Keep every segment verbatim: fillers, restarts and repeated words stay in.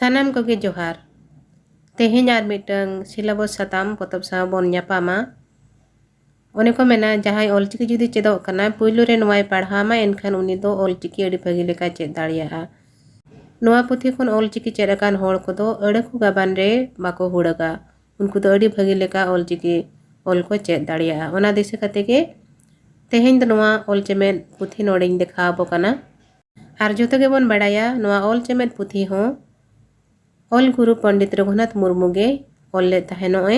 ᱥᱟᱱᱟᱢ ᱠᱚᱜᱮ ᱡᱚᱦᱟᱨ᱾ ᱛᱮᱦᱮᱧ ᱟᱨ ᱢᱤᱫᱴᱟᱝ ᱥᱤᱞᱟᱵᱚᱥ ᱥᱟᱛᱟᱢ ᱯᱚᱛᱚᱵ ᱥᱟᱶ ᱵᱚᱱ ᱧᱟᱯᱟᱢᱟ᱾ ᱚᱱᱮ ᱠᱚ ᱢᱮᱱᱟ, ᱡᱟᱦᱟᱸᱭ ᱚᱞᱪᱤᱠᱤ ᱡᱩᱫᱤ ᱪᱮᱫᱚᱜ ᱠᱟᱱᱟ, ᱯᱩᱭᱞᱩ ᱨᱮ ᱱᱚᱣᱟᱭ ᱯᱟᱲᱦᱟᱣ ᱢᱟ, ᱮᱱᱠᱷᱟᱱ ᱩᱱᱤ ᱫᱚ ᱚᱞᱪᱤᱠᱤ ᱟᱹᱰᱤ ᱵᱷᱟᱹᱜᱤ ᱞᱮᱠᱟ ᱪᱮᱫ ᱫᱟᱲᱮᱭᱟᱜᱼᱟ᱾ ᱱᱚᱣᱟ ᱯᱩᱛᱷᱤ ᱠᱷᱚᱱ ᱚᱞᱪᱤᱠᱤ ᱪᱮᱫ ᱟᱠᱟᱱ ᱦᱚᱲ ᱠᱚᱫᱚ ᱟᱹᱲᱟᱹ ᱠᱚ ᱜᱟᱵᱟᱱ ᱨᱮ ᱵᱟᱠᱚ ᱦᱩᱲᱟᱹᱜᱟ᱾ ᱩᱱᱠᱩ ᱫᱚ ᱟᱹᱰᱤ ᱵᱷᱟᱹᱜᱤ ᱞᱮᱠᱟ ᱚᱞᱪᱤᱠᱤ ᱚᱞ ᱠᱚ ᱪᱮᱫ ᱫᱟᱲᱮᱭᱟᱜᱼᱟ᱾ ᱚᱱᱟ ᱫᱤᱥᱟᱹ ᱠᱟᱛᱮ ᱜᱮ ᱛᱮᱦᱮᱧ ᱫᱚ ᱱᱚᱣᱟ ᱚᱞ ᱪᱮᱢᱮᱫ ᱯᱩᱛᱷᱤ ᱱᱚᱰᱮᱧ ᱫᱮᱠᱷᱟᱣ ᱟᱵᱚ ᱠᱟᱱᱟ᱾ ᱟᱨ ᱡᱚᱛᱚ ᱜᱮᱵᱚᱱ ᱵᱟᱲᱟᱭᱟ, ᱱᱚᱣᱟ ᱚᱞ ᱪᱮᱢᱮᱫ ᱯᱩᱛᱷᱤ ᱦᱚᱸ ᱚᱞ ᱜᱩᱨᱩ ᱯᱚᱱᱰᱤᱛ ᱨᱚᱜᱷᱩᱱᱟᱛᱷ ᱢᱩᱨᱢᱩ ᱜᱮ ᱚᱞ ᱞᱮᱫ ᱛᱟᱦᱮᱱᱚᱜᱼᱮ᱾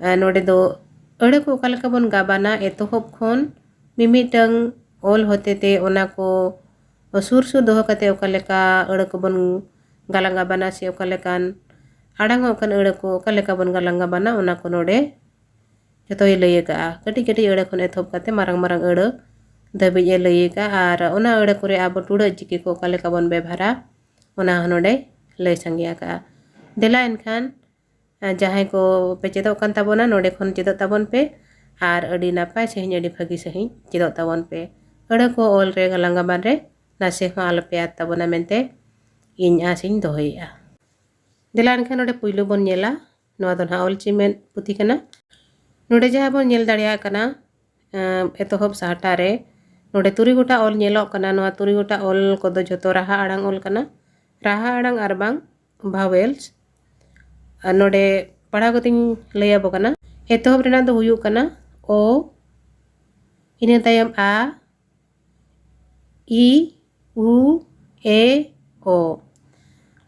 ᱟᱨ ᱱᱚᱰᱮ ᱫᱚ ᱟᱹᱲᱟᱹ ᱠᱚ ᱚᱠᱟ ᱞᱮᱠᱟ ᱵᱚᱱ ᱜᱟᱵᱟᱱᱟ, ᱮᱛᱚᱦᱚᱵ ᱠᱷᱚᱱ ᱢᱤᱢᱤᱫᱴᱟᱝ ᱚᱞ ᱦᱚᱛᱮᱛᱮ ᱚᱱᱟ ᱠᱚ ᱥᱩᱨ ᱥᱩᱨ ᱫᱚᱦᱚ ᱠᱟᱛᱮ ᱚᱠᱟ ᱞᱮᱠᱟ ᱟᱹᱲᱟᱹ ᱠᱚᱵᱚᱱ ᱜᱟᱞᱟᱝ ᱜᱟᱵᱟᱱᱟ, ᱥᱮ ᱚᱠᱟ ᱞᱮᱠᱟᱱ ᱟᱲᱟᱝ ᱚᱜ ᱠᱟᱱ ᱟᱹᱲᱟᱹ ᱠᱚ ᱚᱠᱟ ᱞᱮᱠᱟ ᱵᱚᱱ ᱜᱟᱞᱟᱝ ᱜᱟᱵᱟᱱᱟ, ᱚᱱᱟ ᱠᱚ ᱱᱚᱰᱮ ᱡᱚᱛᱚᱭ ᱞᱟᱹᱭ ᱟᱠᱟᱫᱼᱟ᱾ ᱠᱟᱹᱴᱤᱡ ᱠᱟᱹᱴᱤᱡ ᱟᱹᱲᱟᱹ ᱠᱷᱚᱱ ᱮᱛᱚᱦᱚᱵ ᱠᱟᱛᱮ ᱢᱟᱨᱟᱝ ᱢᱟᱨᱟᱝ ᱟᱹᱲᱟᱹ ᱫᱷᱟᱹᱵᱤᱡ ᱮ ᱞᱟᱹᱭ ᱟᱠᱟᱫᱼᱟ᱾ ᱟᱨ ᱚᱱᱟ ᱟᱹᱲᱟᱹ ᱠᱚᱨᱮ ᱟᱵᱚ ᱴᱩᱲᱟᱹᱜ ᱪᱤᱠᱤ ᱠᱚ ᱚᱠᱟ ᱞᱮᱠᱟ ᱵᱚᱱ ᱵᱮᱵᱷᱟᱨᱟ, ᱚᱱᱟ ᱦᱚᱸ ᱱᱚᱰᱮ ᱞᱟᱹᱭ ᱥᱟᱸᱜᱮ ᱟᱠᱟᱫᱼᱟ᱾ ᱫᱮᱞᱟ ᱮᱱᱠᱷᱟᱱ, ᱟᱨ ᱡᱟᱦᱟᱸᱭ ᱠᱚ ᱯᱮ ᱪᱮᱫᱚᱜ ᱠᱟᱱ ᱛᱟᱵᱚᱱᱟ, ᱱᱚᱰᱮ ᱠᱷᱚᱱ ᱪᱮᱫᱚᱜ ᱛᱟᱵᱚᱱ ᱯᱮ ᱟᱨ ᱟᱹᱰᱤ ᱱᱟᱯᱟᱭ ᱥᱟᱺᱦᱤᱡ, ᱟᱹᱰᱤ ᱵᱷᱟᱹᱜᱤ ᱥᱟᱺᱦᱤᱡ ᱪᱮᱫᱚᱜ ᱛᱟᱵᱚᱱ ᱯᱮ᱾ ᱟᱹᱲᱟᱹ ᱠᱚ ᱚᱞ ᱨᱮ, ᱜᱟᱞᱟᱝ ᱜᱟᱵᱟᱱ ᱨᱮ ᱱᱟᱥᱮ ᱦᱚᱸ ᱟᱞᱚᱯᱮ ᱟᱫ ᱛᱟᱵᱚᱱᱟ ᱢᱮᱱᱛᱮ ᱤᱧ ᱟᱥ ᱤᱧ ᱫᱚᱦᱚᱭᱮᱫᱼᱟ᱾ ᱫᱮᱞᱟ ᱮᱱᱠᱷᱟᱱ ᱱᱚᱰᱮ ᱯᱩᱭᱞᱩ ᱵᱚᱱ ᱧᱮᱞᱟ, ᱱᱚᱣᱟ ᱫᱚ ᱱᱟᱦᱟᱜ ᱚᱞ ᱪᱮᱢᱮᱫ ᱯᱩᱛᱷᱤ ᱠᱟᱱᱟ᱾ ᱱᱚᱰᱮ ᱡᱟᱦᱟᱸ ᱵᱚᱱ ᱧᱮᱞ ᱫᱟᱲᱮᱭᱟᱜ ᱠᱟᱱᱟ, ᱮᱸ, ᱮᱛᱚᱦᱚᱵ ᱥᱟᱦᱴᱟ ᱨᱮ ᱱᱚᱰᱮ ᱛᱩᱨᱩᱭ ᱜᱚᱴᱟ ᱚᱞ ᱧᱮᱞᱚᱜ ᱠᱟᱱᱟ᱾ ᱱᱚᱣᱟ ᱛᱩᱨᱩᱭ ᱜᱚᱴᱟ ᱚᱞ ᱠᱚᱫᱚ ᱡᱷᱚᱛᱚ ᱨᱟᱦᱟ ᱟᱲᱟᱝ ᱚᱞ ᱠᱟᱱᱟ, ᱨᱟᱦᱟ ᱟᱲᱟᱝ ᱟᱨ ᱵᱟᱝ vowels᱾ ᱟᱨ ᱱᱚᱰᱮ ᱯᱟᱲᱦᱟᱣ ᱠᱟᱛᱮᱧ ᱞᱟᱹᱭ ᱟᱵᱚ ᱠᱟᱱᱟ᱾ ᱮᱛᱚᱦᱚᱵ ᱨᱮᱱᱟᱜ ᱫᱚ ᱦᱩᱭᱩᱜ ᱠᱟᱱᱟ ᱚ, ᱤᱱᱟᱹ ᱛᱟᱭᱚᱢ ᱟ, ᱤ, ᱩ, ᱮ, ᱳ᱾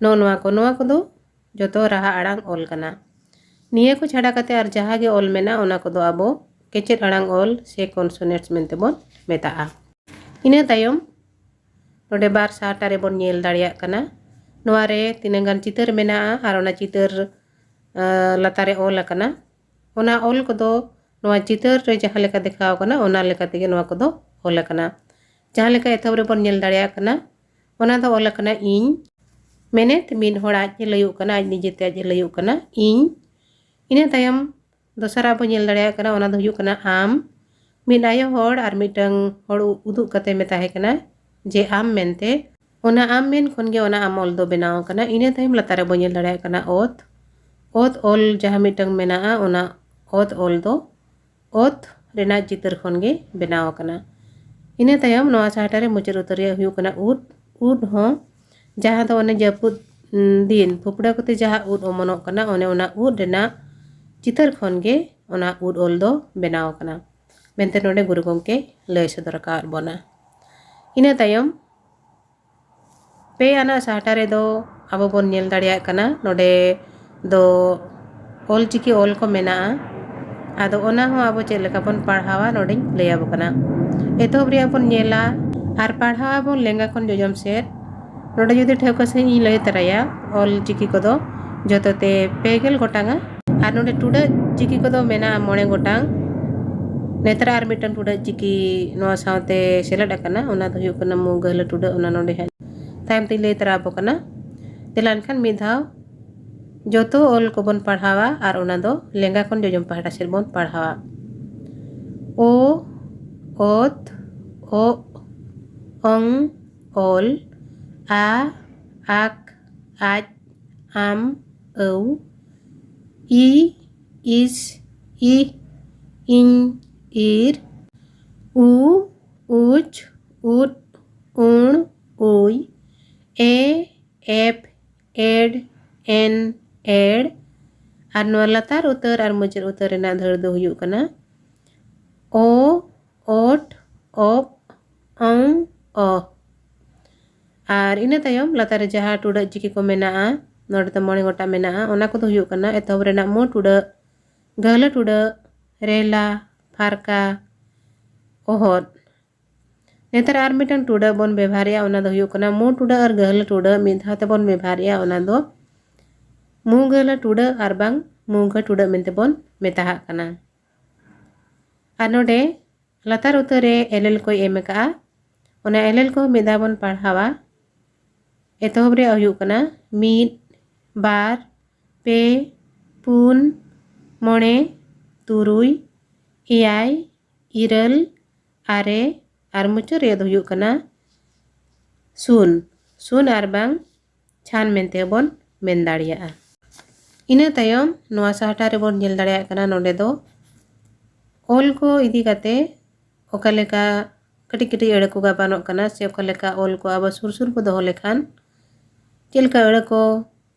ᱱᱚᱜᱼᱚ ᱱᱚᱣᱟ ᱠᱚ, ᱱᱚᱣᱟ ᱠᱚᱫᱚ ᱡᱚᱛᱚ ᱨᱟᱦᱟ ᱟᱲᱟᱝ ᱚᱞ ᱠᱟᱱᱟ᱾ ᱱᱤᱭᱟᱹ ᱠᱚ ᱪᱷᱟᱰᱟ ᱠᱟᱛᱮ ᱟᱨ ᱡᱟᱦᱟᱸ ᱜᱮ ᱚᱞ ᱢᱮᱱᱟᱜᱼᱟ, ᱚᱱᱟ ᱠᱚᱫᱚ ᱟᱵᱚ ᱠᱮᱪᱮᱫ ᱟᱲᱟᱝ ᱚᱞ ᱥᱮ consonants ᱢᱮᱱᱛᱮ ᱵᱚᱱ ᱢᱮᱛᱟᱜᱼᱟ᱾ ᱤᱱᱟᱹ ᱛᱟᱭᱚᱢ ᱱᱚᱰᱮ ᱵᱟᱨ ᱥᱟᱦᱴᱟ ᱨᱮᱵᱚᱱ ᱧᱮᱞ ᱫᱟᱲᱮᱭᱟᱜ ᱠᱟᱱᱟ᱾ ᱱᱚᱣᱟ ᱨᱮ ᱛᱤᱱᱟᱹᱜ ᱜᱟᱱ ᱪᱤᱛᱟᱹᱨ ᱢᱮᱱᱟᱜᱼᱟ ᱟᱨ ᱚᱱᱟ ᱪᱤᱛᱟᱹᱨ, ᱟᱸ, ᱞᱟᱛᱟᱨ ᱨᱮ ᱚᱞ ᱟᱠᱟᱱᱟ᱾ ᱚᱱᱟ ᱚᱞ ᱠᱚᱫᱚ ᱱᱚᱣᱟ ᱪᱤᱛᱟᱹᱨ ᱨᱮ ᱡᱟᱦᱟᱸ ᱞᱮᱠᱟ ᱫᱮᱠᱷᱟᱣ ᱟᱠᱟᱱᱟ, ᱚᱱᱟ ᱞᱮᱠᱟ ᱛᱮᱜᱮ ᱱᱚᱣᱟ ᱠᱚᱫᱚ ᱚᱞ ᱟᱠᱟᱱᱟ᱾ ᱡᱟᱦᱟᱸ ᱞᱮᱠᱟ ᱮᱛᱚᱦᱚᱵ ᱨᱮᱵᱚᱱ ᱧᱮᱞ ᱫᱟᱲᱮᱭᱟᱜ ᱠᱟᱱᱟ, ᱚᱱᱟ ᱫᱚ ᱚᱞ ᱟᱠᱟᱱᱟ ᱤᱧ᱾ ᱢᱮᱱᱮᱛ ᱢᱤᱫ ᱦᱚᱲ ᱟᱡ ᱮ ᱞᱟᱹᱭᱚᱜ ᱠᱟᱱᱟ, ᱟᱡ ᱱᱤᱡᱮᱛᱮ ᱟᱡ ᱮ ᱞᱟᱹᱭᱚᱜ ᱠᱟᱱᱟ, ᱤᱧ᱾ ᱤᱱᱟᱹ ᱛᱟᱭᱚᱢ ᱫᱚᱥᱟᱨᱟᱜ ᱵᱚᱱ ᱧᱮᱞ ᱫᱟᱲᱮᱭᱟᱜ ᱠᱟᱱᱟ, ᱚᱱᱟ ᱫᱚ ᱦᱩᱭᱩᱜ ᱠᱟᱱᱟ ᱟᱢ᱾ ᱢᱤᱫ ᱟᱭᱳ ᱦᱚᱲ ᱟᱨ ᱢᱤᱫᱴᱟᱝ ᱦᱚᱲ ᱩ-, ᱩᱫᱩᱜ ᱠᱟᱛᱮ ᱢᱮᱛᱟᱭ ᱠᱟᱱᱟ ᱡᱮ ᱟᱢ ᱢᱮᱱᱛᱮ᱾ ᱚᱱᱟ ᱟᱢ ᱢᱮᱱ ᱠᱷᱚᱱ ᱜᱮ ᱚᱱᱟ ᱟᱢ ᱚᱞ ᱫᱚ ᱵᱮᱱᱟᱣ ᱟᱠᱟᱱᱟ᱾ ᱤᱱᱟᱹ ᱛᱟᱭᱚᱢ ᱞᱟᱛᱟᱨ ᱨᱮᱵᱚᱱ ᱧᱮᱞ ᱫᱟᱲᱮᱭᱟᱜ ᱠᱟᱱᱟ ᱚᱛ᱾ ᱚᱛ ᱚᱞ ᱡᱟᱦᱟᱸ ᱢᱤᱫᱴᱟᱝ ᱢᱮᱱᱟᱜᱼᱟ, ᱚᱱᱟ ᱚᱛ ᱚᱞ ᱫᱚ ᱚᱛ ᱨᱮᱱᱟᱜ ᱪᱤᱛᱟᱹᱨ ᱠᱷᱚᱱ ᱜᱮ ᱵᱮᱱᱟᱣ ᱟᱠᱟᱱᱟ᱾ ᱤᱱᱟᱹ ᱛᱟᱭᱚᱢ ᱱᱚᱣᱟ ᱥᱟᱦᱴᱟ ᱨᱮ ᱢᱩᱪᱟᱹᱫ ᱩᱛᱟᱹᱨ ᱨᱮᱭᱟᱜ ᱦᱩᱭᱩᱜ ᱠᱟᱱᱟ ᱩᱫ᱾ ᱩᱫ ᱦᱚᱸ ᱡᱟᱦᱟᱸ ᱫᱚ ᱚᱱᱮ ᱡᱟᱹᱯᱩᱫ, ᱩᱸ, ᱫᱤᱱ ᱯᱷᱩᱯᱲᱟᱹ ᱠᱚᱛᱮ ᱡᱟᱦᱟᱸ ᱩᱫ ᱚᱢᱚᱱᱚᱜ ᱠᱟᱱᱟ, ᱚᱱᱮ ᱚᱱᱟ ᱩᱫ ᱨᱮᱱᱟᱜ ᱪᱤᱛᱟᱹᱨ ᱠᱷᱚᱱ ᱜᱮ ᱚᱱᱟ ᱩᱫ ᱚᱞ ᱫᱚ ᱵᱮᱱᱟᱣ ᱟᱠᱟᱱᱟ ᱢᱮᱱᱛᱮ ᱱᱚᱰᱮ ᱜᱩᱨᱩ ᱜᱚᱢᱠᱮ ᱞᱟᱹᱭ ᱥᱚᱫᱚᱨ ᱟᱠᱟᱫ ᱵᱚᱱᱟ᱾ ᱤᱱᱟᱹ ᱛᱟᱭᱚᱢ ᱯᱮ ᱟᱱᱟᱜ ᱥᱟᱦᱴᱟ ᱨᱮᱫᱚ ᱟᱵᱚ ᱵᱚᱱ ᱧᱮᱞ ᱫᱟᱲᱮᱭᱟᱜ ᱠᱟᱱᱟ, ᱱᱚᱰᱮ ᱫᱚ ᱚᱞᱪᱤᱠᱤ ᱚᱞ ᱠᱚ ᱢᱮᱱᱟᱜᱼᱟ᱾ ᱟᱫᱚ ᱚᱱᱟ ᱦᱚᱸ ᱟᱵᱚ ᱪᱮᱫ ᱞᱮᱠᱟ ᱵᱚᱱ ᱯᱟᱲᱦᱟᱣᱟ, ᱱᱚᱰᱮᱧ ᱞᱟᱹᱭ ᱟᱵᱚ ᱠᱟᱱᱟ᱾ ᱮᱛᱚᱦᱚᱵ ᱨᱮᱭᱟᱜ ᱵᱚᱱ ᱧᱮᱞᱟ ᱟᱨ ᱯᱟᱲᱦᱟᱣ ᱟᱵᱚᱱ ᱞᱮᱸᱜᱟ ᱠᱷᱚᱱ ᱡᱚᱡᱚᱢ ᱥᱮᱫ᱾ ᱱᱚᱰᱮ ᱡᱩᱫᱤ ᱴᱷᱟᱹᱣᱠᱟᱹ ᱥᱟᱺᱦᱤᱡ ᱤᱧ ᱞᱟᱹᱭ ᱛᱚᱨᱟᱭᱟ, ᱚᱞ ᱪᱤᱠᱤ ᱠᱚᱫᱚ ᱡᱚᱛᱚ ᱛᱮ ᱯᱮ ᱜᱮᱞ ᱜᱚᱴᱟᱝᱟ᱾ ᱟᱨ ᱱᱚᱰᱮ ᱴᱩᱰᱟᱹᱜ ᱪᱤᱠᱤ ᱠᱚᱫᱚ ᱢᱮᱱᱟᱜᱼᱟ ᱢᱚᱬᱮ ᱜᱚᱴᱟᱝ᱾ ᱱᱮᱛᱟᱨ ᱟᱨ ᱢᱤᱫᱴᱟᱝ ᱴᱩᱰᱟᱹᱜ ᱪᱤᱠᱤ ᱱᱚᱣᱟ ᱥᱟᱶᱛᱮ ᱥᱮᱞᱮᱫ ᱟᱠᱟᱱᱟ, ᱚᱱᱟ ᱫᱚ ᱦᱩᱭᱩᱜ ᱠᱟᱱᱟ ᱢᱩ ᱜᱟᱹᱦᱞᱟᱹ ᱴᱩᱰᱟᱹᱜ, ᱚᱱᱟ ᱱᱚᱰᱮ ᱦᱟᱸᱜ ᱛᱟᱭᱚᱢ ᱛᱮᱧ ᱞᱟᱹᱭ ᱛᱚᱨᱟ ᱟᱵᱚ ᱠᱟᱱᱟ᱾ ᱫᱮᱞᱟ ᱮᱱᱠᱷᱟᱱ ᱢᱤᱫ ᱫᱷᱟᱣ ᱡᱚᱛᱚ ᱚᱞ ᱠᱚᱵᱚᱱ ᱯᱟᱲᱦᱟᱣᱟ ᱟᱨ ᱚᱱᱟ ᱫᱚ ᱞᱮᱸᱜᱟ ᱠᱷᱚᱱ ᱡᱚᱡᱚᱢ ᱯᱟᱦᱴᱟ ᱥᱮᱫ ᱵᱚᱱ ᱯᱟᱲᱦᱟᱣᱟ᱾ ᱚ, ᱚᱛ, ᱚᱜ, ᱚᱝ, ᱚᱞ, ᱟ, ᱟᱠ, ᱟᱡ, ᱟᱢ, ᱟᱹᱣ, ᱤ, ᱤᱥ, ᱤᱦ, ᱤᱧ, ᱤᱨ, ᱩ, ᱩᱪ, ᱩᱫ, ᱩᱬ, ᱩᱭ, ᱮ, ᱮᱯ, ᱮᱰ, ᱮᱱ, ᱮᱲ᱾ ᱟᱨ ᱱᱚᱣᱟ ᱞᱟᱛᱟᱨ ᱩᱛᱟᱹᱨ ᱟᱨ ᱢᱩᱪᱟᱹᱫ ᱩᱛᱟᱹᱨ ᱨᱮᱱᱟᱜ ᱫᱷᱟᱹᱲ ᱫᱚ ᱦᱩᱭᱩᱜ ᱠᱟᱱᱟ ᱚ, ᱚᱴ, ᱚᱯ, ᱚᱝ, ᱚᱦ᱾ ᱟᱨ ᱤᱱᱟᱹ ᱛᱟᱭᱚᱢ ᱞᱟᱛᱟᱨ ᱨᱮ ᱡᱟᱦᱟᱸ ᱴᱩᱰᱟᱹᱜ ᱪᱤᱠᱤ ᱠᱚ ᱢᱮᱱᱟᱜᱼᱟ, ᱱᱚᱰᱮ ᱫᱚ ᱢᱚᱬᱮ ᱜᱚᱴᱟᱝ ᱢᱮᱱᱟᱜᱼᱟ, ᱚᱱᱟ ᱠᱚᱫᱚ ᱦᱩᱭᱩᱜ ᱠᱟᱱᱟ ᱮᱛᱚᱦᱚᱵ ᱨᱮᱱᱟᱜ ᱢᱩ ᱴᱩᱰᱟᱹᱜ, ᱜᱟᱹᱦᱞᱟᱹ ᱴᱩᱰᱟᱹᱜ, ᱨᱮᱞᱟ, ᱯᱷᱟᱨᱠᱟ, ᱚᱦᱚᱫ᱾ ᱱᱮᱛᱟᱨ ᱟᱨ ᱢᱤᱫᱴᱟᱝ ᱴᱩᱰᱟᱹᱜ ᱵᱚᱱ ᱵᱮᱵᱷᱟᱨᱮᱜᱼᱟ, ᱚᱱᱟ ᱫᱚ ᱦᱩᱭᱩᱜ ᱠᱟᱱᱟ ᱢᱩ ᱴᱩᱰᱟᱹᱜ ᱟᱨ ᱜᱟᱹᱦᱞᱟᱹ ᱴᱩᱰᱟᱹᱜ ᱢᱤᱫ ᱫᱷᱟᱣ ᱛᱮᱵᱚᱱ ᱵᱮᱵᱷᱟᱨᱮᱜᱼᱟ, ᱚᱱᱟ ᱫᱚ ᱢᱩ ᱜᱟᱹᱦᱞᱟᱹ ᱴᱩᱰᱟᱹᱜ ᱟᱨ ᱵᱟᱝ ᱢᱩ ᱜᱟᱹ ᱴᱩᱰᱟᱹᱜ ᱢᱮᱱᱛᱮ ᱵᱚᱱ ᱢᱮᱛᱟᱦᱟᱜ ᱠᱟᱱᱟ᱾ ᱟᱨ ᱱᱚᱰᱮ ᱞᱟᱛᱟᱨ ᱩᱛᱟᱹᱨ ᱨᱮ ᱮᱞᱮᱞ ᱠᱚᱭ ᱮᱢ ᱟᱠᱟᱜᱼᱟ, ᱚᱱᱟ ᱮᱞᱮᱞ ᱠᱚ ᱢᱤᱫ ᱫᱷᱟᱣ ᱵᱚᱱ ᱯᱟᱲᱦᱟᱣᱟ᱾ ᱮᱛᱚᱦᱚᱵ ᱨᱮᱭᱟᱜ ᱦᱩᱭᱩᱜ ᱠᱟᱱᱟ ᱢᱤᱫ, ᱵᱟᱨ, ᱯᱮ, ᱯᱩᱱ, ᱢᱚᱬᱮ, ᱛᱩᱨᱩᱭ, ᱮᱭᱟᱭ, ᱤᱨᱟᱹᱞ, ᱟᱨᱮ, ᱟᱨ ᱢᱩᱪᱟᱹᱫ ᱨᱮᱭᱟᱜ ᱫᱚ ᱦᱩᱭᱩᱜ ᱠᱟᱱᱟ ᱥᱩᱱ᱾ ᱥᱩᱱ ᱟᱨ ᱵᱟᱝ ᱪᱷᱟᱱ ᱢᱮᱱᱛᱮ ᱦᱚᱸᱵᱚᱱ ᱢᱮᱱ ᱫᱟᱲᱮᱭᱟᱜᱼᱟ᱾ ᱤᱱᱟᱹ ᱛᱟᱭᱚᱢ ᱱᱚᱣᱟ ᱥᱟᱦᱴᱟ ᱨᱮᱵᱚᱱ ᱧᱮᱞ ᱫᱟᱲᱮᱭᱟᱜ ᱠᱟᱱᱟ, ᱱᱚᱰᱮ ᱫᱚ ᱚᱞ ᱠᱚ ᱤᱫᱤ ᱠᱟᱛᱮ ᱚᱠᱟ ᱞᱮᱠᱟ ᱠᱟᱹᱴᱤᱡ ᱠᱟᱹᱴᱤᱡ ᱟᱹᱲᱟᱹ ᱠᱚ ᱜᱟᱵᱟᱱᱚᱜ ᱠᱟᱱᱟ, ᱥᱮ ᱚᱠᱟ ᱞᱮᱠᱟ ᱚᱞ ᱠᱚ ᱟᱵᱚ ᱥᱩᱨ ᱥᱩᱨ ᱠᱚ ᱫᱚᱦᱚ ᱞᱮᱠᱷᱟᱱ ᱪᱮᱫ ᱞᱮᱠᱟ ᱟᱹᱲᱟᱹ ᱠᱚ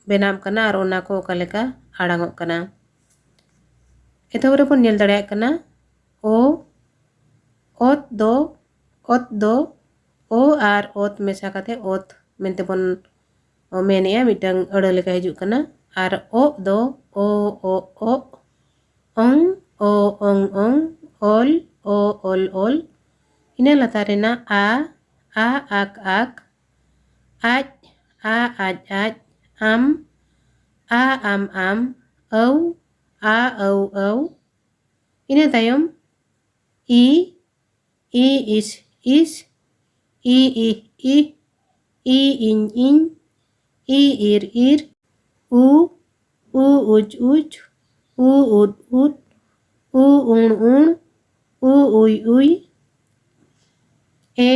ᱵᱮᱱᱟᱜ ᱠᱟᱱᱟ ᱟᱨ ᱚᱱᱟ ᱠᱚ ᱚᱠᱟ ᱞᱮᱠᱟ ᱟᱲᱟᱝᱚᱜ ᱠᱟᱱᱟ᱾ ᱮᱛᱚᱦᱚᱵ ᱨᱮᱵᱚᱱ ᱧᱮᱞ ᱫᱟᱲᱮᱭᱟᱜ ᱠᱟᱱᱟ ᱚ, ᱚᱛ ᱫᱚ, ᱚᱛ ᱫᱚ ᱚ ᱟᱨ ᱚᱛ ᱢᱮᱥᱟ ᱠᱟᱛᱮ ᱚᱛ ᱢᱮᱱᱛᱮ ᱵᱚᱱ ᱢᱮᱱᱮᱜᱼᱟ, ᱢᱤᱫᱴᱟᱝ ᱟᱹᱲᱟᱹ ᱞᱮᱠᱟ ᱦᱤᱡᱩᱜ ᱠᱟᱱᱟ᱾ ᱟᱨ ᱚᱜ ᱫᱚ ᱚ, ᱚ, ᱚᱜ, ᱚᱝ, ᱚ, ᱚᱝ, ᱚᱝ, ᱚᱞ, ᱚ, ᱚᱞ, ᱚᱞ᱾ ᱤᱱᱟᱹ ᱞᱟᱛᱟᱨ ᱨᱮᱱᱟᱜ ᱟ, ᱟ, ᱟᱠ, ᱟᱠ, ᱟᱡ, ᱟ, ᱟᱡ, ᱟᱡ, ᱟᱢ, ᱟ, ᱟᱢ, ᱟᱢ, ᱟᱹᱣ, ᱟ, ᱟᱹᱣ, ᱟᱹᱣ᱾ ᱤᱱᱟᱹ ᱛᱟᱭᱚᱢ ᱤ, ᱤ, ᱤᱥ, ᱤᱥ, ᱤ, ᱤᱦ, ᱤᱦ, ᱤ, ᱤᱧ, ᱤᱧ, ᱤ, ᱤᱨ, ᱤᱨ, ᱩ, ᱩ, ᱩᱪ, ᱩᱪ, ᱩ, ᱩᱫ, ᱩᱫ, ᱩ, ᱩᱬ, ᱩᱬ, ᱩ, ᱩᱭ, ᱩᱭ, ᱮ,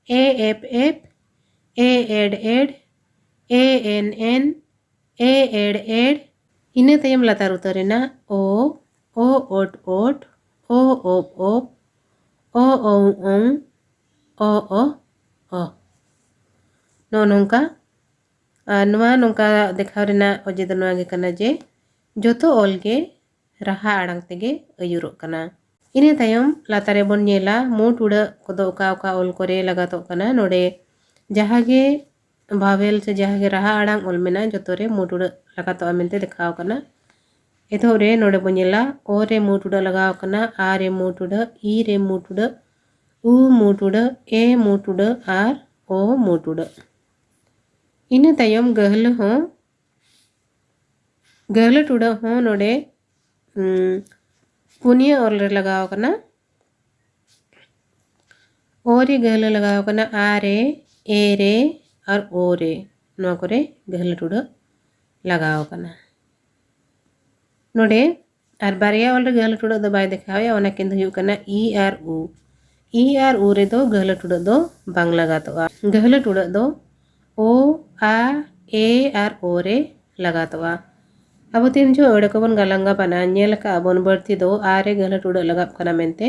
ᱮ, ᱮᱯ, ᱮᱯ, ᱮ, ᱮᱰ, ᱮᱰ, ᱮ, ᱮᱱ, ᱮᱱ, ᱮ, ᱮᱲ, ᱮᱲ᱾ ᱤᱱᱟᱹ ᱛᱟᱭᱚᱢ ᱞᱟᱛᱟᱨ ᱩᱛᱟᱹᱨ ᱮᱱᱟ ᱚ, ᱚ, ᱚᱴ, ᱚᱴ, ᱚ, ᱚᱯ, ᱚᱯ, ᱚ, ᱚᱝ, ᱚᱝ, ᱚ, ᱚ, ᱚ᱾ ᱱᱚᱜᱼᱚ ᱱᱚᱝᱠᱟ᱾ ᱟᱨ ᱱᱚᱣᱟ ᱱᱚᱝᱠᱟ ᱫᱮᱠᱷᱟᱣ ᱨᱮᱱᱟᱜ ᱚᱡᱮ ᱫᱚ ᱱᱚᱣᱟ ᱜᱮ ᱠᱟᱱᱟ ᱡᱮ ᱡᱚᱛᱚ ᱚᱞ ᱜᱮ ᱨᱟᱦᱟ ᱟᱲᱟᱝ ᱛᱮᱜᱮ ᱟᱹᱭᱩᱨᱚᱜ ᱠᱟᱱᱟ᱾ ᱤᱱᱟᱹ ᱛᱟᱭᱚᱢ ᱞᱟᱛᱟᱨ ᱨᱮᱵᱚᱱ ᱧᱮᱞᱟ ᱢᱩ ᱴᱩᱰᱟᱹᱜ ᱠᱚᱫᱚ ᱚᱠᱟ ᱚᱠᱟ ᱚᱞ ᱠᱚᱨᱮ ᱞᱟᱜᱟᱛᱚᱜ ᱠᱟᱱᱟ᱾ ᱱᱚᱰᱮ ᱡᱟᱦᱟᱸ ᱜᱮ vowel ᱥᱮ ᱡᱟᱦᱟᱸ ᱜᱮ ᱨᱟᱦᱟ ᱟᱲᱟᱝ ᱚᱞ ᱢᱮᱱᱟᱜᱼᱟ, ᱡᱚᱛᱚ ᱨᱮ ᱢᱩ ᱴᱩᱰᱟᱹᱜ ᱞᱟᱜᱟᱛᱚᱜᱼᱟ ᱢᱮᱱᱛᱮ ᱫᱮᱠᱷᱟᱣ ᱠᱟᱱᱟ᱾ ᱮᱛᱚᱦᱚᱵ ᱨᱮ ᱱᱚᱰᱮ ᱵᱚᱱ ᱧᱮᱞᱟ ᱚ ᱨᱮ ᱢᱩ ᱴᱩᱰᱟᱹᱜ ᱞᱟᱜᱟᱣ ᱠᱟᱱᱟ, ᱟ ᱨᱮ ᱢᱩ ᱴᱩᱰᱟᱹᱜ, ᱤ ᱨᱮ ᱢᱩ ᱴᱩᱰᱟᱹᱜ, ᱩ ᱢᱩ ᱴᱩᱰᱟᱹᱜ, ᱮ ᱢᱩ ᱴᱩᱰᱟᱹᱜ ᱟᱨ ᱚ ᱢᱩ ᱴᱩᱰᱟᱹᱜ᱾ ᱤᱱᱟᱹ ᱛᱟᱭᱚᱢ ᱜᱟᱹᱦᱞᱟᱹ ᱦᱚᱸ, ᱜᱟᱹᱦᱞᱟᱹ ᱴᱩᱰᱟᱹᱜ ᱦᱚᱸ ᱱᱚᱰᱮ, ᱩᱸ, ᱯᱩᱱᱭᱟᱹ ᱚᱞ ᱨᱮ ᱞᱟᱜᱟᱣ ᱠᱟᱱᱟ᱾ ᱚ ᱨᱮ ᱜᱟᱹᱦᱞᱟᱹ ᱞᱟᱜᱟᱣ ᱠᱟᱱᱟ, ᱟ ᱨᱮ, ᱮ ᱨᱮ ᱟᱨ ᱳ ᱨᱮ, ᱱᱚᱣᱟ ᱠᱚᱨᱮ ᱜᱟᱹᱦᱞᱟᱹ ᱴᱩᱰᱟᱹᱜ ᱞᱟᱜᱟᱣ ᱠᱟᱱᱟ᱾ ᱱᱚᱰᱮ ᱟᱨ ᱵᱟᱨᱭᱟ ᱚᱞ ᱨᱮ ᱜᱟᱹᱦᱞᱟᱹ ᱴᱩᱰᱟᱹᱜ ᱫᱚ ᱵᱟᱭ ᱫᱮᱠᱷᱟᱣᱮᱫᱼᱟ, ᱚᱱᱟ ᱠᱤᱱ ᱫᱚ ᱦᱩᱭᱩᱜ ᱠᱟᱱᱟ ᱤ ᱟᱨ ᱩ᱾ ᱤ ᱟᱨ ᱩ ᱨᱮᱫᱚ ᱜᱟᱹᱦᱞᱟᱹ ᱴᱩᱰᱟᱹᱜ ᱫᱚ ᱵᱟᱝ ᱞᱟᱜᱟᱛᱚᱜᱼᱟ᱾ ᱜᱟᱹᱦᱞᱟᱹ ᱴᱩᱰᱟᱹᱜ ᱫᱚ ᱳ, ᱟ, ᱮ ᱟᱨ ᱳ ᱨᱮ ᱞᱟᱜᱟᱛᱚᱜᱼᱟ᱾ ᱟᱵᱚ ᱛᱤᱱ ᱡᱚᱦᱚᱜ ᱟᱹᱲᱟᱹ ᱠᱚᱵᱚᱱ ᱜᱟᱞᱟᱝ ᱜᱟᱵᱟᱱᱟ, ᱧᱮᱞ ᱟᱠᱟᱫ ᱟᱵᱚᱱ ᱵᱟᱹᱲᱛᱤ ᱫᱚ ᱟ ᱨᱮ ᱜᱟᱹᱦᱞᱟᱹ ᱴᱩᱰᱟᱹᱜ ᱞᱟᱜᱟᱜ ᱠᱟᱱᱟ ᱢᱮᱱᱛᱮ᱾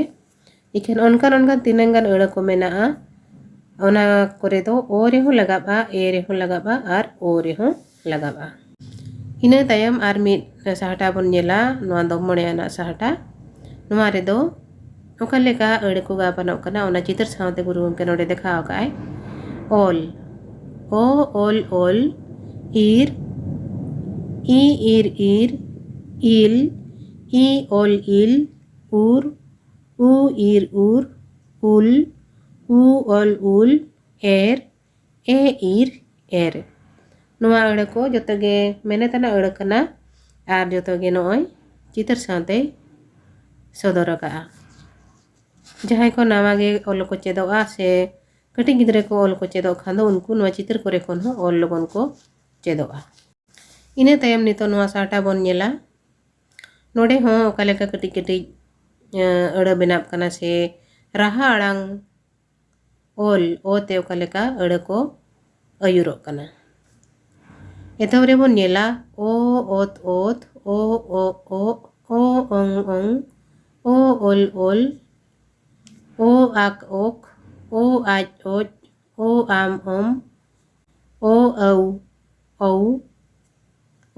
ᱤᱠᱷᱟᱹᱱ ᱚᱱᱠᱟᱱ ᱚᱱᱠᱟᱱ ᱛᱤᱱᱟᱹᱝ ᱜᱟᱱ ᱟᱹᱲᱟᱹ ᱠᱚ ᱢᱮᱱᱟᱜᱼᱟ, ᱚᱱᱟ ᱠᱚᱨᱮ ᱫᱚ ᱳ ᱨᱮᱦᱚᱸ ᱞᱟᱜᱟᱜᱼᱟ, ᱮ ᱨᱮᱦᱚᱸ ᱞᱟᱜᱟᱜᱼᱟ ᱟᱨ ᱳ ᱨᱮᱦᱚᱸ ᱞᱟᱜᱟᱜᱼᱟ᱾ ᱤᱱᱟᱹ ᱛᱟᱭᱚᱢ ᱟᱨ ᱢᱤᱫ ᱥᱟᱦᱴᱟ ᱵᱚᱱ ᱧᱮᱞᱟ, ᱱᱚᱣᱟ ᱫᱚ ᱢᱚᱬᱮ ᱟᱱᱟᱜ ᱥᱟᱦᱴᱟ᱾ ᱱᱚᱣᱟ ᱨᱮᱫᱚ ᱚᱠᱟ ᱞᱮᱠᱟ ᱟᱹᱲᱟᱹ ᱠᱚ ᱜᱟᱵᱟᱱᱚᱜ ᱠᱟᱱᱟ, ᱚᱱᱟ ᱪᱤᱛᱟᱹᱨ ᱥᱟᱶᱛᱮ ᱜᱩᱨᱩ ᱜᱚᱢᱠᱮ ᱱᱚᱰᱮ ᱫᱮᱠᱷᱟᱣ ᱟᱠᱟᱫ ᱟᱭ᱾ ᱚᱞ, ᱚ ᱚᱞ ᱚᱞ, ᱤᱨ, ᱤ ᱤᱨ ᱤᱨ, ᱤᱞ, ᱤ ᱚᱞ ᱤᱞ, ᱩᱨ, ᱩ ᱤᱨ ᱩᱨ, ᱩᱞ, ᱩ ᱚᱞ ᱩᱞ, ᱮᱨ, ᱮ ᱤᱨ ᱮᱨ᱾ ᱱᱚᱣᱟ ᱟᱹᱲᱟᱹ ᱠᱚ ᱡᱚᱛᱚ ᱜᱮ ᱢᱮᱱᱮᱛ ᱟᱱᱟᱜ ᱟᱹᱲᱟᱹ ᱠᱟᱱᱟ ᱟᱨ ᱡᱚᱛᱚ ᱜᱮ ᱱᱚᱜᱼᱚᱭ ᱪᱤᱛᱟᱹᱨ ᱥᱟᱶᱛᱮᱭ ᱥᱚᱫᱚᱨ ᱟᱠᱟᱫᱼᱟ᱾ ᱡᱟᱦᱟᱸᱭ ᱠᱚ ᱱᱟᱣᱟ ᱜᱮ ᱚᱞ ᱠᱚ ᱪᱮᱫᱚᱜᱼᱟ ᱥᱮ ᱠᱟᱹᱴᱤᱡ ᱜᱤᱫᱽᱨᱟᱹ ᱠᱚ ᱚᱞ ᱠᱚ ᱪᱮᱫᱚᱜ ᱠᱷᱟᱱ ᱫᱚ ᱩᱱᱠᱩ ᱱᱚᱣᱟ ᱪᱤᱛᱟᱹᱨ ᱠᱚᱨᱮ ᱠᱷᱚᱱ ᱦᱚᱸ ᱚᱞ ᱞᱚᱜᱚᱱ ᱠᱚ ᱪᱮᱫᱚᱜᱼᱟ᱾ ᱤᱱᱟᱹ ᱛᱟᱭᱚᱢ ᱱᱤᱛᱚᱜ ᱱᱚᱣᱟ ᱥᱟᱦᱴᱟ ᱵᱚᱱ ᱧᱮᱞᱟ᱾ ᱱᱚᱰᱮ ᱦᱚᱸ ᱚᱠᱟ ᱞᱮᱠᱟ ᱠᱟᱹᱴᱤᱡ ᱠᱟᱹᱴᱤᱡ, ᱮᱸ, ᱟᱹᱲᱟᱹ ᱵᱮᱱᱟᱜ ᱠᱟᱱᱟ ᱥᱮ ᱨᱟᱦᱟ ᱟᱲᱟᱝ ᱚᱞ ᱚ ᱛᱮ ᱚᱠᱟ ᱞᱮᱠᱟ ᱟᱹᱲᱟᱹ ᱠᱚ ᱟᱹᱭᱩᱨᱚᱜ ᱠᱟᱱᱟ᱾ ᱮᱛᱚᱦᱚᱵ ᱨᱮᱵᱚᱱ ᱧᱮᱞᱟ ᱚ ᱚᱛ ᱚᱛ, ᱚ ᱚ ᱚ, ᱚ ᱚᱝ ᱚᱝ, ᱚ ᱚᱞ ᱚᱞ, ᱚ ᱟᱠ ᱚᱠ, ᱚ ᱟᱡ ᱚᱡ, ᱚ ᱟᱢ ᱚᱢ, ᱚ ᱟᱹᱣ ᱚᱣ,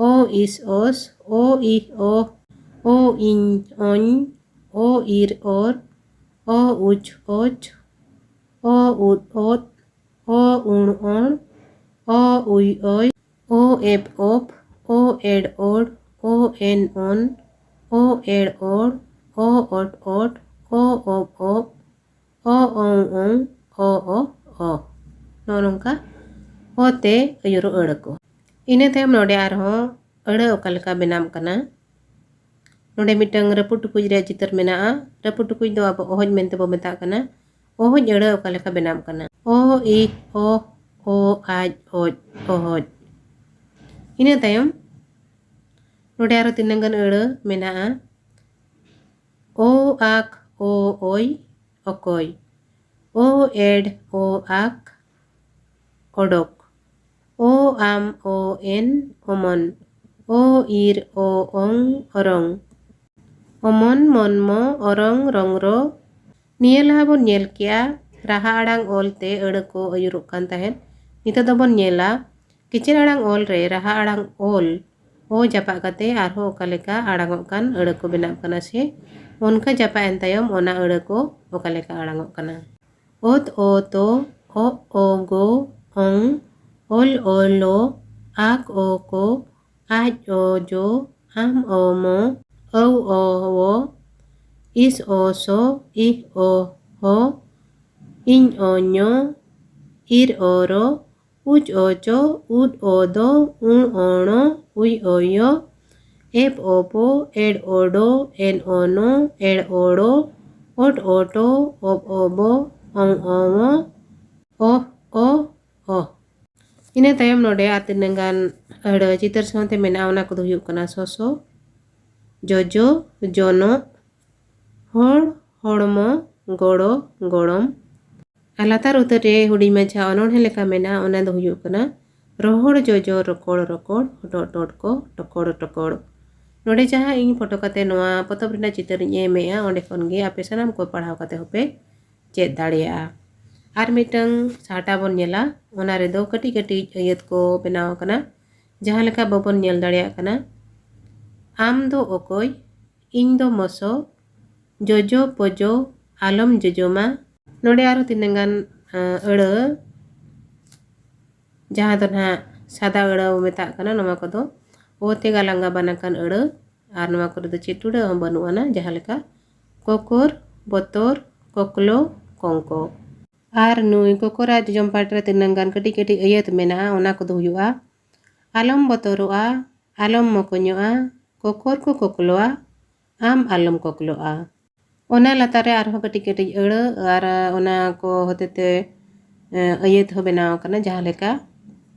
ᱚ ᱤᱥ ᱚᱥ, ᱚ ᱤᱦ ᱚᱦ, ᱚ ᱤᱧ ᱚᱧ, ᱚ ᱤᱨ ᱚᱨ, ᱚ ᱩᱪ ᱚᱪ, ᱚ ᱩᱫ ᱚᱫ, ᱚ ᱩᱬ ᱚᱬ, ᱚ ᱩᱭ ᱚᱭ, ᱚ ᱮᱯ ᱚᱯ, ᱚ ᱮᱰ ᱚᱰ, ᱚ ᱮᱱ ᱚᱱ, ᱚ ᱮᱲ ᱚᱲ, ᱚ ᱚᱴ ᱚᱴ, ᱚ ᱚᱵ ᱚᱵ, ᱚ ᱚᱝ ᱚᱝ, ᱚ ᱚ ᱚ᱾ ᱱᱚᱜᱼᱚ ᱱᱚᱝᱠᱟ ᱚ ᱛᱮ ᱟᱹᱭᱩᱨᱚᱜ ᱟᱹᱲᱟᱹ ᱠᱚ᱾ ᱤᱱᱟᱹ ᱛᱟᱭᱚᱢ ᱱᱚᱰᱮ ᱟᱨᱦᱚᱸ ᱟᱹᱲᱟᱹ ᱚᱠᱟ ᱞᱮᱠᱟ ᱵᱮᱱᱟᱜ ᱠᱟᱱᱟ᱾ ᱱᱚᱰᱮ ᱢᱤᱫᱴᱟᱝ ᱨᱟᱹᱯᱩᱫ ᱴᱩᱠᱩᱡ ᱨᱮᱭᱟᱜ ᱪᱤᱛᱟᱹᱨ ᱢᱮᱱᱟᱜᱼᱟ᱾ ᱨᱟᱹᱯᱩᱫ ᱴᱩᱠᱩᱡ ᱫᱚ ᱟᱵᱚ ᱚᱦᱚᱡ ᱢᱮᱱᱛᱮ ᱵᱚ ᱢᱮᱛᱟᱜ ᱠᱟᱱᱟ᱾ ᱚᱦᱚᱡ ᱟᱹᱲᱟᱹ ᱚᱠᱟ ᱞᱮᱠᱟ ᱵᱮᱱᱟᱜ ᱠᱟᱱᱟ? ᱚ, ᱤ, ᱚ, ᱚ, ᱟᱡ, ᱚᱡ, ᱚᱦᱚᱡ᱾ ᱤᱱᱟᱹ ᱛᱟᱭᱚᱢ ᱱᱚᱰᱮ ᱟᱨᱚ ᱛᱤᱱᱟᱹᱝ ᱜᱟᱱ ᱟᱹᱲᱟᱹ ᱢᱮᱱᱟᱜᱼᱟ᱾ ᱚ, ᱟᱠ, ᱚ, ᱚᱭ, ᱚᱠᱚᱭ᱾ ᱚ, ᱮᱰ, ᱚ, ᱟᱠ, ᱚᱰᱚᱠ᱾ ᱳ ᱟᱢ ᱳ ᱮᱱ ᱳᱢᱚᱱ᱾ ᱳ ᱤᱨ ᱳ ᱚᱝ ᱚᱨᱚᱝ᱾ ᱚᱢᱚᱱ ᱢᱚᱱᱢᱚ ᱚᱨᱚᱝ ᱨᱚᱝᱨᱚ᱾ ᱱᱤᱭᱟᱹ ᱞᱟᱦᱟ ᱵᱚᱱ ᱧᱮᱞ ᱠᱮᱜᱼᱟ, ᱨᱟᱦᱟ ᱟᱲᱟᱝ ᱚᱞ ᱛᱮ ᱟᱹᱲᱟᱹ ᱠᱚ ᱟᱹᱭᱩᱨᱚᱜ ᱠᱟᱱ ᱛᱟᱦᱮᱸᱫ᱾ ᱱᱤᱛᱚᱜ ᱫᱚᱵᱚᱱ ᱧᱮᱞᱟ, ᱠᱮᱪᱮᱫ ᱟᱲᱟᱝ ᱚᱞ ᱨᱮ ᱨᱟᱦᱟ ᱟᱲᱟᱝ ᱚᱞ ᱳ ᱡᱟᱯᱟᱜ ᱠᱟᱛᱮ ᱟᱨᱦᱚᱸ ᱚᱠᱟ ᱞᱮᱠᱟ ᱟᱲᱟᱝᱚᱜ ᱠᱟᱱ ᱟᱹᱲᱟᱹ ᱠᱚ ᱵᱮᱱᱟᱜ ᱠᱟᱱᱟ ᱥᱮ ᱚᱱᱠᱟ ᱡᱟᱯᱟᱜ ᱮᱱ ᱛᱟᱭᱚᱢ ᱚᱱᱟ ᱟᱹᱲᱟᱹ ᱠᱚ ᱚᱠᱟ ᱞᱮᱠᱟ ᱟᱲᱟᱝᱚᱜ ᱠᱟᱱᱟ᱾ ᱚᱛ ᱚ ᱛᱚ, ᱚᱜ ᱚ ᱜᱚ, ᱚᱝ, ᱚᱞ ᱚ ᱞᱚ, ᱟᱠ ᱚ ᱠᱚ, ᱟᱡ ᱚ ᱡᱚ, ᱟᱢ ᱚ ᱢᱚ, ᱟᱹᱣ ᱚ ᱣᱚ, ᱤᱥ ᱚ ᱥᱚ, ᱤᱦ ᱚ ᱦᱚ, ᱤᱧ ᱚ ᱧᱚ, ᱤᱨ ᱚ ᱨᱚ, ᱩᱪ ᱚ ᱪᱚ, ᱩᱫ ᱚ ᱫᱚ, ᱩᱬ ᱚ ᱬᱚ, ᱩᱭ ᱚ ᱭᱚ, ᱮᱯ ᱚ ᱯᱚ, ᱮᱲ ᱚ ᱰᱚ, ᱮᱱ ᱚ ᱱᱚ, ᱮᱲ ᱚ ᱲᱚ, ᱚᱴ ᱚ ᱴᱚ, ᱚᱵ ᱚ ᱵᱚ, ᱚᱝ ᱚ ᱣᱚ, ᱚᱦ ᱚ ᱚᱦ᱾ ᱤᱱᱟᱹ ᱛᱟᱭᱚᱢ ᱱᱚᱰᱮ ᱟᱨ ᱛᱤᱱᱟᱹᱜ ᱜᱟᱱ ᱟᱹᱲᱟᱹ ᱪᱤᱛᱟᱹᱨ ᱥᱟᱶᱛᱮ ᱢᱮᱱᱟᱜᱼᱟ, ᱚᱱᱟ ᱠᱚᱫᱚ ᱦᱩᱭᱩᱜ ᱠᱟᱱᱟ ᱥᱚᱥᱚ, ᱡᱚᱡᱚ, ᱡᱚᱱᱚᱜ, ᱦᱚᱲ, ᱦᱚᱲᱢᱚ, ᱜᱚᱲᱚ, ᱜᱚᱲᱚᱢ᱾ ᱟᱨ ᱞᱟᱛᱟᱨ ᱩᱛᱟᱹᱨ ᱨᱮ ᱦᱩᱰᱤᱧ ᱢᱟᱪᱷᱟ ᱚᱱᱚᱬᱦᱮ ᱞᱮᱠᱟ ᱢᱮᱱᱟᱜᱼᱟ, ᱚᱱᱟ ᱫᱚ ᱦᱩᱭᱩᱜ ᱠᱟᱱᱟ ᱨᱚᱦᱚᱲ ᱡᱚᱡᱚ ᱨᱚᱠᱚᱲ ᱨᱚᱠᱚᱲ, ᱦᱚᱴᱚᱜ ᱴᱚᱴᱠᱚ ᱴᱚᱠᱚᱲ ᱴᱚᱠᱚᱲ᱾ ᱱᱚᱰᱮ ᱡᱟᱦᱟᱸ ᱤᱧ ᱯᱷᱳᱴᱳ ᱠᱟᱛᱮ ᱱᱚᱣᱟ ᱯᱚᱛᱚᱵ ᱨᱮᱱᱟᱜ ᱪᱤᱛᱟᱹᱨ ᱤᱧ ᱮᱢᱮᱜᱼᱟ, ᱚᱸᱰᱮ ᱠᱷᱚᱱ ᱜᱮ ᱟᱯᱮ ᱥᱟᱱᱟᱢ ᱠᱚ ᱯᱟᱲᱦᱟᱣ ᱠᱟᱛᱮ ᱦᱚᱸᱯᱮ ᱪᱮᱫ ᱫᱟᱲᱮᱭᱟᱜᱼᱟ᱾ ᱟᱨ ᱢᱤᱫᱴᱟᱝ ᱥᱟᱦᱴᱟ ᱵᱚᱱ ᱧᱮᱞᱟ, ᱚᱱᱟ ᱨᱮᱫᱚ ᱠᱟᱹᱴᱤᱡ ᱠᱟᱹᱴᱤᱡ ᱟᱹᱭᱟᱹᱛ ᱠᱚ ᱵᱮᱱᱟᱣ ᱟᱠᱟᱱᱟ, ᱡᱟᱦᱟᱸ ᱞᱮᱠᱟ ᱵᱟᱵᱚᱱ ᱧᱮᱞ ᱫᱟᱲᱮᱭᱟᱜ ᱠᱟᱱᱟ᱾ ᱟᱢ ᱫᱚ ᱚᱠᱚᱭ? ᱤᱧ ᱫᱚ ᱢᱚᱥᱚ᱾ ᱡᱚᱡᱚ ᱯᱚᱡᱚ ᱟᱞᱚᱢ ᱡᱚᱡᱚᱢᱟ᱾ ᱱᱚᱰᱮ ᱟᱨᱦᱚᱸ ᱛᱤᱱᱟᱹᱝ ᱜᱟᱱ, ᱟᱸ, ᱟᱹᱲᱟᱹ, ᱡᱟᱦᱟᱸ ᱫᱚ ᱱᱟᱦᱟᱜ ᱥᱟᱫᱟ ᱟᱹᱲᱟᱹ ᱵᱚ ᱢᱮᱛᱟᱜ ᱠᱟᱱᱟ, ᱱᱚᱣᱟ ᱠᱚᱫᱚ ᱚ ᱛᱮ ᱜᱟᱞᱟᱝ ᱜᱟᱵᱟᱱ ᱟᱠᱟᱱ ᱟᱹᱲᱟᱹ, ᱟᱨ ᱱᱚᱣᱟ ᱠᱚᱨᱮ ᱫᱚ ᱪᱮᱫ ᱴᱩᱰᱟᱹᱜ ᱦᱚᱸ ᱵᱟᱹᱱᱩᱜ ᱟᱱᱟ, ᱡᱟᱦᱟᱸ ᱞᱮᱠᱟ ᱠᱚᱠᱚᱨ, ᱵᱚᱛᱚᱨ, ᱠᱚᱠᱞᱚ, ᱠᱚᱝᱠᱚ᱾ ᱟᱨ ᱱᱩᱭ ᱠᱚᱠᱚᱨᱟᱜ ᱡᱚᱡᱚᱢ ᱯᱟᱴ ᱨᱮ ᱛᱤᱱᱟᱹᱝ ᱜᱟᱱ ᱠᱟᱹᱴᱤᱡ ᱠᱟᱹᱴᱤᱡ ᱟᱹᱭᱟᱹᱛ ᱢᱮᱱᱟᱜᱼᱟ, ᱚᱱᱟ ᱠᱚᱫᱚ ᱦᱩᱭᱩᱜᱼᱟ, ᱟᱞᱚᱢ ᱵᱚᱛᱚᱨᱚᱜᱼᱟ, ᱟᱞᱚᱢ ᱢᱚᱠᱚᱧᱚᱜᱼᱟ, ᱠᱚᱠᱚᱨ ᱠᱚ ᱠᱚᱠᱞᱚᱜᱼᱟ, ᱟᱢ ᱟᱞᱚᱢ ᱠᱚᱠᱞᱚᱜᱼᱟ᱾ ᱚᱱᱟ ᱞᱟᱛᱟᱨ ᱨᱮ ᱟᱨᱦᱚᱸ ᱠᱟᱹᱴᱤᱡ ᱠᱟᱹᱴᱤᱡ ᱟᱹᱲᱟᱹ ᱟᱨ ᱚᱱᱟ ᱠᱚ ᱦᱚᱛᱮ ᱛᱮ, ᱮ, ᱟᱹᱭᱟᱹᱛ ᱦᱚᱸ ᱵᱮᱱᱟᱣ ᱟᱠᱟᱱᱟ, ᱡᱟᱦᱟᱸ ᱞᱮᱠᱟ,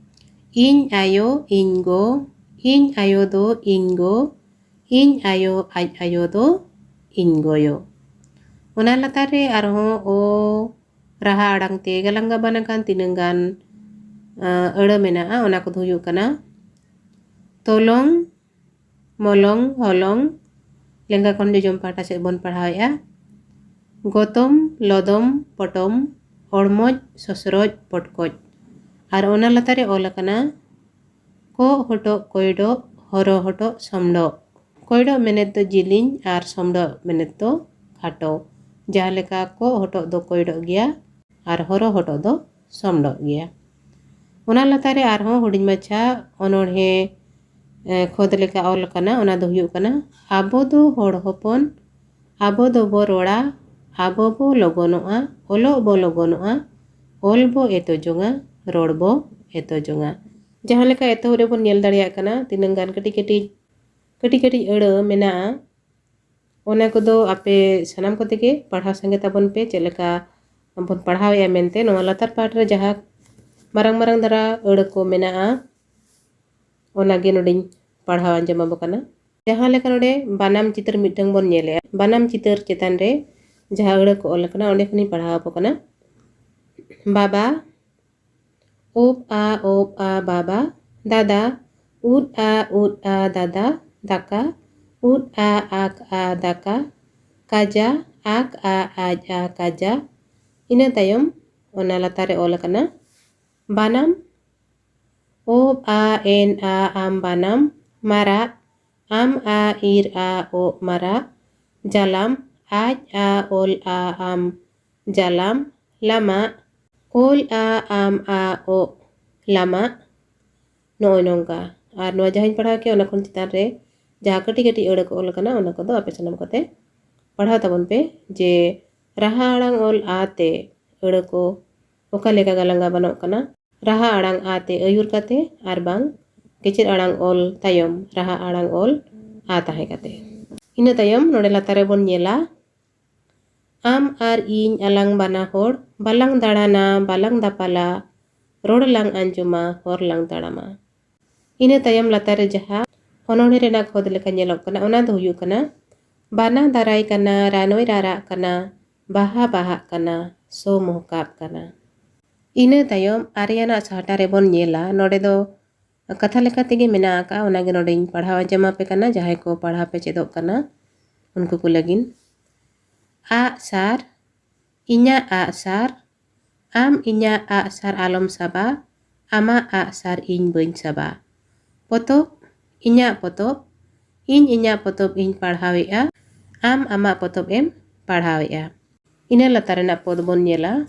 ᱤᱧ ᱟᱭᱳ, ᱤᱧ ᱜᱚ, ᱤᱧ ᱟᱭᱳ ᱫᱚ ᱤᱧ ᱜᱚ, ᱤᱧ ᱟᱭᱳ ᱟᱡ ᱟᱭᱳ ᱫᱚ ᱤᱧ ᱜᱚᱭᱚ᱾ ᱚᱱᱟ ᱞᱟᱛᱟᱨ ᱨᱮ ᱟᱨᱦᱚᱸ ᱚ ᱨᱟᱦᱟ ᱟᱲᱟᱝ ᱛᱮ ᱜᱟᱞᱟᱝ ᱜᱟᱵᱟᱱ ᱟᱠᱟᱱ ᱛᱤᱱᱟᱹᱝ ᱜᱟᱱ ᱟᱹᱲᱟᱹ ᱢᱮᱱᱟᱜᱼᱟ, ᱚᱱᱟ ᱠᱚᱫᱚ ᱦᱩᱭᱩᱜ ᱠᱟᱱᱟ ᱛᱚᱞᱚᱝ, ᱢᱚᱞᱚᱝ, ᱦᱚᱞᱚᱝ᱾ ᱞᱮᱸᱜᱟ ᱠᱷᱚᱱ ᱡᱚᱡᱚᱢ ᱯᱟᱦᱴᱟ ᱥᱮᱫ ᱵᱚᱱ ᱯᱟᱲᱦᱟᱣᱮᱫᱼᱟ᱾ ᱜᱚᱛᱚᱢ, ᱞᱚᱫᱚᱢ, ᱯᱚᱴᱚᱢ, ᱚᱲᱢᱚᱡ, ᱥᱚᱥᱨᱚᱡ, ᱯᱚᱴᱠᱚᱡ᱾ ᱟᱨ ᱚᱱᱟ ᱞᱟᱛᱟᱨ ᱨᱮ ᱚᱞ ᱟᱠᱟᱱᱟ ᱠᱚᱜ ᱦᱚᱴᱚᱜ ᱠᱚᱭᱰᱚᱜ, ᱦᱚᱨᱚ ᱦᱚᱴᱚᱜ ᱥᱚᱢᱰᱚᱜ᱾ ᱠᱚᱭᱰᱚᱜ ᱢᱮᱱᱮᱛ ᱫᱚ ᱡᱤᱞᱤᱧ ᱟᱨ ᱥᱚᱢᱰᱚᱜ ᱢᱮᱱᱮᱛ ᱫᱚ ᱠᱷᱟᱴᱚ᱾ ᱡᱟᱦᱟᱸ ᱞᱮᱠᱟ ᱠᱚᱜ ᱦᱚᱴᱚᱜ ᱫᱚ ᱠᱚᱭᱰᱚᱜ ᱜᱮᱭᱟ ᱟᱨ ᱦᱚᱨᱚ ᱦᱚᱴᱚᱜ ᱫᱚ ᱥᱚᱢᱰᱚᱜ ᱜᱮᱭᱟ᱾ ᱚᱱᱟ ᱞᱟᱛᱟᱨ ᱨᱮ ᱟᱨᱦᱚᱸ ᱦᱩᱰᱤᱧ ᱢᱟᱪᱷᱟ ᱚᱱᱚᱬᱦᱮ, ᱮ, ᱠᱷᱚᱫ ᱞᱮᱠᱟ ᱚᱞ ᱟᱠᱟᱱᱟ᱾ ᱚᱱᱟ ᱫᱚ ᱦᱩᱭᱩᱜ ᱠᱟᱱᱟ, ᱟᱵᱚ ᱫᱚ ᱦᱚᱲ ᱦᱚᱯᱚᱱ, ᱟᱵᱚ ᱫᱚᱵᱚ ᱨᱚᱲᱟ, ᱟᱵᱚ ᱵᱚ ᱞᱚᱜᱚᱱᱚᱜᱼᱟ, ᱚᱞᱚᱜ ᱵᱚ ᱞᱚᱜᱚᱱᱚᱜᱼᱟ, ᱚᱞ ᱵᱚ ᱮᱛᱚ ᱡᱚᱝᱟ, ᱨᱚᱲ ᱵᱚ ᱮᱛᱚ ᱡᱚᱝᱟ᱾ ᱡᱟᱦᱟᱸ ᱞᱮᱠᱟ ᱮᱛᱚᱦᱚᱵ ᱨᱮᱵᱚᱱ ᱧᱮᱞ ᱫᱟᱲᱮᱭᱟᱜ ᱠᱟᱱᱟ, ᱛᱤᱱᱟᱹᱝ ᱜᱟᱱ ᱠᱟᱹᱴᱤᱡ ᱠᱟᱹᱴᱤᱡ, ᱠᱟᱹᱴᱤᱡ ᱠᱟᱹᱴᱤᱡ ᱟᱹᱲᱟᱹ ᱢᱮᱱᱟᱜᱼᱟ᱾ ᱚᱱᱟ ᱠᱚᱫᱚ ᱟᱯᱮ ᱥᱟᱱᱟᱢ ᱠᱚᱛᱮ ᱜᱮ ᱯᱟᱲᱦᱟᱣ ᱥᱟᱸᱜᱮ ᱛᱟᱵᱚᱱ ᱯᱮ, ᱪᱮᱫ ᱞᱮᱠᱟ ᱵᱚᱱ ᱯᱟᱲᱦᱟᱣᱮᱫᱼᱟ ᱢᱮᱱᱛᱮ᱾ ᱱᱚᱣᱟ ᱞᱟᱛᱟᱨ ᱯᱟᱦᱴᱟ ᱨᱮ ᱡᱟᱦᱟᱸ ᱢᱟᱨᱟᱝ ᱢᱟᱨᱟᱝ ᱫᱷᱟᱨᱟ ᱟᱹᱲᱟᱹ ᱠᱚ ᱢᱮᱱᱟᱜᱼᱟ, ᱚᱱᱟᱜᱮ ᱱᱚᱰᱮᱧ ᱯᱟᱲᱦᱟᱣ ᱟᱸᱡᱚᱢ ᱟᱵᱚ ᱠᱟᱱᱟ᱾ ᱡᱟᱦᱟᱸ ᱞᱮᱠᱟ ᱱᱚᱰᱮ ᱵᱟᱱᱟᱢ ᱪᱤᱛᱟᱹᱨ ᱢᱤᱫᱴᱟᱝ ᱵᱚᱱ ᱧᱮᱞᱮᱜᱼᱟ, ᱵᱟᱱᱟᱢ ᱪᱤᱛᱟᱹᱨ ᱪᱮᱛᱟᱱ ᱨᱮ ᱡᱟᱦᱟᱸ ᱟᱹᱲᱟᱹ ᱠᱚ ᱚᱞ ᱟᱠᱟᱱᱟ, ᱚᱸᱰᱮ ᱠᱷᱚᱱᱤᱧ ᱯᱟᱲᱦᱟᱣ ᱟᱵᱚ ᱠᱟᱱᱟ᱾ ᱵᱟᱵᱟ, ᱳᱵ ᱟ ᱳᱵ ᱟ ᱵᱟᱵᱟ, ᱫᱟᱫᱟ, ᱩᱫ ᱟ ᱩᱫ ᱟ ᱫᱟᱫᱟ, ᱫᱟᱠᱟ, ᱩᱫ ᱟ ᱟᱠ ᱟ ᱫᱟᱠᱟ, ᱠᱟᱡᱟ, ᱟᱠ ᱟ ᱟᱡ ᱟ ᱠᱟᱡᱟ᱾ ᱤᱱᱟᱹ ᱛᱟᱭᱚᱢ ᱚᱱᱟ ᱞᱟᱛᱟᱨ ᱨᱮ ᱚᱞ ᱟᱠᱟᱱᱟ ᱵᱟᱱᱟᱢ, ᱳᱵ ᱟ ᱮᱱ ᱟ ᱟᱢ ᱵᱟᱱᱟᱢ, ᱢᱟᱨᱟᱜ, ᱟᱢ ᱟ ᱤᱨ ᱟ ᱳᱜ ᱢᱟᱨᱟᱜ, ᱡᱟᱞᱟᱢ, ᱟᱡ ᱟ ᱳᱞ ᱟ ᱟᱢ ᱡᱟᱞᱟᱢ, ᱞᱟᱢᱟᱜ, ᱳᱞ ᱟ ᱟᱢ ᱟ ᱳᱜ ᱞᱟᱢᱟᱜ᱾ ᱱᱚᱜᱼᱚᱭ ᱱᱚᱝᱠᱟ᱾ ᱟᱨ ᱱᱚᱣᱟ ᱡᱟᱦᱟᱸᱧ ᱯᱟᱲᱦᱟᱣ ᱠᱮᱫ, ᱚᱱᱟ ᱠᱷᱚᱱ ᱪᱮᱛᱟᱱ ᱨᱮ ᱡᱟᱦᱟᱸ ᱠᱟᱹᱴᱤᱡ ᱠᱟᱹᱴᱤᱡ ᱟᱹᱲᱟᱹ ᱠᱚ ᱚᱞ ᱟᱠᱟᱱᱟ, ᱚᱱᱟ ᱠᱚᱫᱚ ᱟᱯᱮ ᱥᱟᱱᱟᱢ ᱠᱚᱛᱮ ᱯᱟᱲᱦᱟᱣ ᱛᱟᱵᱚᱱ ᱯᱮ, ᱡᱮ ᱨᱟᱦᱟ ᱟᱲᱟᱝ ᱚᱞ ᱟ ᱛᱮ ᱟᱹᱲᱟᱹ ᱠᱚ ᱚᱠᱟ ᱞᱮᱠᱟ ᱜᱟᱞᱟᱝ ᱜᱟᱵᱟᱱᱚᱜ ᱠᱟᱱᱟ᱾ ᱨᱟᱦᱟ ᱟᱲᱟᱝ ᱟ ᱛᱮ ᱟᱹᱭᱩᱨ ᱠᱟᱛᱮ ᱟᱨ ᱵᱟᱝ ᱠᱮᱪᱮᱫ ᱟᱲᱟᱝ ᱚᱞ ᱛᱟᱭᱚᱢ ᱨᱟᱦᱟ ᱟᱲᱟᱝ ᱚᱞ ᱟ ᱛᱟᱦᱮᱸ ᱠᱟᱛᱮ᱾ ᱤᱱᱟᱹ ᱛᱟᱭᱚᱢ ᱱᱚᱰᱮ ᱞᱟᱛᱟᱨ ᱨᱮᱵᱚᱱ ᱧᱮᱞᱟ, ᱟᱢ ᱟᱨ ᱤᱧ ᱟᱞᱟᱝ ᱵᱟᱱᱟ ᱦᱚᱲ ᱵᱟᱞᱟᱝ ᱫᱟᱬᱟᱱᱟ, ᱵᱟᱞᱟᱝ ᱫᱟᱯᱟᱞᱟ, ᱨᱚᱲ ᱞᱟᱝ ᱟᱸᱡᱚᱢᱟ, ᱦᱚᱨ ᱞᱟᱝ ᱛᱟᱲᱟᱢᱟ᱾ ᱤᱱᱟᱹ ᱛᱟᱭᱚᱢ ᱞᱟᱛᱟᱨ ᱨᱮ ᱡᱟᱦᱟᱸ ᱚᱱᱚᱬᱦᱮ ᱨᱮᱱᱟᱜ ᱠᱷᱚᱫ ᱞᱮᱠᱟ ᱧᱮᱞᱚᱜ ᱠᱟᱱᱟ, ᱚᱱᱟ ᱫᱚ ᱦᱩᱭᱩᱜ ᱠᱟᱱᱟ, ᱵᱟᱱᱟ ᱫᱟᱨᱟᱭ ᱠᱟᱱᱟ, ᱨᱟᱱᱚᱭ ᱨᱟᱨᱟᱜ ᱠᱟᱱᱟ, ᱵᱟᱦᱟ ᱵᱟᱦᱟᱜ ᱠᱟᱱᱟ, ᱥᱚ ᱢᱚᱦᱠᱟᱵ ᱠᱟᱱᱟ᱾ ᱤᱱᱟᱹ ᱛᱟᱭᱚᱢ ᱟᱨᱮᱭᱟᱱᱟᱜ ᱥᱟᱦᱴᱟ ᱨᱮᱵᱚᱱ ᱧᱮᱞᱟ᱾ ᱱᱚᱰᱮ ᱫᱚ ᱠᱟᱛᱷᱟ ᱞᱮᱠᱟ ᱛᱮᱜᱮ ᱢᱮᱱᱟᱜ ᱟᱠᱟᱫᱼᱟ, ᱚᱱᱟᱜᱮ ᱱᱚᱰᱮᱧ ᱯᱟᱲᱦᱟᱣ ᱟᱸᱡᱚᱢ ᱟᱯᱮ ᱠᱟᱱᱟ᱾ ᱡᱟᱦᱟᱸᱭ ᱠᱚ ᱯᱟᱲᱦᱟᱣ ᱯᱮ ᱪᱮᱫᱚᱜ ᱠᱟᱱᱟ, ᱩᱱᱠᱩ ᱠᱚ ᱞᱟᱹᱜᱤᱫ᱾ ᱟᱜ ᱥᱟᱨ, ᱤᱧᱟᱹᱜ ᱟᱜ ᱥᱟᱨ, ᱟᱢ ᱤᱧᱟᱹᱜ ᱟᱜ ᱥᱟᱨ ᱟᱞᱚᱢ ᱥᱟᱵᱟ, ᱟᱢᱟᱜ ᱟᱜ ᱥᱟᱨ ᱤᱧ ᱵᱟᱹᱧ ᱥᱟᱵᱟ᱾ ᱯᱚᱛᱚᱵ, ᱤᱧᱟᱹᱜ ᱯᱚᱛᱚᱵ, ᱤᱧ ᱤᱧᱟᱹᱜ ᱯᱚᱛᱚᱵ ᱤᱧ ᱯᱟᱲᱦᱟᱣᱮᱫᱼᱟ, ᱟᱢ ᱟᱢᱟᱜ ᱯᱚᱛᱚᱵ ᱮᱢ ᱯᱟᱲᱦᱟᱣᱮᱫᱼᱟ᱾ ᱤᱱᱟᱹ ᱞᱟᱛᱟᱨ ᱨᱮᱱᱟᱜ ᱯᱚᱫ ᱵᱚᱱ ᱧᱮᱞᱟ,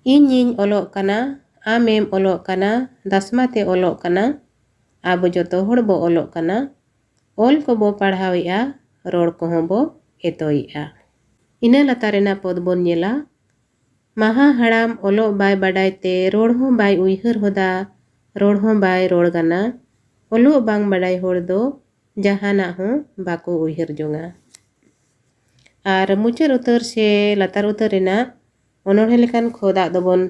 ᱤᱧᱤᱧ ᱚᱞᱚᱜ ᱠᱟᱱᱟ, ᱟᱢᱮᱢ ᱚᱞᱚᱜ ᱠᱟᱱᱟ, ᱫᱟᱥᱢᱟ ᱛᱮ ᱚᱞᱚᱜ ᱠᱟᱱᱟ, ᱟᱵᱚ ᱡᱚᱛᱚ ᱦᱚᱲ ᱵᱚ ᱚᱞᱚᱜ ᱠᱟᱱᱟ, ᱚᱞ ᱠᱚᱵᱚ ᱯᱟᱲᱦᱟᱣᱮᱫᱼᱟ, ᱨᱚᱲ ᱠᱚᱦᱚᱸ ᱵᱚ ᱮᱛᱚᱭᱮᱫᱼᱟ᱾ ᱤᱱᱟᱹ ᱞᱟᱛᱟᱨ ᱨᱮᱱᱟᱜ ᱯᱚᱫ ᱵᱚᱱ ᱧᱮᱞᱟ, ᱢᱟᱦᱟ ᱦᱟᱲᱟᱢ ᱚᱞᱚᱜ ᱵᱟᱭ ᱵᱟᱰᱟᱭ ᱛᱮ ᱨᱚᱲ ᱦᱚᱸ ᱵᱟᱭ ᱩᱭᱦᱟᱹᱨ ᱦᱚᱫᱟ, ᱨᱚᱲ ᱦᱚᱸ ᱵᱟᱭ ᱨᱚᱲ ᱜᱟᱱᱟ, ᱚᱞᱚᱜ ᱵᱟᱝ ᱵᱟᱰᱟᱭ ᱦᱚᱲ ᱫᱚ ᱡᱟᱦᱟᱱᱟᱜ ᱦᱚᱸ ᱵᱟᱠᱚ ᱩᱭᱦᱟᱹᱨ ᱡᱚᱝᱟ᱾ ᱟᱨ ᱢᱩᱪᱟᱹᱫ ᱩᱛᱟᱹᱨ ᱥᱮ ᱞᱟᱛᱟᱨ ᱩᱛᱟᱹᱨ ᱨᱮᱱᱟᱜ ᱚᱱᱚᱬᱦᱮ ᱞᱮᱠᱟᱱ ᱠᱷᱚᱫᱟᱜ ᱫᱚᱵᱚᱱ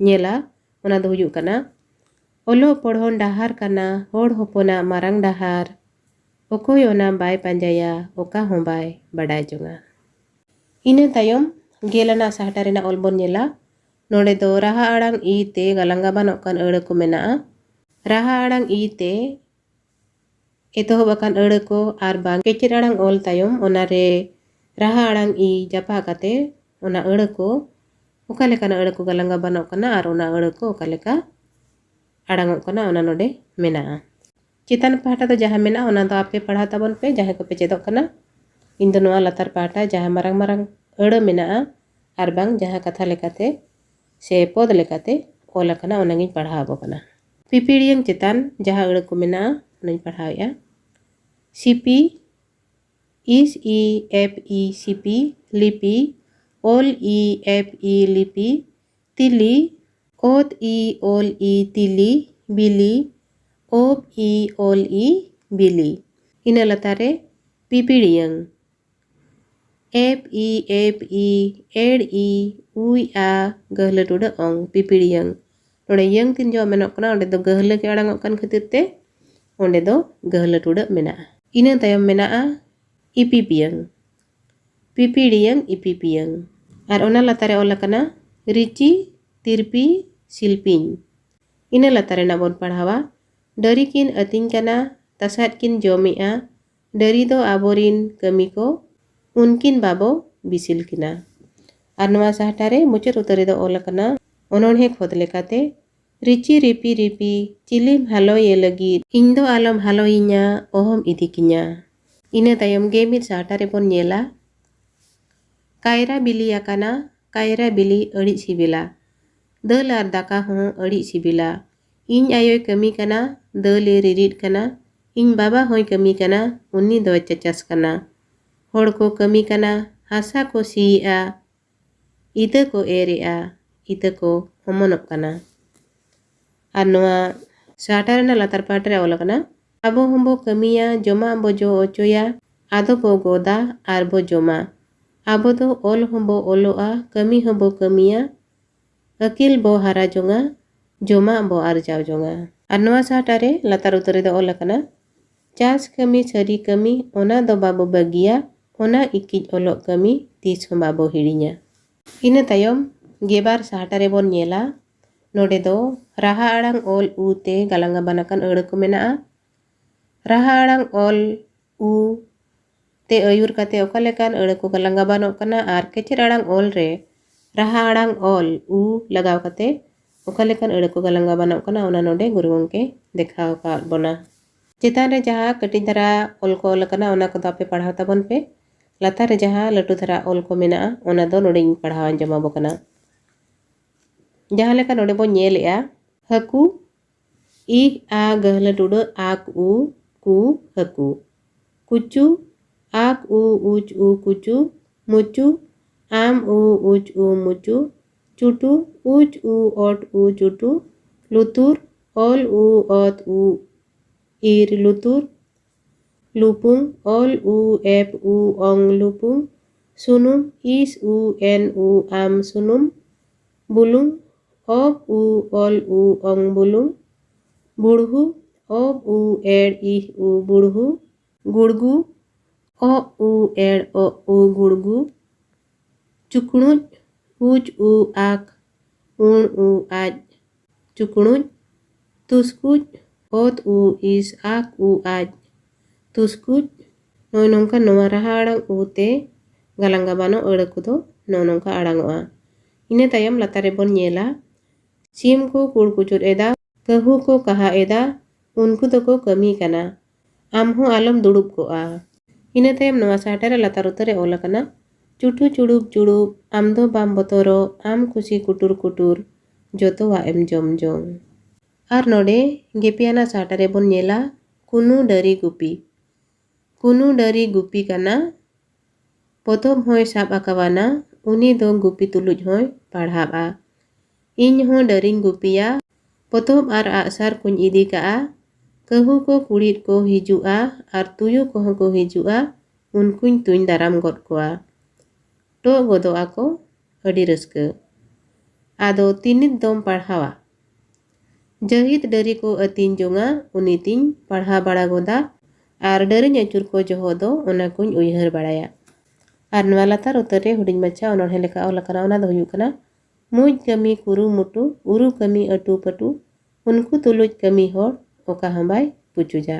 ᱧᱮᱞᱟ, ᱚᱱᱟ ᱫᱚ ᱦᱩᱭᱩᱜ ᱠᱟᱱᱟ, ᱚᱞᱚᱜ ᱯᱚᱲᱦᱚᱱ ᱰᱟᱦᱟᱨ ᱠᱟᱱᱟ ᱦᱚᱲ ᱦᱚᱯᱚᱱᱟᱜ ᱢᱟᱨᱟᱝ ᱰᱟᱦᱟᱨ, ᱚᱠᱚᱭ ᱚᱱᱟ ᱵᱟᱭ ᱯᱟᱸᱡᱟᱭᱟ, ᱚᱠᱟ ᱦᱚᱸ ᱵᱟᱭ ᱵᱟᱰᱟᱭ ᱡᱚᱝᱟ᱾ ᱤᱱᱟᱹ ᱛᱟᱭᱚᱢ ᱜᱮᱞ ᱟᱱᱟᱜ ᱥᱟᱦᱴᱟ ᱨᱮᱱᱟᱜ ᱚᱞ ᱵᱚᱱ ᱧᱮᱞᱟ᱾ ᱱᱚᱰᱮ ᱫᱚ ᱨᱟᱦᱟ ᱟᱲᱟᱝ ᱤ ᱛᱮ ᱜᱟᱞᱟᱝ ᱜᱟᱵᱟᱱᱚᱜ ᱠᱟᱱ ᱟᱹᱲᱟᱹ ᱠᱚ ᱢᱮᱱᱟᱜᱼᱟ᱾ ᱨᱟᱦᱟ ᱟᱲᱟᱝ ᱤ ᱛᱮ ᱮᱛᱚᱦᱚᱵ ᱟᱠᱟᱱ ᱟᱹᱲᱟᱹ ᱠᱚ ᱟᱨ ᱵᱟᱝ ᱠᱮᱪᱮᱫ ᱟᱲᱟᱝ ᱚᱞ ᱛᱟᱭᱚᱢ ᱚᱱᱟᱨᱮ ᱨᱟᱦᱟ ᱟᱲᱟᱝ ᱤ ᱡᱟᱯᱟᱜ ᱠᱟᱛᱮ ᱚᱱᱟ ᱟᱹᱲᱟᱹ ᱠᱚ ᱚᱠᱟ ᱞᱮᱠᱟᱱᱟᱜ ᱟᱹᱲᱟᱹ ᱠᱚ ᱜᱟᱞᱟᱝ ᱜᱟᱵᱟᱱᱚᱜ ᱠᱟᱱᱟ ᱟᱨ ᱚᱱᱟ ᱟᱹᱲᱟᱹ ᱠᱚ ᱚᱠᱟ ᱞᱮᱠᱟ ᱟᱲᱟᱝᱚᱜ ᱠᱟᱱᱟ, ᱚᱱᱟ ᱱᱚᱰᱮ ᱢᱮᱱᱟᱜᱼᱟ᱾ ᱪᱮᱛᱟᱱ ᱯᱟᱦᱴᱟ ᱫᱚ ᱡᱟᱦᱟᱸ ᱢᱮᱱᱟᱜᱼᱟ, ᱚᱱᱟ ᱫᱚ ᱟᱯᱮ ᱯᱟᱲᱦᱟᱣ ᱛᱟᱵᱚᱱ ᱯᱮ, ᱡᱟᱦᱟᱸᱭ ᱠᱚᱯᱮ ᱪᱮᱫᱚᱜ ᱠᱟᱱᱟ᱾ ᱤᱧ ᱫᱚ ᱱᱚᱣᱟ ᱞᱟᱛᱟᱨ ᱯᱟᱦᱴᱟ ᱡᱟᱦᱟᱸ ᱢᱟᱨᱟᱝ ᱢᱟᱨᱟᱝ ᱟᱹᱲᱟᱹ ᱢᱮᱱᱟᱜᱼᱟ ᱟᱨ ᱵᱟᱝ ᱡᱟᱦᱟᱸ ᱠᱟᱛᱷᱟ ᱞᱮᱠᱟᱛᱮ ᱥᱮ ᱯᱚᱫ ᱞᱮᱠᱟᱛᱮ ᱚᱞ ᱟᱠᱟᱱᱟ, ᱚᱱᱟᱜᱤᱧ ᱯᱟᱲᱦᱟᱣ ᱟᱵᱚ ᱠᱟᱱᱟ᱾ ᱯᱤᱯᱤᱲᱤᱭᱟᱹᱝ ᱪᱮᱛᱟᱱ ᱡᱟᱦᱟᱸ ᱟᱹᱲᱟᱹ ᱠᱚ ᱢᱮᱱᱟᱜᱼᱟ, ᱚᱱᱟᱧ ᱯᱟᱲᱦᱟᱣᱮᱫᱼᱟ᱾ ᱥᱤᱯᱤ, ᱤᱥ ᱤ ᱮᱯ ᱤ ᱥᱤᱯᱤ, ᱞᱤᱯᱤ, ᱚᱞ ᱤ ᱮᱯ ᱤ ᱞᱤᱯᱤ, ᱛᱤᱞᱤ, ᱚᱛ ᱤ ᱚᱞ ᱤ ᱛᱤᱞᱤ, ᱵᱤᱞᱤ, ᱚᱯ ᱤ ᱚᱞ ᱤ ᱵᱤᱞᱤ᱾ ᱤᱱᱟᱹ ᱞᱟᱛᱟᱨ ᱨᱮ ᱯᱤᱯᱤᱲᱤᱭᱟᱹᱝ, ᱮᱯ ᱤ ᱮᱯ ᱤ, ᱮᱲ ᱤ, ᱩᱭ ᱟ, ᱜᱟᱹᱦᱞᱟᱹ ᱴᱩᱰᱟᱹᱜ ᱚᱝ, ᱯᱤᱯᱤᱲᱤᱭᱟᱹᱝ᱾ ᱱᱚᱰᱮ ᱭᱟᱹᱝ ᱛᱤᱱ ᱡᱚᱦᱚᱜ ᱢᱮᱱᱚᱜ ᱠᱟᱱᱟ, ᱚᱸᱰᱮ ᱫᱚ ᱜᱟᱹᱦᱞᱟᱹ ᱜᱮ ᱟᱲᱟᱝᱚᱜ ᱠᱟᱱ ᱠᱷᱟᱹᱛᱤᱨ ᱛᱮ ᱚᱸᱰᱮ ᱫᱚ ᱜᱟᱹᱦᱞᱟᱹ ᱴᱩᱰᱟᱹᱜ ᱢᱮᱱᱟᱜᱼᱟ᱾ ᱤᱱᱟᱹ ᱛᱟᱭᱚᱢ ᱢᱮᱱᱟᱜᱼᱟ ᱤᱯᱤᱯᱤᱭᱟᱹᱝ, ᱯᱤᱯᱤᱲᱤᱭᱟᱹᱝ, ᱤᱯᱤᱯᱤᱭᱟᱹᱝ᱾ ᱟᱨ ᱚᱱᱟ ᱞᱟᱛᱟᱨ ᱨᱮ ᱚᱞ ᱟᱠᱟᱱᱟ ᱨᱤᱪᱤ, ᱛᱤᱨᱯᱤ, ᱥᱤᱞᱯᱤᱧ᱾ ᱤᱱᱟᱹ ᱞᱟᱛᱟᱨ ᱨᱮᱱᱟᱜ ᱵᱚᱱ ᱯᱟᱲᱦᱟᱣᱟ, ᱰᱟᱹᱨᱤ ᱠᱤᱱ ᱟᱹᱛᱤᱧ ᱠᱟᱱᱟ, ᱛᱟᱥᱟᱫ ᱠᱤᱱ ᱡᱚᱢᱮᱜᱼᱟ, ᱰᱟᱹᱨᱤ ᱫᱚ ᱟᱵᱚᱨᱤᱱ ᱠᱟᱹᱢᱤ ᱠᱚ, ᱩᱱᱠᱤᱱ ᱵᱟᱵᱚ ᱵᱤᱥᱤᱞ ᱠᱤᱱᱟ᱾ ᱟᱨ ᱱᱚᱣᱟ ᱥᱟᱦᱴᱟ ᱨᱮ ᱢᱩᱪᱟᱹᱫ ᱩᱛᱟᱹᱨ ᱨᱮᱫᱚ ᱚᱞ ᱟᱠᱟᱱᱟ, ᱚᱱᱚᱬᱦᱮ ᱠᱷᱚᱛ ᱞᱮᱠᱟᱛᱮ, ᱨᱤᱪᱤ ᱨᱤᱯᱤ ᱨᱤᱯᱤ, ᱪᱤᱞᱤᱢ ᱦᱟᱞᱚᱭᱮ ᱞᱟᱹᱜᱤᱫ, ᱤᱧ ᱫᱚ ᱟᱞᱚᱢ ᱦᱟᱞᱚᱭᱤᱧᱟ, ᱚᱦᱚᱢ ᱤᱫᱤ ᱠᱤᱧᱟ᱾ ᱤᱱᱟᱹ ᱛᱟᱭᱚᱢ ᱜᱮ ᱢᱤᱫ ᱥᱟᱦᱴᱟ ᱨᱮᱵᱚᱱ ᱧᱮᱞᱟ, ᱠᱟᱭᱨᱟ ᱵᱤᱞᱤ ᱟᱠᱟᱱᱟ, ᱠᱟᱭᱨᱟ ᱵᱤᱞᱤ ᱟᱹᱰᱤ ᱥᱤᱵᱤᱞᱟ᱾ ᱫᱟᱹᱞ ᱟᱨ ᱫᱟᱠᱟ ᱦᱚᱸ ᱟᱹᱰᱤ ᱥᱤᱵᱤᱞᱟ᱾ ᱤᱧ ᱟᱭᱳᱭ ᱠᱟᱹᱢᱤ ᱠᱟᱱᱟ, ᱫᱟᱹᱞᱮ ᱨᱤᱨᱤᱫ ᱠᱟᱱᱟ᱾ ᱤᱧ ᱵᱟᱵᱟ ᱦᱚᱸᱭ ᱠᱟᱹᱢᱤ ᱠᱟᱱᱟ, ᱩᱱᱤ ᱫᱚᱭ ᱪᱟᱪᱟᱥ ᱠᱟᱱᱟ᱾ ᱦᱚᱲ ᱠᱚ ᱠᱟᱹᱢᱤ ᱠᱟᱱᱟ, ᱦᱟᱥᱟ ᱠᱚ ᱥᱤᱭᱮᱜᱼᱟ, ᱤᱛᱟᱹ ᱠᱚ ᱮᱨᱮᱜᱼᱟ, ᱤᱛᱟᱹ ᱠᱚ ᱚᱢᱚᱱᱚᱜ ᱠᱟᱱᱟ᱾ ᱟᱨ ᱱᱚᱣᱟ ᱥᱟᱦᱴᱟ ᱨᱮᱱᱟᱜ ᱞᱟᱛᱟᱨ ᱯᱟᱦᱴᱟ ᱨᱮ ᱚᱞ ᱟᱠᱟᱱᱟ, ᱟᱵᱚ ᱦᱚᱸᱵᱚ ᱠᱟᱹᱢᱤᱭᱟ, ᱡᱚᱢᱟᱜ ᱵᱚ ᱡᱚ ᱚᱪᱚᱭᱟ, ᱟᱫᱚ ᱵᱚ ᱜᱚᱫᱟ ᱟᱨ ᱵᱚ ᱡᱚᱢᱟ᱾ ᱟᱵᱚ ᱫᱚ ᱚᱞ ᱦᱚᱸᱵᱚ ᱚᱞᱚᱜᱼᱟ, ᱠᱟᱹᱢᱤ ᱦᱚᱸᱵᱚ ᱠᱟᱹᱢᱤᱭᱟ, ᱟᱹᱠᱤᱞ ᱵᱚ ᱦᱟᱨᱟ ᱡᱚᱝᱟ, ᱡᱚᱢᱟᱜ ᱵᱚ ᱟᱨᱡᱟᱣ ᱡᱚᱝᱟ᱾ ᱟᱨ ᱱᱚᱣᱟ ᱥᱟᱦᱴᱟ ᱨᱮ ᱞᱟᱛᱟᱨ ᱩᱛᱟᱹᱨ ᱨᱮᱫᱚ ᱚᱞ ᱟᱠᱟᱱᱟ, ᱪᱟᱥ ᱠᱟᱹᱢᱤ ᱥᱟᱹᱨᱤ ᱠᱟᱹᱢᱤ, ᱚᱱᱟ ᱫᱚ ᱵᱟᱵᱚ ᱵᱟᱹᱜᱤᱭᱟ, ᱚᱱᱟ ᱤᱠᱤᱡ ᱚᱞᱚᱜ ᱠᱟᱹᱢᱤ ᱛᱤᱥ ᱦᱚᱸ ᱵᱟᱵᱚ ᱦᱤᱲᱤᱧᱟ᱾ ᱤᱱᱟᱹ ᱛᱟᱭᱚᱢ ᱜᱮᱵᱟᱨ ᱥᱟᱦᱴᱟ ᱨᱮᱵᱚᱱ ᱧᱮᱞᱟ, ᱱᱚᱰᱮ ᱫᱚ ᱨᱟᱦᱟ ᱟᱲᱟᱝ ᱚᱞ ᱩ ᱛᱮ ᱜᱟᱞᱟᱝ ᱜᱟᱵᱟᱱ ᱟᱠᱟᱱ ᱟᱹᱲᱟᱹ ᱠᱚ ᱢᱮᱱᱟᱜᱼᱟ᱾ ᱨᱟᱦᱟ ᱟᱲᱟᱝ ᱚᱞ ᱩ ᱛᱮ ᱟᱹᱭᱩᱨ ᱠᱟᱛᱮ ᱚᱠᱟ ᱞᱮᱠᱟᱱ ᱟᱹᱲᱟᱹ ᱠᱚ ᱜᱟᱞᱟᱝ ᱜᱟᱵᱟᱱᱚᱜ ᱠᱟᱱᱟ ᱟᱨ ᱠᱮᱪᱮᱫ ᱟᱲᱟᱝ ᱚᱞ ᱨᱮ ᱨᱟᱦᱟ ᱟᱲᱟᱝ ᱚᱞ ᱩ ᱞᱟᱜᱟᱣ ᱠᱟᱛᱮ ᱚᱠᱟ ᱞᱮᱠᱟᱱ ᱟᱹᱲᱟᱹ ᱠᱚ ᱜᱟᱞᱟᱝ ᱜᱟᱵᱟᱱᱚᱜ ᱠᱟᱱᱟ, ᱚᱱᱟ ᱱᱚᱰᱮ ᱜᱩᱨᱩ ᱜᱚᱢᱠᱮ ᱫᱮᱠᱷᱟᱣ ᱟᱠᱟᱫ ᱵᱚᱱᱟ᱾ ᱪᱮᱛᱟᱱ ᱨᱮ ᱡᱟᱦᱟᱸ ᱠᱟᱹᱴᱤᱡ ᱫᱷᱟᱨᱟ ᱚᱞ ᱠᱚ ᱚᱞ ᱟᱠᱟᱱᱟ, ᱚᱱᱟ ᱠᱚᱫᱚ ᱟᱯᱮ ᱯᱟᱲᱦᱟᱣ ᱛᱟᱵᱚᱱ ᱯᱮ᱾ ᱞᱟᱛᱟᱨ ᱨᱮ ᱡᱟᱦᱟᱸ ᱞᱟᱹᱴᱩ ᱫᱷᱟᱨᱟ ᱚᱞ ᱠᱚ ᱢᱮᱱᱟᱜᱼᱟ, ᱚᱱᱟ ᱫᱚ ᱱᱚᱰᱮᱧ ᱯᱟᱲᱦᱟᱣ ᱟᱸᱡᱚᱢ ᱟᱵᱚ ᱠᱟᱱᱟ᱾ ᱡᱟᱦᱟᱸ ᱞᱮᱠᱟ ᱱᱚᱰᱮ ᱵᱚᱱ ᱧᱮᱞᱮᱜᱼᱟ, ᱦᱟᱹᱠᱩ, ᱤᱦ ᱟ ᱜᱟᱹᱦᱞᱟᱹ ᱴᱩᱰᱟᱹ ᱟᱠ ᱩ ᱠᱩ ᱦᱟᱹᱠᱩ᱾ ᱠᱩᱪᱩ, ᱟᱠ ᱩ ᱩᱪ ᱩ ᱠᱩᱪᱩ᱾ ᱢᱩᱪᱩ, ᱟᱢ ᱩ ᱩᱪ ᱩ ᱢᱩᱪᱩ᱾ ᱪᱩᱴᱩ, ᱩᱪ ᱩ ᱚᱴ ᱩ ᱪᱩᱴᱩ᱾ ᱞᱩᱛᱩᱨ, ᱚᱞ ᱩ ᱚᱛ ᱩ ᱤᱨ ᱞᱩᱛᱩᱨ᱾ ᱞᱩᱯᱩᱝ, ᱚᱞ ᱩ ᱮᱯ ᱩ ᱚᱝ ᱞᱩᱯᱩᱝ᱾ ᱥᱩᱱᱩᱢ, ᱤᱥ ᱩ ᱮᱱ ᱩ ᱟᱢ ᱥᱩᱱᱩᱢ᱾ ᱵᱩᱞᱩᱝ, ᱚᱯ ᱩ ᱚᱞ ᱩ ᱚᱝ ᱵᱩᱞᱩᱝ᱾ ᱵᱩᱲᱦᱩ, ᱚᱯ ᱩ ᱮᱲ ᱤᱦ ᱩ ᱵᱩᱲᱦᱩ᱾ ᱜᱩᱲᱜᱩ, ᱚᱯ ᱩ ᱮᱲ ᱚᱜ ᱩ ᱜᱩᱲᱜᱩ᱾ ᱪᱩᱠᱲᱩᱡ, ᱩᱪ ᱩ ᱟᱠ ᱩᱬ ᱩ ᱟᱡ ᱪᱩᱠᱩᱬᱩᱡ, ᱛᱩᱥᱠᱩᱡ, ᱚᱛ ᱩ ᱤᱥ ᱟᱠ ᱩ ᱟᱡ ᱛᱩᱥᱠᱩᱡ᱾ ᱱᱚᱜᱼᱚᱭ ᱱᱚᱝᱠᱟ ᱱᱚᱣᱟ ᱨᱟᱦᱟ ᱟᱲᱟᱝ ᱩ ᱛᱮ ᱜᱟᱞᱟᱝ ᱜᱟᱵᱟᱱᱚᱜ ᱟᱹᱲᱟᱹ ᱠᱚᱫᱚ ᱱᱚᱜᱼᱚ ᱱᱚᱝᱠᱟ ᱟᱲᱟᱝᱚᱜᱼᱟ᱾ ᱤᱱᱟᱹ ᱛᱟᱭᱚᱢ ᱞᱟᱛᱟᱨ ᱨᱮᱵᱚᱱ ᱧᱮᱞᱟ, ᱥᱤᱢ ᱠᱚ ᱠᱩᱲ ᱠᱩᱪᱩᱫ ᱮᱫᱟ, ᱠᱟᱹᱦᱩ ᱠᱚ ᱠᱟᱦᱟ ᱮᱫᱟ, ᱩᱱᱠᱩ ᱫᱚᱠᱚ ᱠᱟᱹᱢᱤ ᱠᱟᱱᱟ, ᱟᱢ ᱦᱚᱸ ᱟᱞᱚᱢ ᱫᱩᱲᱩᱵ ᱠᱚᱜᱼᱟ᱾ ᱤᱱᱟᱹ ᱛᱟᱭᱚᱢ ᱱᱚᱣᱟ ᱥᱟᱦᱴᱟ ᱨᱮ ᱞᱟᱛᱟᱨ ᱩᱛᱟᱹᱨ ᱨᱮ ᱚᱞ ᱟᱠᱟᱱᱟ, ᱪᱩᱴᱩ ᱪᱩᱲᱩᱵ ᱪᱩᱲᱩᱵ, ᱟᱢ ᱫᱚ ᱵᱟᱢ ᱵᱚᱛᱚᱨᱚᱜ, ᱟᱢ ᱠᱩᱥᱤ ᱠᱩᱴᱩᱨ ᱠᱩᱴᱩᱨ, ᱡᱚᱛᱚᱣᱟᱜ ᱮᱢ ᱡᱚᱢ ᱡᱚᱝ᱾ ᱟᱨ ᱱᱚᱰᱮ ᱜᱮᱯᱮ ᱟᱱᱟᱜ ᱥᱟᱦᱴᱟ ᱨᱮᱵᱚᱱ ᱧᱮᱞᱟ, ᱠᱩᱱᱩ ᱰᱟᱹᱨᱤ ᱜᱩᱯᱤ᱾ ᱠᱩᱱᱩ ᱰᱟᱹᱨᱤ ᱜᱩᱯᱤ ᱠᱟᱱᱟ, ᱯᱚᱛᱚᱵ ᱦᱚᱸᱭ ᱥᱟᱵ ᱟᱠᱟᱣᱟᱱᱟ, ᱩᱱᱤ ᱫᱚ ᱜᱩᱯᱤ ᱛᱩᱞᱩᱡ ᱦᱚᱸᱭ ᱯᱟᱲᱦᱟᱣᱟ᱾ ᱤᱧ ᱦᱚᱸ ᱰᱟᱹᱨᱤᱧ ᱜᱩᱯᱤᱭᱟ, ᱯᱚᱛᱚᱵ ᱟᱨ ᱟᱜᱼᱥᱟᱨ ᱠᱚᱧ ᱤᱫᱤ ᱠᱟᱜᱼᱟ, ᱠᱟᱹᱦᱩ ᱠᱚ ᱠᱩᱲᱤᱫ ᱠᱚ ᱦᱤᱡᱩᱜᱼᱟ ᱟᱨ ᱛᱩᱭᱩ ᱠᱚᱦᱚᱸ ᱠᱚ ᱦᱤᱡᱩᱜᱼᱟ, ᱩᱱᱠᱩᱧ ᱛᱩᱧ ᱫᱟᱨᱟᱢ ᱜᱚᱫ ᱠᱚᱣᱟ᱾ ᱴᱚᱜ ᱜᱚᱫᱚᱜ ᱟᱠᱚ ᱟᱹᱰᱤ ᱨᱟᱹᱥᱠᱟᱹ᱾ ᱟᱫᱚ ᱛᱤᱱᱤᱛ ᱫᱚᱢ ᱯᱟᱲᱦᱟᱣᱟ? ᱡᱟᱹᱦᱤᱫ ᱰᱟᱹᱨᱤ ᱠᱚ ᱟᱹᱛᱤᱧ ᱡᱚᱝᱟ, ᱩᱱᱤ ᱛᱤᱧ ᱯᱟᱲᱦᱟᱣ ᱵᱟᱲᱟ ᱜᱚᱫᱟ, ᱟᱨ ᱰᱟᱹᱨᱤᱧ ᱟᱹᱪᱩᱨ ᱠᱚ ᱡᱚᱦᱚᱜ ᱫᱚ ᱚᱱᱟ ᱠᱚᱧ ᱩᱭᱦᱟᱹᱨ ᱵᱟᱲᱟᱭᱟ᱾ ᱟᱨ ᱱᱚᱣᱟ ᱞᱟᱛᱟᱨ ᱩᱛᱟᱹᱨ ᱨᱮ ᱦᱩᱰᱤᱧ ᱢᱟᱪᱷᱟ ᱚᱱᱚᱬᱦᱮ ᱞᱮᱠᱟ ᱚᱞ ᱟᱠᱟᱱᱟ, ᱚᱱᱟ ᱫᱚ ᱦᱩᱭᱩᱜ ᱠᱟᱱᱟ, ᱢᱩᱸᱡ ᱠᱟᱹᱢᱤ ᱠᱩᱨᱩᱢᱩᱴᱩ, ᱩᱨᱩ ᱠᱟᱹᱢᱤ ᱟᱹᱴᱩ ᱯᱟᱹᱴᱩ, ᱩᱱᱠᱩ ᱛᱩᱞᱩᱡ ᱠᱟᱹᱢᱤ ᱦᱚᱲ ᱚᱠᱟ ᱦᱚᱸ ᱵᱟᱭ ᱯᱩᱪᱩᱡᱟ᱾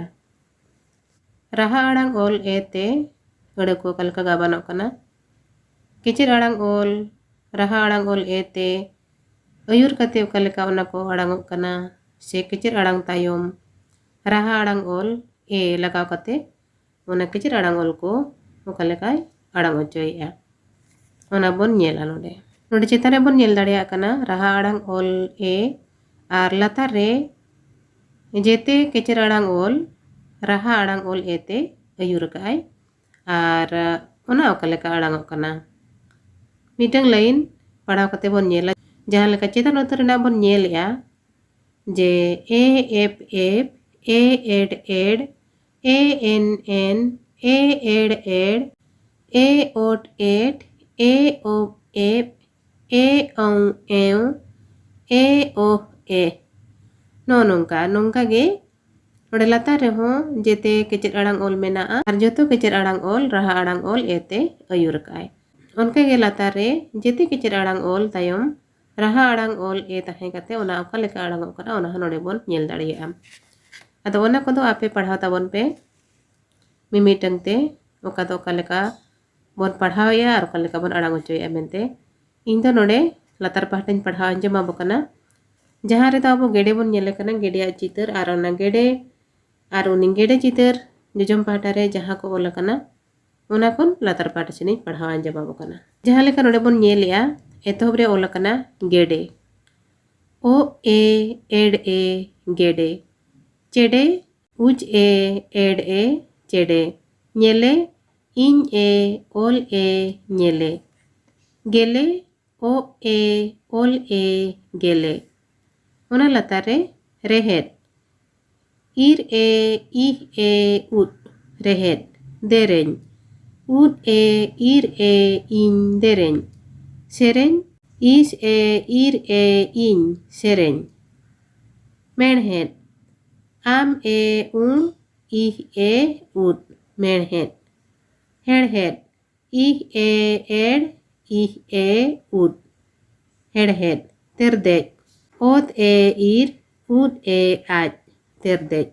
ᱨᱟᱦᱟ ᱟᱲᱟᱝ ᱚᱞ ᱮ ᱛᱮ ᱟᱹᱲᱟᱹ ᱠᱚ ᱚᱠᱟ ᱞᱮᱠᱟ ᱜᱟᱵᱟᱱᱚᱜ ᱠᱟᱱᱟ? ᱠᱮᱪᱮᱫ ᱟᱲᱟᱝ ᱚᱞ, ᱨᱟᱦᱟ ᱟᱲᱟᱝ ᱚᱞ ᱮ ᱛᱮ ᱟᱹᱭᱩᱨ ᱠᱟᱛᱮ ᱚᱠᱟ ᱞᱮᱠᱟ ᱚᱱᱟ ᱠᱚ ᱟᱲᱟᱝᱚᱜ ᱠᱟᱱᱟ, ᱥᱮ ᱠᱮᱪᱮᱫ ᱟᱲᱟᱝ ᱛᱟᱭᱚᱢ ᱨᱟᱦᱟ ᱟᱲᱟᱝ ᱚᱞ ᱮ ᱞᱟᱜᱟᱣ ᱠᱟᱛᱮ ᱚᱱᱟ ᱠᱮᱪᱮᱫ ᱟᱲᱟᱝ ᱚᱞ ᱠᱚ ᱚᱠᱟ ᱞᱮᱠᱟᱭ ᱟᱲᱟᱝ ᱦᱚᱪᱚᱭᱮᱫᱼᱟ, ᱚᱱᱟ ᱵᱚᱱ ᱧᱮᱞᱟ ᱱᱚᱰᱮ᱾ ᱱᱚᱰᱮ ᱪᱮᱛᱟᱱ ᱨᱮᱵᱚᱱ ᱧᱮᱞ ᱫᱟᱲᱮᱭᱟᱜ ᱠᱟᱱᱟ ᱨᱟᱦᱟ ᱟᱲᱟᱝ ᱚᱞ ᱮ, ᱟᱨ ᱞᱟᱛᱟᱨ ᱨᱮ ᱡᱮᱛᱮ ᱠᱮᱪᱮᱫ ᱟᱲᱟᱝ ᱚᱞ ᱨᱟᱦᱟ ᱟᱲᱟᱝ ᱚᱞ ᱮ ᱛᱮ ᱟᱹᱭᱩᱨ ᱟᱠᱟᱫᱼᱟᱭ, ᱟᱨ ᱚᱱᱟ ᱚᱠᱟ ᱞᱮᱠᱟ ᱟᱲᱟᱝᱚᱜ ᱠᱟᱱᱟ᱾ ᱢᱤᱫᱴᱟᱝ ᱞᱟᱭᱤᱱ ᱯᱟᱲᱦᱟᱣ ᱠᱟᱛᱮ ᱵᱚᱱ ᱧᱮᱞᱟ, ᱡᱟᱦᱟᱸ ᱞᱮᱠᱟ ᱪᱮᱛᱟᱱ ᱩᱛᱟᱹᱨ ᱨᱮᱱᱟᱜ ᱵᱚᱱ ᱧᱮᱞᱮᱜᱼᱟ, ᱡᱮ ᱮ ᱮᱯ ᱮᱯ, ᱮ ᱮᱰ ᱮᱰ, ᱮ ᱮᱱ ᱮᱱ, ᱮ ᱮᱲ ᱮᱲ, ᱮ ᱚᱴ ᱮᱴ, ᱮ ᱚᱯ ᱮᱯ, ᱮ ᱚᱝ ᱮᱣ, ᱮ ᱚᱦ ᱮ᱾ ᱱᱚᱜᱼᱚ ᱱᱚᱝᱠᱟ, ᱱᱚᱝᱠᱟ ᱜᱮ ᱱᱚᱰᱮ ᱞᱟᱛᱟᱨ ᱨᱮᱦᱚᱸ ᱡᱮᱛᱮ ᱠᱮᱪᱮᱫ ᱟᱲᱟᱝ ᱚᱞ ᱢᱮᱱᱟᱜᱼᱟ ᱟᱨ ᱡᱚᱛᱚ ᱠᱮᱪᱮᱫ ᱟᱲᱟᱝ ᱚᱞ ᱨᱟᱦᱟ ᱟᱲᱟᱝ ᱚᱞ ᱮ ᱛᱮ ᱟᱹᱭᱩᱨ ᱟᱠᱟᱫᱼᱟᱭ᱾ ᱚᱱᱠᱟ ᱜᱮ ᱞᱟᱛᱟᱨ ᱨᱮ ᱡᱮᱛᱮ ᱠᱮᱪᱮᱫ ᱟᱲᱟᱝ ᱚᱞ ᱛᱟᱭᱚᱢ ᱨᱟᱦᱟ ᱟᱲᱟᱝ ᱚᱞ ᱮ ᱛᱟᱦᱮᱸ ᱠᱟᱛᱮ ᱚᱱᱟ ᱚᱠᱟ ᱞᱮᱠᱟ ᱟᱲᱟᱝᱚᱜ ᱠᱟᱱᱟ, ᱚᱱᱟ ᱦᱚᱸ ᱱᱚᱰᱮ ᱵᱚᱱ ᱧᱮᱞ ᱫᱟᱲᱮᱭᱟᱜᱼᱟ᱾ ᱟᱫᱚ ᱚᱱᱟ ᱠᱚᱫᱚ ᱟᱯᱮ ᱯᱟᱲᱦᱟᱣ ᱛᱟᱵᱚᱱ ᱯᱮ ᱢᱤᱢᱤᱫᱴᱟᱝ ᱛᱮ, ᱚᱠᱟ ᱫᱚ ᱚᱠᱟ ᱞᱮᱠᱟ ᱵᱚᱱ ᱯᱟᱲᱦᱟᱣᱮᱫᱼᱟ ᱟᱨ ᱚᱠᱟ ᱞᱮᱠᱟ ᱵᱚᱱ ᱟᱲᱟᱝ ᱦᱚᱪᱚᱭᱮᱫᱼᱟ ᱢᱮᱱᱛᱮ᱾ ᱤᱧ ᱫᱚ ᱱᱚᱰᱮ ᱞᱟᱛᱟᱨ ᱯᱟᱦᱴᱟᱧ ᱯᱟᱲᱦᱟᱣ ᱟᱸᱡᱚᱢ ᱟᱵᱚ ᱠᱟᱱᱟ, ᱡᱟᱦᱟᱸ ᱨᱮᱫᱚ ᱟᱵᱚ ᱜᱮᱰᱮ ᱵᱚᱱ ᱧᱮᱞᱮ ᱠᱟᱱᱟ, ᱜᱮᱰᱮᱭᱟᱜ ᱪᱤᱛᱟᱹᱨ, ᱟᱨ ᱚᱱᱟ ᱜᱮᱰᱮ ᱟᱨ ᱩᱱᱤ ᱜᱮᱰᱮ ᱪᱤᱛᱟᱹᱨ ᱡᱚᱡᱚᱢ ᱯᱟᱦᱴᱟ ᱨᱮ ᱡᱟᱦᱟᱸ ᱠᱚ ᱚᱞ ᱟᱠᱟᱱᱟ, ᱚᱱᱟ ᱠᱷᱚᱱ ᱞᱟᱛᱟᱨ ᱯᱟᱦᱴᱟ ᱥᱮᱱᱤᱧ ᱯᱟᱲᱦᱟᱣ ᱟᱸᱡᱚᱢ ᱟᱵᱚ ᱠᱟᱱᱟ᱾ ᱡᱟᱦᱟᱸ ᱞᱮᱠᱟ ᱱᱚᱰᱮ ᱵᱚᱱ ᱧᱮᱞᱮᱜᱼᱟ, ᱮᱛᱚᱦᱚᱵ ᱨᱮ ᱚᱞ ᱟᱠᱟᱱᱟ ᱜᱮᱰᱮ᱾ ᱚ ᱮ ᱮᱰ ᱮ ᱜᱮᱰᱮ᱾ ᱪᱮᱰᱮ ᱩᱡ ᱮ ᱮᱰ ᱮ ᱪᱮᱰᱮ᱾ ᱧᱮᱞᱮ ᱤᱧ ᱮ ᱚᱞ ᱮ ᱧᱮᱞᱮ᱾ ᱜᱮᱞᱮ ᱚ ᱮ ᱚᱞ ᱮ ᱜᱮᱞᱮ᱾ ᱚᱱᱟ ᱞᱟᱛᱟᱨ ᱨᱮ ᱨᱮᱦᱮᱫ᱾ ᱤᱨ ᱮ ᱤᱦ ᱮ ᱩᱫ ᱨᱮᱦᱮᱫ᱾ ᱫᱮᱨᱮᱧ᱾ ᱩᱫ ᱮ ᱤᱨ ᱮ ᱤᱧ ᱫᱮᱨᱮᱧ᱾ ᱥᱮᱨᱮᱧ᱾ ᱤᱥ ᱮ ᱤᱨ ᱮ ᱤᱧ ᱥᱮᱨᱮᱧ᱾ ᱢᱮᱬᱦᱮᱫ᱾ ᱟᱢ ᱮ ᱩᱢ ᱤᱦ ᱮ ᱩᱫ ᱢᱮᱬᱦᱮᱫ᱾ ᱦᱮᱲᱦᱮᱫ᱾ ᱤᱦ ᱮ ᱮᱲ ᱤᱦ ᱮ ᱩᱫ ᱦᱮᱲᱦᱮᱫ᱾ ᱛᱮᱨᱫᱮᱡ᱾ ᱚᱛ ᱮ ᱤᱨ ᱩᱫ ᱮ ᱟᱡ ᱛᱮᱨᱫᱮᱡ᱾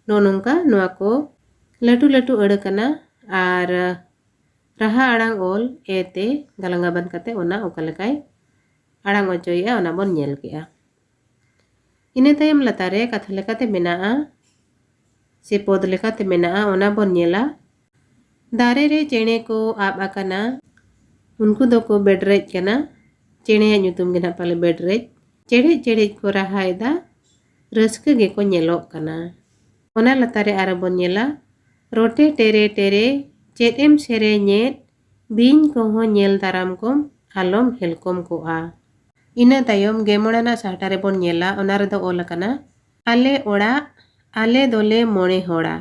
ᱱᱚᱜᱼᱚ ᱱᱚᱝᱠᱟ ᱱᱚᱣᱟ ᱠᱚ ᱞᱟᱹᱴᱩ ᱞᱟᱹᱴᱩ ᱟᱹᱲᱟᱹ ᱠᱟᱱᱟ᱾ ᱟᱨ ᱨᱟᱦᱟ ᱟᱲᱟᱝ ᱚᱞ ᱮ ᱛᱮ ᱜᱟᱞᱟᱝ ᱜᱟᱵᱟᱱ ᱠᱟᱛᱮ ᱚᱱᱟ ᱚᱠᱟ ᱞᱮᱠᱟᱭ ᱟᱲᱟᱝ ᱚᱪᱚᱭᱮᱫᱼᱟ, ᱚᱱᱟ ᱵᱚᱱ ᱧᱮᱞ ᱠᱮᱜᱼᱟ᱾ ᱤᱱᱟᱹ ᱛᱟᱭᱚᱢ ᱞᱟᱛᱟᱨ ᱨᱮ ᱠᱟᱛᱷᱟ ᱞᱮᱠᱟᱛᱮ ᱢᱮᱱᱟᱜᱼᱟ, ᱥᱮ ᱯᱚᱫ ᱞᱮᱠᱟᱛᱮ ᱢᱮᱱᱟᱜᱼᱟ, ᱚᱱᱟ ᱵᱚᱱ ᱧᱮᱞᱟ᱾ ᱫᱟᱨᱮ ᱨᱮ ᱪᱮᱬᱮ ᱠᱚ ᱟᱵ ᱟᱠᱟᱱᱟ, ᱩᱱᱠᱩ ᱫᱚᱠᱚ ᱵᱮᱰᱨᱮᱡ ᱠᱟᱱᱟ᱾ ᱪᱮᱬᱮᱭᱟᱜ ᱧᱩᱛᱩᱢ ᱜᱮ ᱱᱟᱦᱟᱜ ᱯᱟᱞᱮ ᱵᱮᱰᱨᱮᱡ᱾ ᱪᱮᱲᱮᱡ ᱪᱮᱲᱮᱡ ᱠᱚ ᱨᱟᱦᱟᱭᱮᱫᱟ, ᱨᱟᱹᱥᱠᱟᱹ ᱜᱮᱠᱚ ᱧᱮᱞᱚᱜ ᱠᱟᱱᱟ᱾ ᱚᱱᱟ ᱞᱟᱛᱟᱨ ᱨᱮ ᱟᱨᱚ ᱵᱚᱱ ᱧᱮᱞᱟ, ᱨᱚᱴᱮ ᱴᱮᱨᱮ ᱴᱮᱨᱮ, ᱪᱮᱫ ᱮᱢ ᱥᱮᱨᱮᱧᱮᱫ? ᱵᱤᱧ ᱠᱚᱦᱚᱸ ᱧᱮᱞ ᱫᱟᱨᱟᱢ ᱠᱚᱢ, ᱟᱞᱚᱢ ᱦᱮᱞᱠᱚᱢ ᱠᱚᱜᱼᱟ᱾ ᱤᱱᱟᱹ ᱛᱟᱭᱚᱢ ᱜᱮᱢᱚᱬ ᱟᱱᱟᱜ ᱥᱟᱦᱴᱟ ᱨᱮᱵᱚᱱ ᱧᱮᱞᱟ, ᱚᱱᱟ ᱨᱮᱫᱚ ᱚᱞ ᱟᱠᱟᱱᱟ, ᱟᱞᱮ ᱚᱲᱟᱜ, ᱟᱞᱮ ᱫᱚᱞᱮ ᱢᱚᱬᱮ ᱦᱚᱲᱟ᱾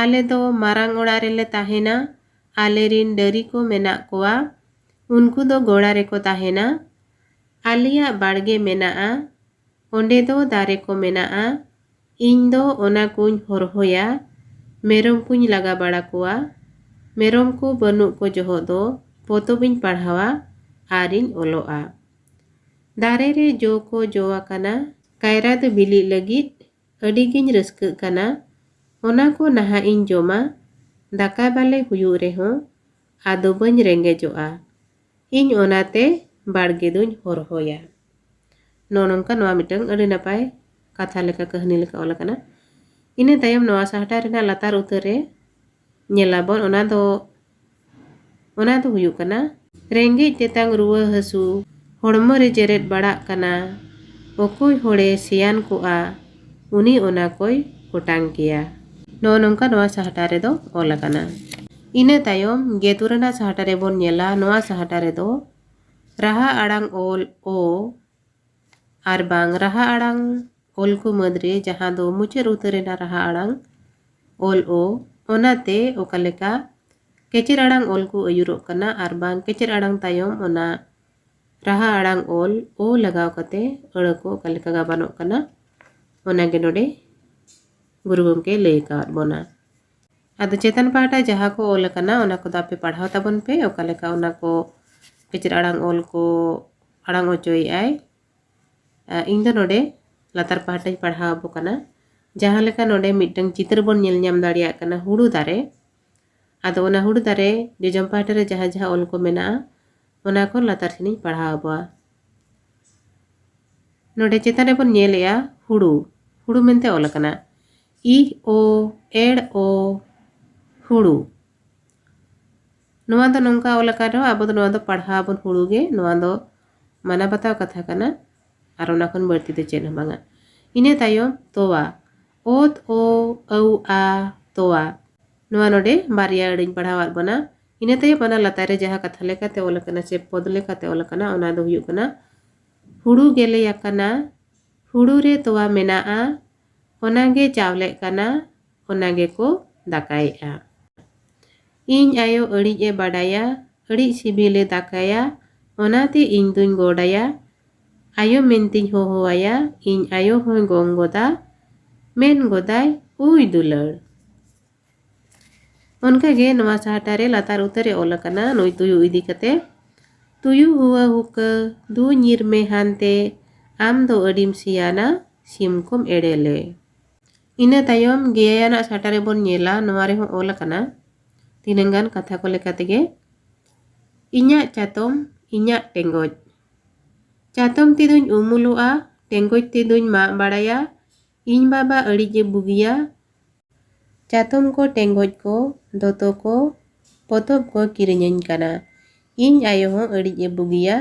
ᱟᱞᱮ ᱫᱚ ᱢᱟᱨᱟᱝ ᱚᱲᱟᱜ ᱨᱮᱞᱮ ᱛᱟᱦᱮᱱᱟ᱾ ᱟᱞᱮ ᱨᱤᱱ ᱰᱟᱹᱨᱤ ᱠᱚ ᱢᱮᱱᱟᱜ ᱠᱚᱣᱟ᱾ ᱩᱱᱠᱩ ᱫᱚ ᱜᱚᱲᱟ ᱨᱮᱠᱚ ᱛᱟᱦᱮᱱᱟ᱾ ᱟᱞᱮᱭᱟᱜ ᱵᱟᱲᱜᱮ ᱢᱮᱱᱟᱜᱼᱟ᱾ ᱚᱸᱰᱮ ᱫᱚ ᱫᱟᱨᱮ ᱠᱚ ᱢᱮᱱᱟᱜᱼᱟ᱾ ᱤᱧ ᱫᱚ ᱚᱱᱟ ᱠᱚᱧ ᱦᱚᱨᱦᱚᱭᱟ᱾ ᱢᱮᱨᱚᱢ ᱠᱚᱧ ᱞᱟᱜᱟ ᱵᱟᱲᱟ ᱠᱚᱣᱟ᱾ ᱢᱮᱨᱚᱢ ᱠᱚ ᱵᱟᱹᱱᱩᱜ ᱠᱚ ᱡᱚᱦᱚᱜ ᱫᱚ ᱯᱚᱛᱚᱵ ᱤᱧ ᱯᱟᱲᱦᱟᱣᱟ ᱟᱨᱤᱧ ᱚᱞᱚᱜᱼᱟ᱾ ᱫᱟᱨᱮ ᱨᱮ ᱡᱚ ᱠᱚ ᱡᱚ ᱟᱠᱟᱱᱟ, ᱠᱟᱭᱨᱟ ᱫᱚ ᱵᱤᱞᱤᱜ ᱞᱟᱹᱜᱤᱫ ᱟᱹᱰᱤ ᱜᱤᱧ ᱨᱟᱹᱥᱠᱟᱹᱜ ᱠᱟᱱᱟ᱾ ᱚᱱᱟ ᱠᱚ ᱱᱟᱦᱟᱜ ᱤᱧ ᱡᱚᱢᱟ, ᱫᱟᱠᱟ ᱵᱟᱞᱮ ᱦᱩᱭᱩᱜ ᱨᱮᱦᱚᱸ ᱟᱫᱚ ᱵᱟᱹᱧ ᱨᱮᱸᱜᱮᱡᱚᱜᱼᱟ᱾ ᱤᱧ ᱚᱱᱟᱛᱮ ᱵᱟᱲᱜᱮ ᱫᱩᱧ ᱦᱚᱨᱦᱚᱭᱟ᱾ ᱱᱚᱜᱼᱚ ᱱᱚᱝᱠᱟ ᱱᱚᱣᱟ ᱢᱤᱫᱴᱟᱝ ᱟᱹᱰᱤ ᱱᱟᱯᱟᱭ ᱠᱟᱛᱷᱟ ᱞᱮᱠᱟ, ᱠᱟᱹᱦᱱᱤ ᱞᱮᱠᱟ ᱚᱞ ᱟᱠᱟᱱᱟ᱾ ᱤᱱᱟᱹ ᱛᱟᱭᱚᱢ ᱱᱚᱣᱟ ᱥᱟᱦᱴᱟ ᱨᱮᱱᱟᱜ ᱞᱟᱛᱟᱨ ᱩᱛᱟᱹᱨ ᱨᱮ ᱧᱮᱞᱟᱵᱚᱱ, ᱚᱱᱟ ᱫᱚ, ᱚᱱᱟ ᱫᱚ ᱦᱩᱭᱩᱜ ᱠᱟᱱᱟ, ᱨᱮᱸᱜᱮᱡ ᱛᱮᱛᱟᱝ ᱨᱩᱣᱟᱹ ᱦᱟᱹᱥᱩ, ᱦᱚᱲᱢᱚ ᱨᱮ ᱡᱮᱨᱮᱫ ᱵᱟᱲᱟᱜ ᱠᱟᱱᱟ, ᱚᱠᱚᱭ ᱦᱚᱲᱮ ᱥᱮᱭᱟᱱ ᱠᱚᱜᱼᱟ, ᱩᱱᱤ ᱚᱱᱟ ᱠᱚᱭ ᱚᱴᱟᱝ ᱠᱮᱭᱟ᱾ ᱱᱚᱜᱼᱚ ᱱᱚᱝᱠᱟ ᱱᱚᱣᱟ ᱥᱟᱦᱴᱟ ᱨᱮᱫᱚ ᱚᱞ ᱟᱠᱟᱱᱟ᱾ ᱤᱱᱟᱹ ᱛᱟᱭᱚᱢ ᱜᱮᱛᱩᱨ ᱨᱮᱱᱟᱜ ᱥᱟᱦᱴᱟ ᱨᱮᱵᱚᱱ ᱧᱮᱞᱟ᱾ ᱱᱚᱣᱟ ᱥᱟᱦᱴᱟ ᱨᱮᱫᱚ ᱨᱟᱦᱟ ᱟᱲᱟᱝ ᱚᱞ ᱚ ᱟᱨ ᱵᱟᱝ ᱨᱟᱦᱟ ᱟᱲᱟᱝ ᱚᱞ ᱠᱚ ᱢᱩᱫᱽᱨᱮ ᱡᱟᱦᱟᱸ ᱫᱚ ᱢᱩᱪᱟᱹᱫ ᱩᱛᱟᱹᱨ ᱮᱱᱟ ᱨᱟᱦᱟ ᱟᱲᱟᱝ ᱚᱞ ᱚ, ᱚᱱᱟᱛᱮ ᱚᱠᱟ ᱞᱮᱠᱟ ᱠᱮᱪᱮᱫ ᱟᱲᱟᱝ ᱚᱞ ᱠᱚ ᱟᱹᱭᱩᱨᱚᱜ ᱠᱟᱱᱟ ᱟᱨ ᱵᱟᱝ ᱠᱮᱪᱮᱫ ᱟᱲᱟᱝ ᱛᱟᱭᱚᱢ ᱚᱱᱟ ᱨᱟᱦᱟ ᱟᱲᱟᱝ ᱚᱞ ᱚ ᱞᱟᱜᱟᱣ ᱠᱟᱛᱮ ᱟᱹᱲᱟᱹ ᱠᱚ ᱚᱠᱟ ᱞᱮᱠᱟ ᱜᱟᱵᱟᱱᱚᱜ ᱠᱟᱱᱟ, ᱚᱱᱟᱜᱮ ᱱᱚᱰᱮ ᱜᱩᱨᱩ ᱜᱚᱢᱠᱮ ᱞᱟᱹᱭ ᱟᱠᱟᱣᱟᱫ ᱵᱚᱱᱟ᱾ ᱟᱫᱚ ᱪᱮᱛᱟᱱ ᱯᱟᱦᱴᱟ ᱡᱟᱦᱟᱸ ᱠᱚ ᱚᱞ ᱟᱠᱟᱱᱟ, ᱚᱱᱟ ᱠᱚᱫᱚ ᱟᱯᱮ ᱯᱟᱲᱦᱟᱣ ᱛᱟᱵᱚᱱ ᱯᱮ, ᱚᱠᱟ ᱞᱮᱠᱟ ᱚᱱᱟ ᱠᱚ ᱠᱮᱪᱮᱫ ᱟᱲᱟᱝ ᱚᱞ ᱠᱚ ᱟᱲᱟᱝ ᱚᱪᱚᱭᱮᱫᱼᱟᱭ᱾ ᱟ, ᱤᱧ ᱫᱚ ᱱᱚᱰᱮ ᱞᱟᱛᱟᱨ ᱯᱟᱦᱴᱟᱧ ᱯᱟᱲᱦᱟᱣ ᱟᱵᱚ ᱠᱟᱱᱟ᱾ ᱡᱟᱦᱟᱸ ᱞᱮᱠᱟ ᱱᱚᱰᱮ ᱢᱤᱫᱴᱟᱝ ᱪᱤᱛᱟᱹᱨ ᱵᱚᱱ ᱧᱮᱞ ᱧᱟᱢ ᱫᱟᱲᱮᱭᱟᱜ ᱠᱟᱱᱟ, ᱦᱩᱲᱩ ᱫᱟᱨᱮ᱾ ᱟᱫᱚ ᱚᱱᱟ ᱦᱩᱲᱩ ᱫᱟᱨᱮ ᱡᱚᱡᱚᱢ ᱯᱟᱦᱴᱟ ᱨᱮ ᱡᱟᱦᱟᱸ ᱡᱟᱦᱟᱸ ᱚᱞ ᱠᱚ ᱢᱮᱱᱟᱜᱼᱟ, ᱚᱱᱟ ᱠᱚ ᱞᱟᱛᱟᱨ ᱥᱮᱱᱤᱧ ᱯᱟᱲᱦᱟᱣ ᱟᱵᱚᱣᱟ᱾ ᱱᱚᱰᱮ ᱪᱮᱛᱟᱱ ᱨᱮᱵᱚᱱ ᱧᱮᱞᱮᱜᱼᱟ ᱦᱩᱲᱩ, ᱦᱩᱲᱩ ᱢᱮᱱᱛᱮ ᱚᱞ ᱟᱠᱟᱱᱟ᱾ ᱤᱦ ᱳ ᱮᱲ ᱳ, ᱦᱩᱲᱩ᱾ ᱱᱚᱣᱟ ᱫᱚ ᱱᱚᱝᱠᱟ ᱚᱞ ᱟᱠᱟᱱ ᱨᱮᱦᱚᱸ ᱟᱵᱚ ᱫᱚ ᱱᱚᱣᱟ ᱫᱚ ᱯᱟᱲᱦᱟᱣ ᱟᱵᱚᱱ ᱦᱩᱲᱩ ᱜᱮ, ᱱᱚᱣᱟ ᱫᱚ ᱢᱟᱱᱟᱣ ᱵᱟᱛᱟᱣ ᱠᱟᱛᱷᱟ ᱠᱟᱱᱟ ᱟᱨ ᱚᱱᱟ ᱠᱷᱚᱱ ᱵᱟᱹᱲᱛᱤ ᱫᱚ ᱪᱮᱫ ᱦᱚᱸ ᱵᱟᱝᱟ᱾ ᱤᱱᱟᱹ ᱛᱟᱭᱚᱢ ᱛᱚᱣᱟ, ᱚᱛ ᱳ ᱟᱹᱣ ᱟ, ᱛᱚᱣᱟ᱾ ᱱᱚᱣᱟ ᱱᱚᱰᱮ ᱵᱟᱨᱭᱟ ᱟᱹᱲᱟᱹᱧ ᱯᱟᱲᱦᱟᱣᱟᱫ ᱵᱚᱱᱟ᱾ ᱤᱱᱟᱹ ᱛᱟᱭᱚᱢ ᱚᱱᱟ ᱞᱟᱛᱟᱨ ᱨᱮ ᱡᱟᱦᱟᱸ ᱠᱟᱛᱷᱟ ᱞᱮᱠᱟᱛᱮ ᱚᱞ ᱟᱠᱟᱱᱟ ᱥᱮ ᱯᱚᱫ ᱞᱮᱠᱟᱛᱮ ᱚᱞ ᱟᱠᱟᱱᱟ, ᱚᱱᱟ ᱫᱚ ᱦᱩᱭᱩᱜ ᱠᱟᱱᱟ, ᱦᱩᱲᱩ ᱜᱮᱞᱮ ᱟᱠᱟᱱᱟ, ᱦᱩᱲᱩ ᱨᱮ ᱛᱚᱣᱟ ᱢᱮᱱᱟᱜᱼᱟ, ᱚᱱᱟ ᱜᱮ ᱪᱟᱣᱞᱮᱜ ᱠᱟᱱᱟ, ᱚᱱᱟ ᱜᱮᱠᱚ ᱫᱟᱠᱟᱭᱮᱜᱼᱟ᱾ ᱤᱧ ᱟᱭᱳ ᱟᱹᱲᱤᱡ ᱮ ᱵᱟᱰᱟᱭᱟ, ᱟᱹᱲᱤᱡ ᱥᱤᱵᱤᱞᱮ ᱫᱟᱠᱟᱭᱟ, ᱚᱱᱟᱛᱮ ᱤᱧ ᱫᱩᱧ ᱜᱚᱰᱟᱭᱟ᱾ ᱟᱭᱳ ᱢᱮᱱᱛᱤᱧ ᱦᱚᱦᱚᱣᱟᱭᱟ, ᱤᱧ ᱟᱭᱳ ᱦᱚᱸᱭ ᱜᱚᱝ ᱜᱚᱫᱟ, ᱢᱮᱱ ᱜᱚᱫᱟᱭ, "ᱩᱭ ᱫᱩᱞᱟᱹᱲ!" ᱚᱱᱠᱟᱜᱮ ᱱᱚᱣᱟ ᱥᱟᱦᱴᱟ ᱨᱮ ᱞᱟᱛᱟᱨ ᱩᱛᱟᱹᱨ ᱨᱮ ᱚᱞ ᱟᱠᱟᱱᱟ ᱱᱩᱭ ᱛᱩᱭᱩ ᱤᱫᱤ ᱠᱟᱛᱮ, ᱛᱩᱭᱩ ᱦᱩᱣᱟᱹ ᱦᱩᱠᱟᱹ, ᱫᱩ ᱧᱤᱨ ᱢᱮ ᱦᱟᱱᱛᱮ, ᱟᱢ ᱫᱚ ᱟᱹᱰᱤᱢ ᱥᱮᱭᱟᱱᱟ, ᱥᱤᱢ ᱠᱚᱢ ᱮᱲᱮ ᱞᱮ᱾ ᱤᱱᱟᱹ ᱛᱟᱭᱚᱢ ᱜᱮᱭᱟᱱᱟᱜ ᱥᱟᱦᱴᱟ ᱨᱮᱵᱚᱱ ᱧᱮᱞᱟ, ᱱᱚᱣᱟ ᱨᱮᱦᱚᱸ ᱚᱞ ᱟᱠᱟᱱᱟ ᱛᱤᱱᱟᱹᱝ ᱜᱟᱱ ᱠᱟᱛᱷᱟ ᱠᱚ ᱞᱮᱠᱟ ᱛᱮᱜᱮ, ᱤᱧᱟᱜ ᱪᱟᱛᱚᱢ, ᱤᱧᱟᱜ ᱴᱮᱸᱜᱚᱡ, ᱪᱟᱛᱚᱢ ᱛᱮᱫᱚᱧ ᱩᱢᱩᱞᱚᱜᱼᱟ, ᱴᱮᱸᱜᱚᱡ ᱛᱮᱫᱚᱧ ᱢᱟᱜ ᱵᱟᱲᱟᱭᱟ, ᱤᱧ ᱵᱟᱵᱟ ᱟᱹᱲᱤᱡ ᱮ ᱵᱩᱜᱤᱭᱟ, ᱪᱟᱛᱚᱢ ᱠᱚ, ᱴᱮᱸᱜᱚᱡ ᱠᱚ, ᱫᱚᱛᱚ ᱠᱚ, ᱯᱚᱛᱚᱵ ᱠᱚ ᱠᱤᱨᱤᱧᱟᱹᱧ ᱠᱟᱱᱟ᱾ ᱤᱧ ᱟᱭᱳ ᱦᱚᱸ ᱟᱹᱲᱤᱡ ᱮ ᱵᱩᱜᱤᱭᱟ᱾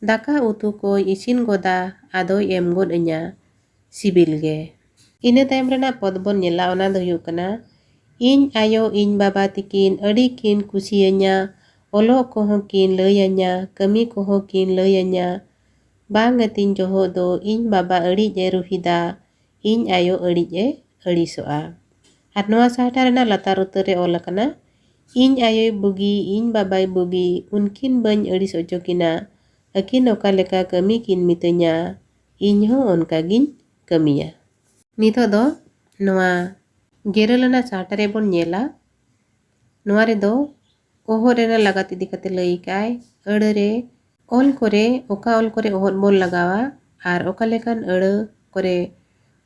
ᱫᱟᱠᱟ ᱩᱛᱩ ᱠᱚᱭ ᱤᱥᱤᱱ ᱜᱚᱫᱟ, ᱟᱫᱚᱭ ᱮᱢ ᱜᱚᱫ ᱟᱹᱧᱟ ᱥᱤᱵᱤᱞ ᱜᱮ᱾ ᱤᱱᱟᱹ ᱛᱟᱭᱚᱢ ᱨᱮᱱᱟᱜ ᱯᱚᱫ ᱵᱚᱱ ᱧᱮᱞᱟ, ᱚᱱᱟ ᱫᱚ ᱦᱩᱭᱩᱜ ᱠᱟᱱᱟ, ᱤᱧ ᱟᱭᱳ, ᱤᱧ ᱵᱟᱵᱟ ᱛᱤᱠᱤᱱ ᱟᱹᱰᱤ ᱠᱤᱱ ᱠᱩᱥᱤᱭᱟᱹᱧᱟ, ᱚᱞᱚᱜ ᱠᱚᱦᱚᱸ ᱠᱤᱱ ᱞᱟᱹᱭᱟᱹᱧᱟ, ᱠᱟᱹᱢᱤ ᱠᱚᱦᱚᱸ ᱠᱤᱱ ᱞᱟᱹᱭᱟᱹᱧᱟ᱾ ᱵᱟᱝ ᱟᱹᱛᱤᱧ ᱡᱚᱦᱚᱜ ᱫᱚ ᱤᱧ ᱵᱟᱵᱟ ᱟᱹᱲᱤᱡ ᱮ ᱨᱩᱦᱤᱫᱟ, ᱤᱧ ᱟᱭᱳ ᱟᱹᱲᱤᱡ ᱮ ᱟᱹᱲᱤᱥᱚᱜᱼᱟ᱾ ᱟᱨ ᱱᱚᱣᱟ ᱥᱟᱦᱴᱟ ᱨᱮᱱᱟᱜ ᱞᱟᱛᱟᱨ ᱩᱛᱟᱹᱨ ᱨᱮ ᱚᱞ ᱟᱠᱟᱱᱟ, ᱤᱧ ᱟᱭᱳᱭ ᱵᱩᱜᱤ, ᱤᱧ ᱵᱟᱵᱟᱭ ᱵᱩᱜᱤ, ᱩᱱᱠᱤᱱ ᱵᱟᱹᱧ ᱟᱹᱲᱤᱥ ᱚᱪᱚ ᱠᱤᱱᱟ, ᱟᱹᱠᱤᱱ ᱚᱠᱟ ᱞᱮᱠᱟ ᱠᱟᱹᱢᱤ ᱠᱤᱱ ᱢᱤᱛᱟᱹᱧᱟ, ᱤᱧ ᱦᱚᱸ ᱚᱱᱠᱟ ᱜᱤᱧ ᱠᱟᱹᱢᱤᱭᱟ᱾ ᱱᱤᱛᱚᱜ ᱫᱚ ᱱᱚᱣᱟ ᱜᱮᱨᱟᱹᱞ ᱟᱱᱟᱜ ᱥᱟᱦᱴᱟ ᱨᱮᱵᱚᱱ ᱧᱮᱞᱟ᱾ ᱱᱚᱣᱟ ᱨᱮᱫᱚ ᱚᱦᱚᱫ ᱨᱮᱱᱟᱜ ᱞᱟᱜᱟᱛ ᱤᱫᱤ ᱠᱟᱛᱮ ᱞᱟᱹᱭ ᱟᱠᱟᱫᱟᱭ᱾ ᱟᱹᱲᱟᱹ ᱨᱮ ᱚᱞ ᱠᱚᱨᱮ ᱚᱠᱟ ᱚᱞ ᱠᱚᱨᱮ ᱚᱦᱚᱫ ᱵᱚᱱ ᱞᱟᱜᱟᱣᱟ ᱟᱨ ᱚᱠᱟ ᱞᱮᱠᱟᱱ ᱟᱹᱲᱟᱹ ᱠᱚᱨᱮ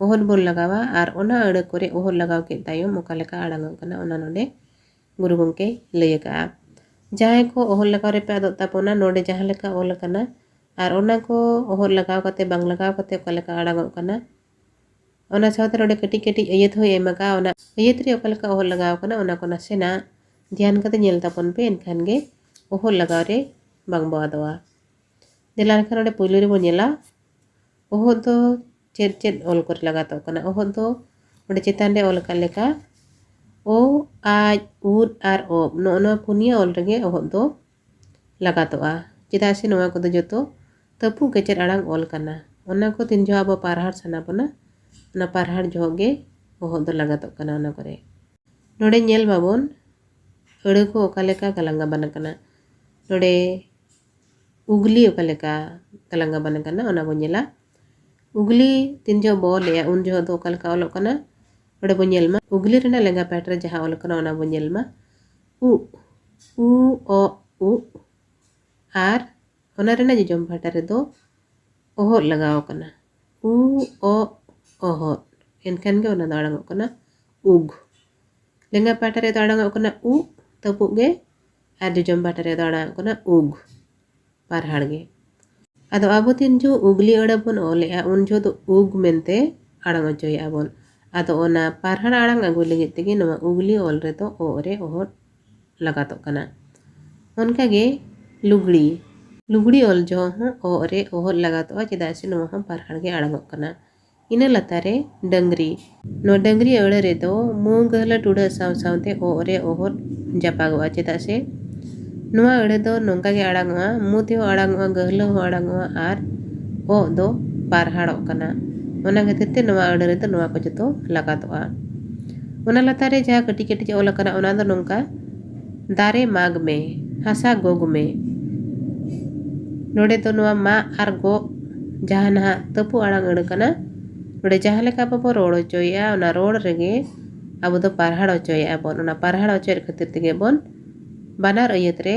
ᱚᱦᱚᱫ ᱵᱚᱱ ᱞᱟᱜᱟᱣᱟ ᱟᱨ ᱚᱱᱟ ᱟᱹᱲᱟᱹ ᱠᱚᱨᱮ ᱚᱦᱚᱫ ᱞᱟᱜᱟᱣ ᱠᱮᱫ ᱛᱟᱭᱚᱢ ᱚᱠᱟ ᱞᱮᱠᱟ ᱟᱲᱟᱝᱚᱜ ᱠᱟᱱᱟ, ᱚᱱᱟ ᱱᱚᱰᱮ ᱜᱩᱨᱩ ᱜᱚᱢᱠᱮᱭ ᱞᱟᱹᱭ ᱟᱠᱟᱫᱼᱟ᱾ ᱡᱟᱦᱟᱸᱭ ᱠᱚ ᱚᱦᱚᱫ ᱞᱟᱜᱟᱣ ᱨᱮᱯᱮ ᱟᱫᱚᱜ ᱛᱟᱵᱚᱱᱟ, ᱱᱚᱰᱮ ᱡᱟᱦᱟᱸ ᱞᱮᱠᱟ ᱚᱞ ᱟᱠᱟᱱᱟ ᱟᱨ ᱚᱱᱟ ᱠᱚ ᱚᱦᱚᱫ ᱞᱟᱜᱟᱣ ᱠᱟᱛᱮ ᱵᱟᱝ ᱞᱟᱜᱟᱣ ᱠᱟᱛᱮ ᱚᱠᱟ ᱞᱮᱠᱟ ᱟᱲᱟᱝᱚᱜ ᱠᱟᱱᱟ, ᱚᱱᱟ ᱥᱟᱶᱛᱮ ᱱᱚᱰᱮ ᱠᱟᱹᱴᱤᱡ ᱠᱟᱹᱴᱤᱡ ᱟᱹᱭᱟᱹᱛ ᱦᱚᱸᱭ ᱮᱢ ᱟᱠᱟᱫᱼᱟ᱾ ᱚᱱᱟ ᱟᱹᱭᱟᱹᱛ ᱨᱮ ᱚᱠᱟ ᱞᱮᱠᱟ ᱚᱦᱚᱫ ᱞᱟᱜᱟᱣ ᱟᱠᱟᱱᱟ, ᱚᱱᱟ ᱠᱚ ᱱᱟᱥᱮᱱᱟᱜ ᱫᱷᱮᱭᱟᱱ ᱠᱟᱛᱮ ᱧᱮᱞ ᱛᱟᱵᱚᱱ ᱯᱮ, ᱮᱱᱠᱷᱟᱱ ᱜᱮ ᱚᱦᱚᱫ ᱞᱟᱜᱟᱣ ᱨᱮ ᱵᱟᱝ ᱵᱚ ᱟᱫᱚᱜᱼᱟ᱾ ᱫᱮᱞᱟ ᱮᱱᱠᱷᱟᱱ ᱱᱚᱰᱮ ᱯᱳᱭᱞᱳ ᱨᱮᱵᱚᱱ ᱧᱮᱞᱟ, ᱚᱦᱚᱫ ᱫᱚ ᱪᱮᱫ ᱪᱮᱫ ᱚᱞ ᱠᱚᱨᱮ ᱞᱟᱜᱟᱛᱚᱜ ᱠᱟᱱᱟ? ᱚᱦᱚᱫ ᱫᱚ ᱚᱸᱰᱮ ᱪᱮᱛᱟᱱ ᱨᱮ ᱚᱞ ᱟᱠᱟᱫ ᱞᱮᱠᱟ, ᱚ, ᱟᱡ, ᱩᱫ ᱟᱨ ᱚᱵ, ᱱᱚᱜᱼᱚ ᱱᱚᱣᱟ ᱯᱩᱱᱭᱟᱹ ᱚᱞ ᱨᱮᱜᱮ ᱚᱦᱚᱫ ᱫᱚ ᱞᱟᱜᱟᱛᱚᱜᱼᱟ, ᱪᱮᱫᱟᱜ ᱥᱮ ᱱᱚᱣᱟ ᱠᱚᱫᱚ ᱡᱚᱛᱚ ᱛᱟᱹᱯᱩᱜ ᱜᱮᱪᱮᱫ ᱟᱲᱟᱝ ᱚᱞ ᱠᱟᱱᱟ᱾ ᱚᱱᱟ ᱠᱚ ᱛᱤᱱ ᱡᱚᱦᱚᱜ ᱟᱵᱚ ᱯᱟᱨᱦᱟᱲ ᱥᱟᱱᱟ ᱵᱚᱱᱟ, ᱚᱱᱟ ᱯᱟᱨᱦᱟᱲ ᱡᱚᱦᱚᱜ ᱜᱮ ᱚᱦᱚᱫ ᱫᱚ ᱞᱟᱜᱟᱛᱚᱜ ᱠᱟᱱᱟ ᱚᱱᱟ ᱠᱚᱨᱮ᱾ ᱱᱚᱰᱮ ᱧᱮᱞ ᱢᱟᱵᱚᱱ, ᱟᱹᱲᱟᱹ ᱠᱚ ᱚᱠᱟ ᱞᱮᱠᱟ ᱜᱟᱞᱟᱝ ᱜᱟᱵᱟᱱ ᱟᱠᱟᱱᱟ᱾ ᱱᱚᱰᱮ ᱩᱜᱽᱞᱤ ᱚᱠᱟ ᱞᱮᱠᱟ ᱜᱟᱞᱟᱝ ᱜᱟᱵᱟᱱ ᱟᱠᱟᱱᱟ, ᱚᱱᱟ ᱵᱚᱱ ᱧᱮᱞᱟ᱾ ᱩᱜᱽᱞᱤ ᱛᱤᱱ ᱡᱚᱦᱚᱜ ᱵᱚ ᱚᱞᱮᱜᱼᱟ, ᱩᱱ ᱡᱚᱦᱚᱜ ᱫᱚ ᱚᱠᱟ ᱞᱮᱠᱟ ᱚᱞᱚᱜ ᱠᱟᱱᱟ? ᱱᱚᱰᱮ ᱵᱚᱱ ᱧᱮᱞ ᱢᱟ, ᱩᱜᱽᱞᱤ ᱨᱮᱱᱟᱜ ᱞᱮᱸᱜᱟ ᱯᱟᱦᱴᱟ ᱨᱮ ᱡᱟᱦᱟᱸ ᱚᱞ ᱟᱠᱟᱱᱟ, ᱚᱱᱟ ᱵᱚᱱ ᱧᱮᱞ ᱢᱟ᱾ ᱩᱜ, ᱩ, ᱚ, ᱩᱜ᱾ ᱟᱨ ᱚᱱᱟ ᱨᱮᱱᱟᱜ ᱡᱚᱡᱚᱢ ᱯᱟᱦᱴᱟ ᱨᱮᱫᱚ ᱚᱦᱚᱫ ᱞᱟᱜᱟᱣ ᱟᱠᱟᱱᱟ, ᱩ ᱚ ᱚᱦᱚᱫ, ᱮᱱᱠᱷᱟᱱ ᱜᱮ ᱚᱱᱟ ᱫᱚ ᱟᱲᱟᱝᱚᱜ ᱠᱟᱱᱟ ᱩᱜᱽ᱾ ᱞᱮᱸᱜᱟ ᱯᱟᱦᱴᱟ ᱨᱮᱫᱚ ᱟᱲᱟᱝᱚᱜ ᱠᱟᱱᱟ ᱩ, ᱛᱟᱹᱯᱩᱜ ᱜᱮ, ᱟᱨ ᱡᱚᱡᱚᱢ ᱯᱟᱦᱴᱟ ᱨᱮᱫᱚ ᱟᱲᱟᱝᱚᱜ ᱠᱟᱱᱟ ᱩᱜᱽ, ᱯᱟᱨᱦᱟᱲ ᱜᱮ᱾ ᱟᱫᱚ ᱟᱵᱚ ᱛᱤᱱ ᱡᱚᱦᱚᱜ ᱩᱜᱽᱞᱤ ᱟᱹᱲᱟᱹ ᱵᱚᱱ ᱚᱞᱮᱜᱼᱟ, ᱩᱱ ᱡᱚᱦᱚᱜ ᱫᱚ ᱩᱜᱽ ᱢᱮᱱᱛᱮ ᱟᱲᱟᱝ ᱚᱪᱚᱭᱮᱜᱼᱟ ᱵᱚᱱ᱾ ᱟᱫᱚ ᱚᱱᱟ ᱯᱟᱨᱦᱟᱲ ᱟᱲᱟᱝ ᱟᱹᱜᱩ ᱞᱟᱹᱜᱤᱫ ᱛᱮᱜᱮ ᱱᱚᱣᱟ ᱩᱜᱽᱞᱤ ᱚᱞ ᱨᱮᱫᱚ ᱚᱜ ᱨᱮ ᱚᱦᱚᱫ ᱞᱟᱜᱟᱛᱚᱜ ᱠᱟᱱᱟ᱾ ᱚᱱᱠᱟᱜᱮ ᱞᱩᱜᱽᱲᱤ, ᱞᱩᱜᱽᱲᱤ ᱚᱞ ᱡᱚᱦᱚᱜ ᱦᱚᱸ ᱚᱜ ᱨᱮ ᱚᱦᱚᱫ ᱞᱟᱜᱟᱛᱚᱜᱼᱟ, ᱪᱮᱫᱟᱜ ᱥᱮ ᱱᱚᱣᱟ ᱦᱚᱸ ᱯᱟᱨᱦᱟᱲ ᱜᱮ ᱟᱲᱟᱝᱚᱜ ᱠᱟᱱᱟ᱾ ᱤᱱᱟᱹ ᱞᱟᱛᱟᱨ ᱨᱮ ᱰᱟᱹᱝᱨᱤ᱾ ᱱᱚᱣᱟ ᱰᱟᱹᱝᱨᱤ ᱟᱹᱲᱟᱹ ᱨᱮᱫᱚ ᱢᱩ ᱜᱟᱹᱦᱞᱟᱹ ᱴᱩᱰᱟᱹᱜ ᱥᱟᱶ ᱥᱟᱶᱛᱮ ᱚᱜ ᱨᱮ ᱚᱦᱚᱫ ᱡᱟᱯᱟᱜᱚᱜᱼᱟ, ᱪᱮᱫᱟᱜ ᱥᱮ ᱱᱚᱣᱟ ᱟᱹᱲᱟᱹ ᱫᱚ ᱱᱚᱝᱠᱟ ᱜᱮ ᱟᱲᱟᱝᱚᱜᱼᱟ, ᱢᱩ ᱛᱮᱦᱚᱸ ᱟᱲᱟᱝᱚᱜᱼᱟ, ᱜᱟᱹᱦᱞᱟᱹ ᱦᱚᱸ ᱟᱲᱟᱝᱚᱜᱼᱟ ᱟᱨ ᱚᱜ ᱫᱚ ᱯᱟᱨᱦᱟᱲᱚᱜ ᱠᱟᱱᱟ᱾ ᱚᱱᱟ ᱠᱷᱟᱹᱛᱤᱨ ᱛᱮ ᱱᱚᱣᱟ ᱟᱹᱲᱟᱹ ᱨᱮᱫᱚ ᱱᱚᱣᱟ ᱠᱚ ᱡᱚᱛᱚ ᱞᱟᱜᱟᱛᱚᱜᱼᱟ᱾ ᱚᱱᱟ ᱞᱟᱛᱟᱨ ᱨᱮ ᱡᱟᱦᱟᱸ ᱠᱟᱹᱴᱤᱡ ᱠᱟᱹᱴᱤᱡ ᱚᱞ ᱟᱠᱟᱱᱟ, ᱚᱱᱟ ᱫᱚ ᱱᱚᱝᱠᱟ, ᱫᱟᱨᱮ ᱢᱟᱜᱽ ᱢᱮ, ᱦᱟᱥᱟ ᱜᱚᱜᱽ ᱢᱮ᱾ ᱱᱚᱰᱮ ᱫᱚ ᱱᱚᱣᱟ ᱢᱟᱜ ᱟᱨ ᱜᱚᱜ ᱡᱟᱦᱟᱸ ᱱᱟᱦᱟᱜ ᱛᱟᱹᱯᱩ ᱟᱲᱟᱝ ᱟᱹᱲᱟᱹ ᱠᱟᱱᱟ, ᱱᱚᱰᱮ ᱡᱟᱦᱟᱸ ᱞᱮᱠᱟ ᱟᱵᱚ ᱵᱚ ᱨᱚᱲ ᱦᱚᱪᱚᱭᱮᱜᱼᱟ, ᱚᱱᱟ ᱨᱚᱲ ᱨᱮᱜᱮ ᱟᱵᱚ ᱫᱚ ᱯᱟᱨᱦᱟᱲ ᱦᱚᱪᱚᱭᱮᱜᱼᱟ ᱵᱚᱱ᱾ ᱚᱱᱟ ᱯᱟᱨᱦᱟᱲ ᱦᱚᱪᱚᱭᱮᱫ ᱠᱷᱟᱹᱛᱤᱨ ᱛᱮᱜᱮ ᱵᱚᱱ ᱵᱟᱱᱟᱨ ᱟᱹᱭᱟᱹᱛ ᱨᱮ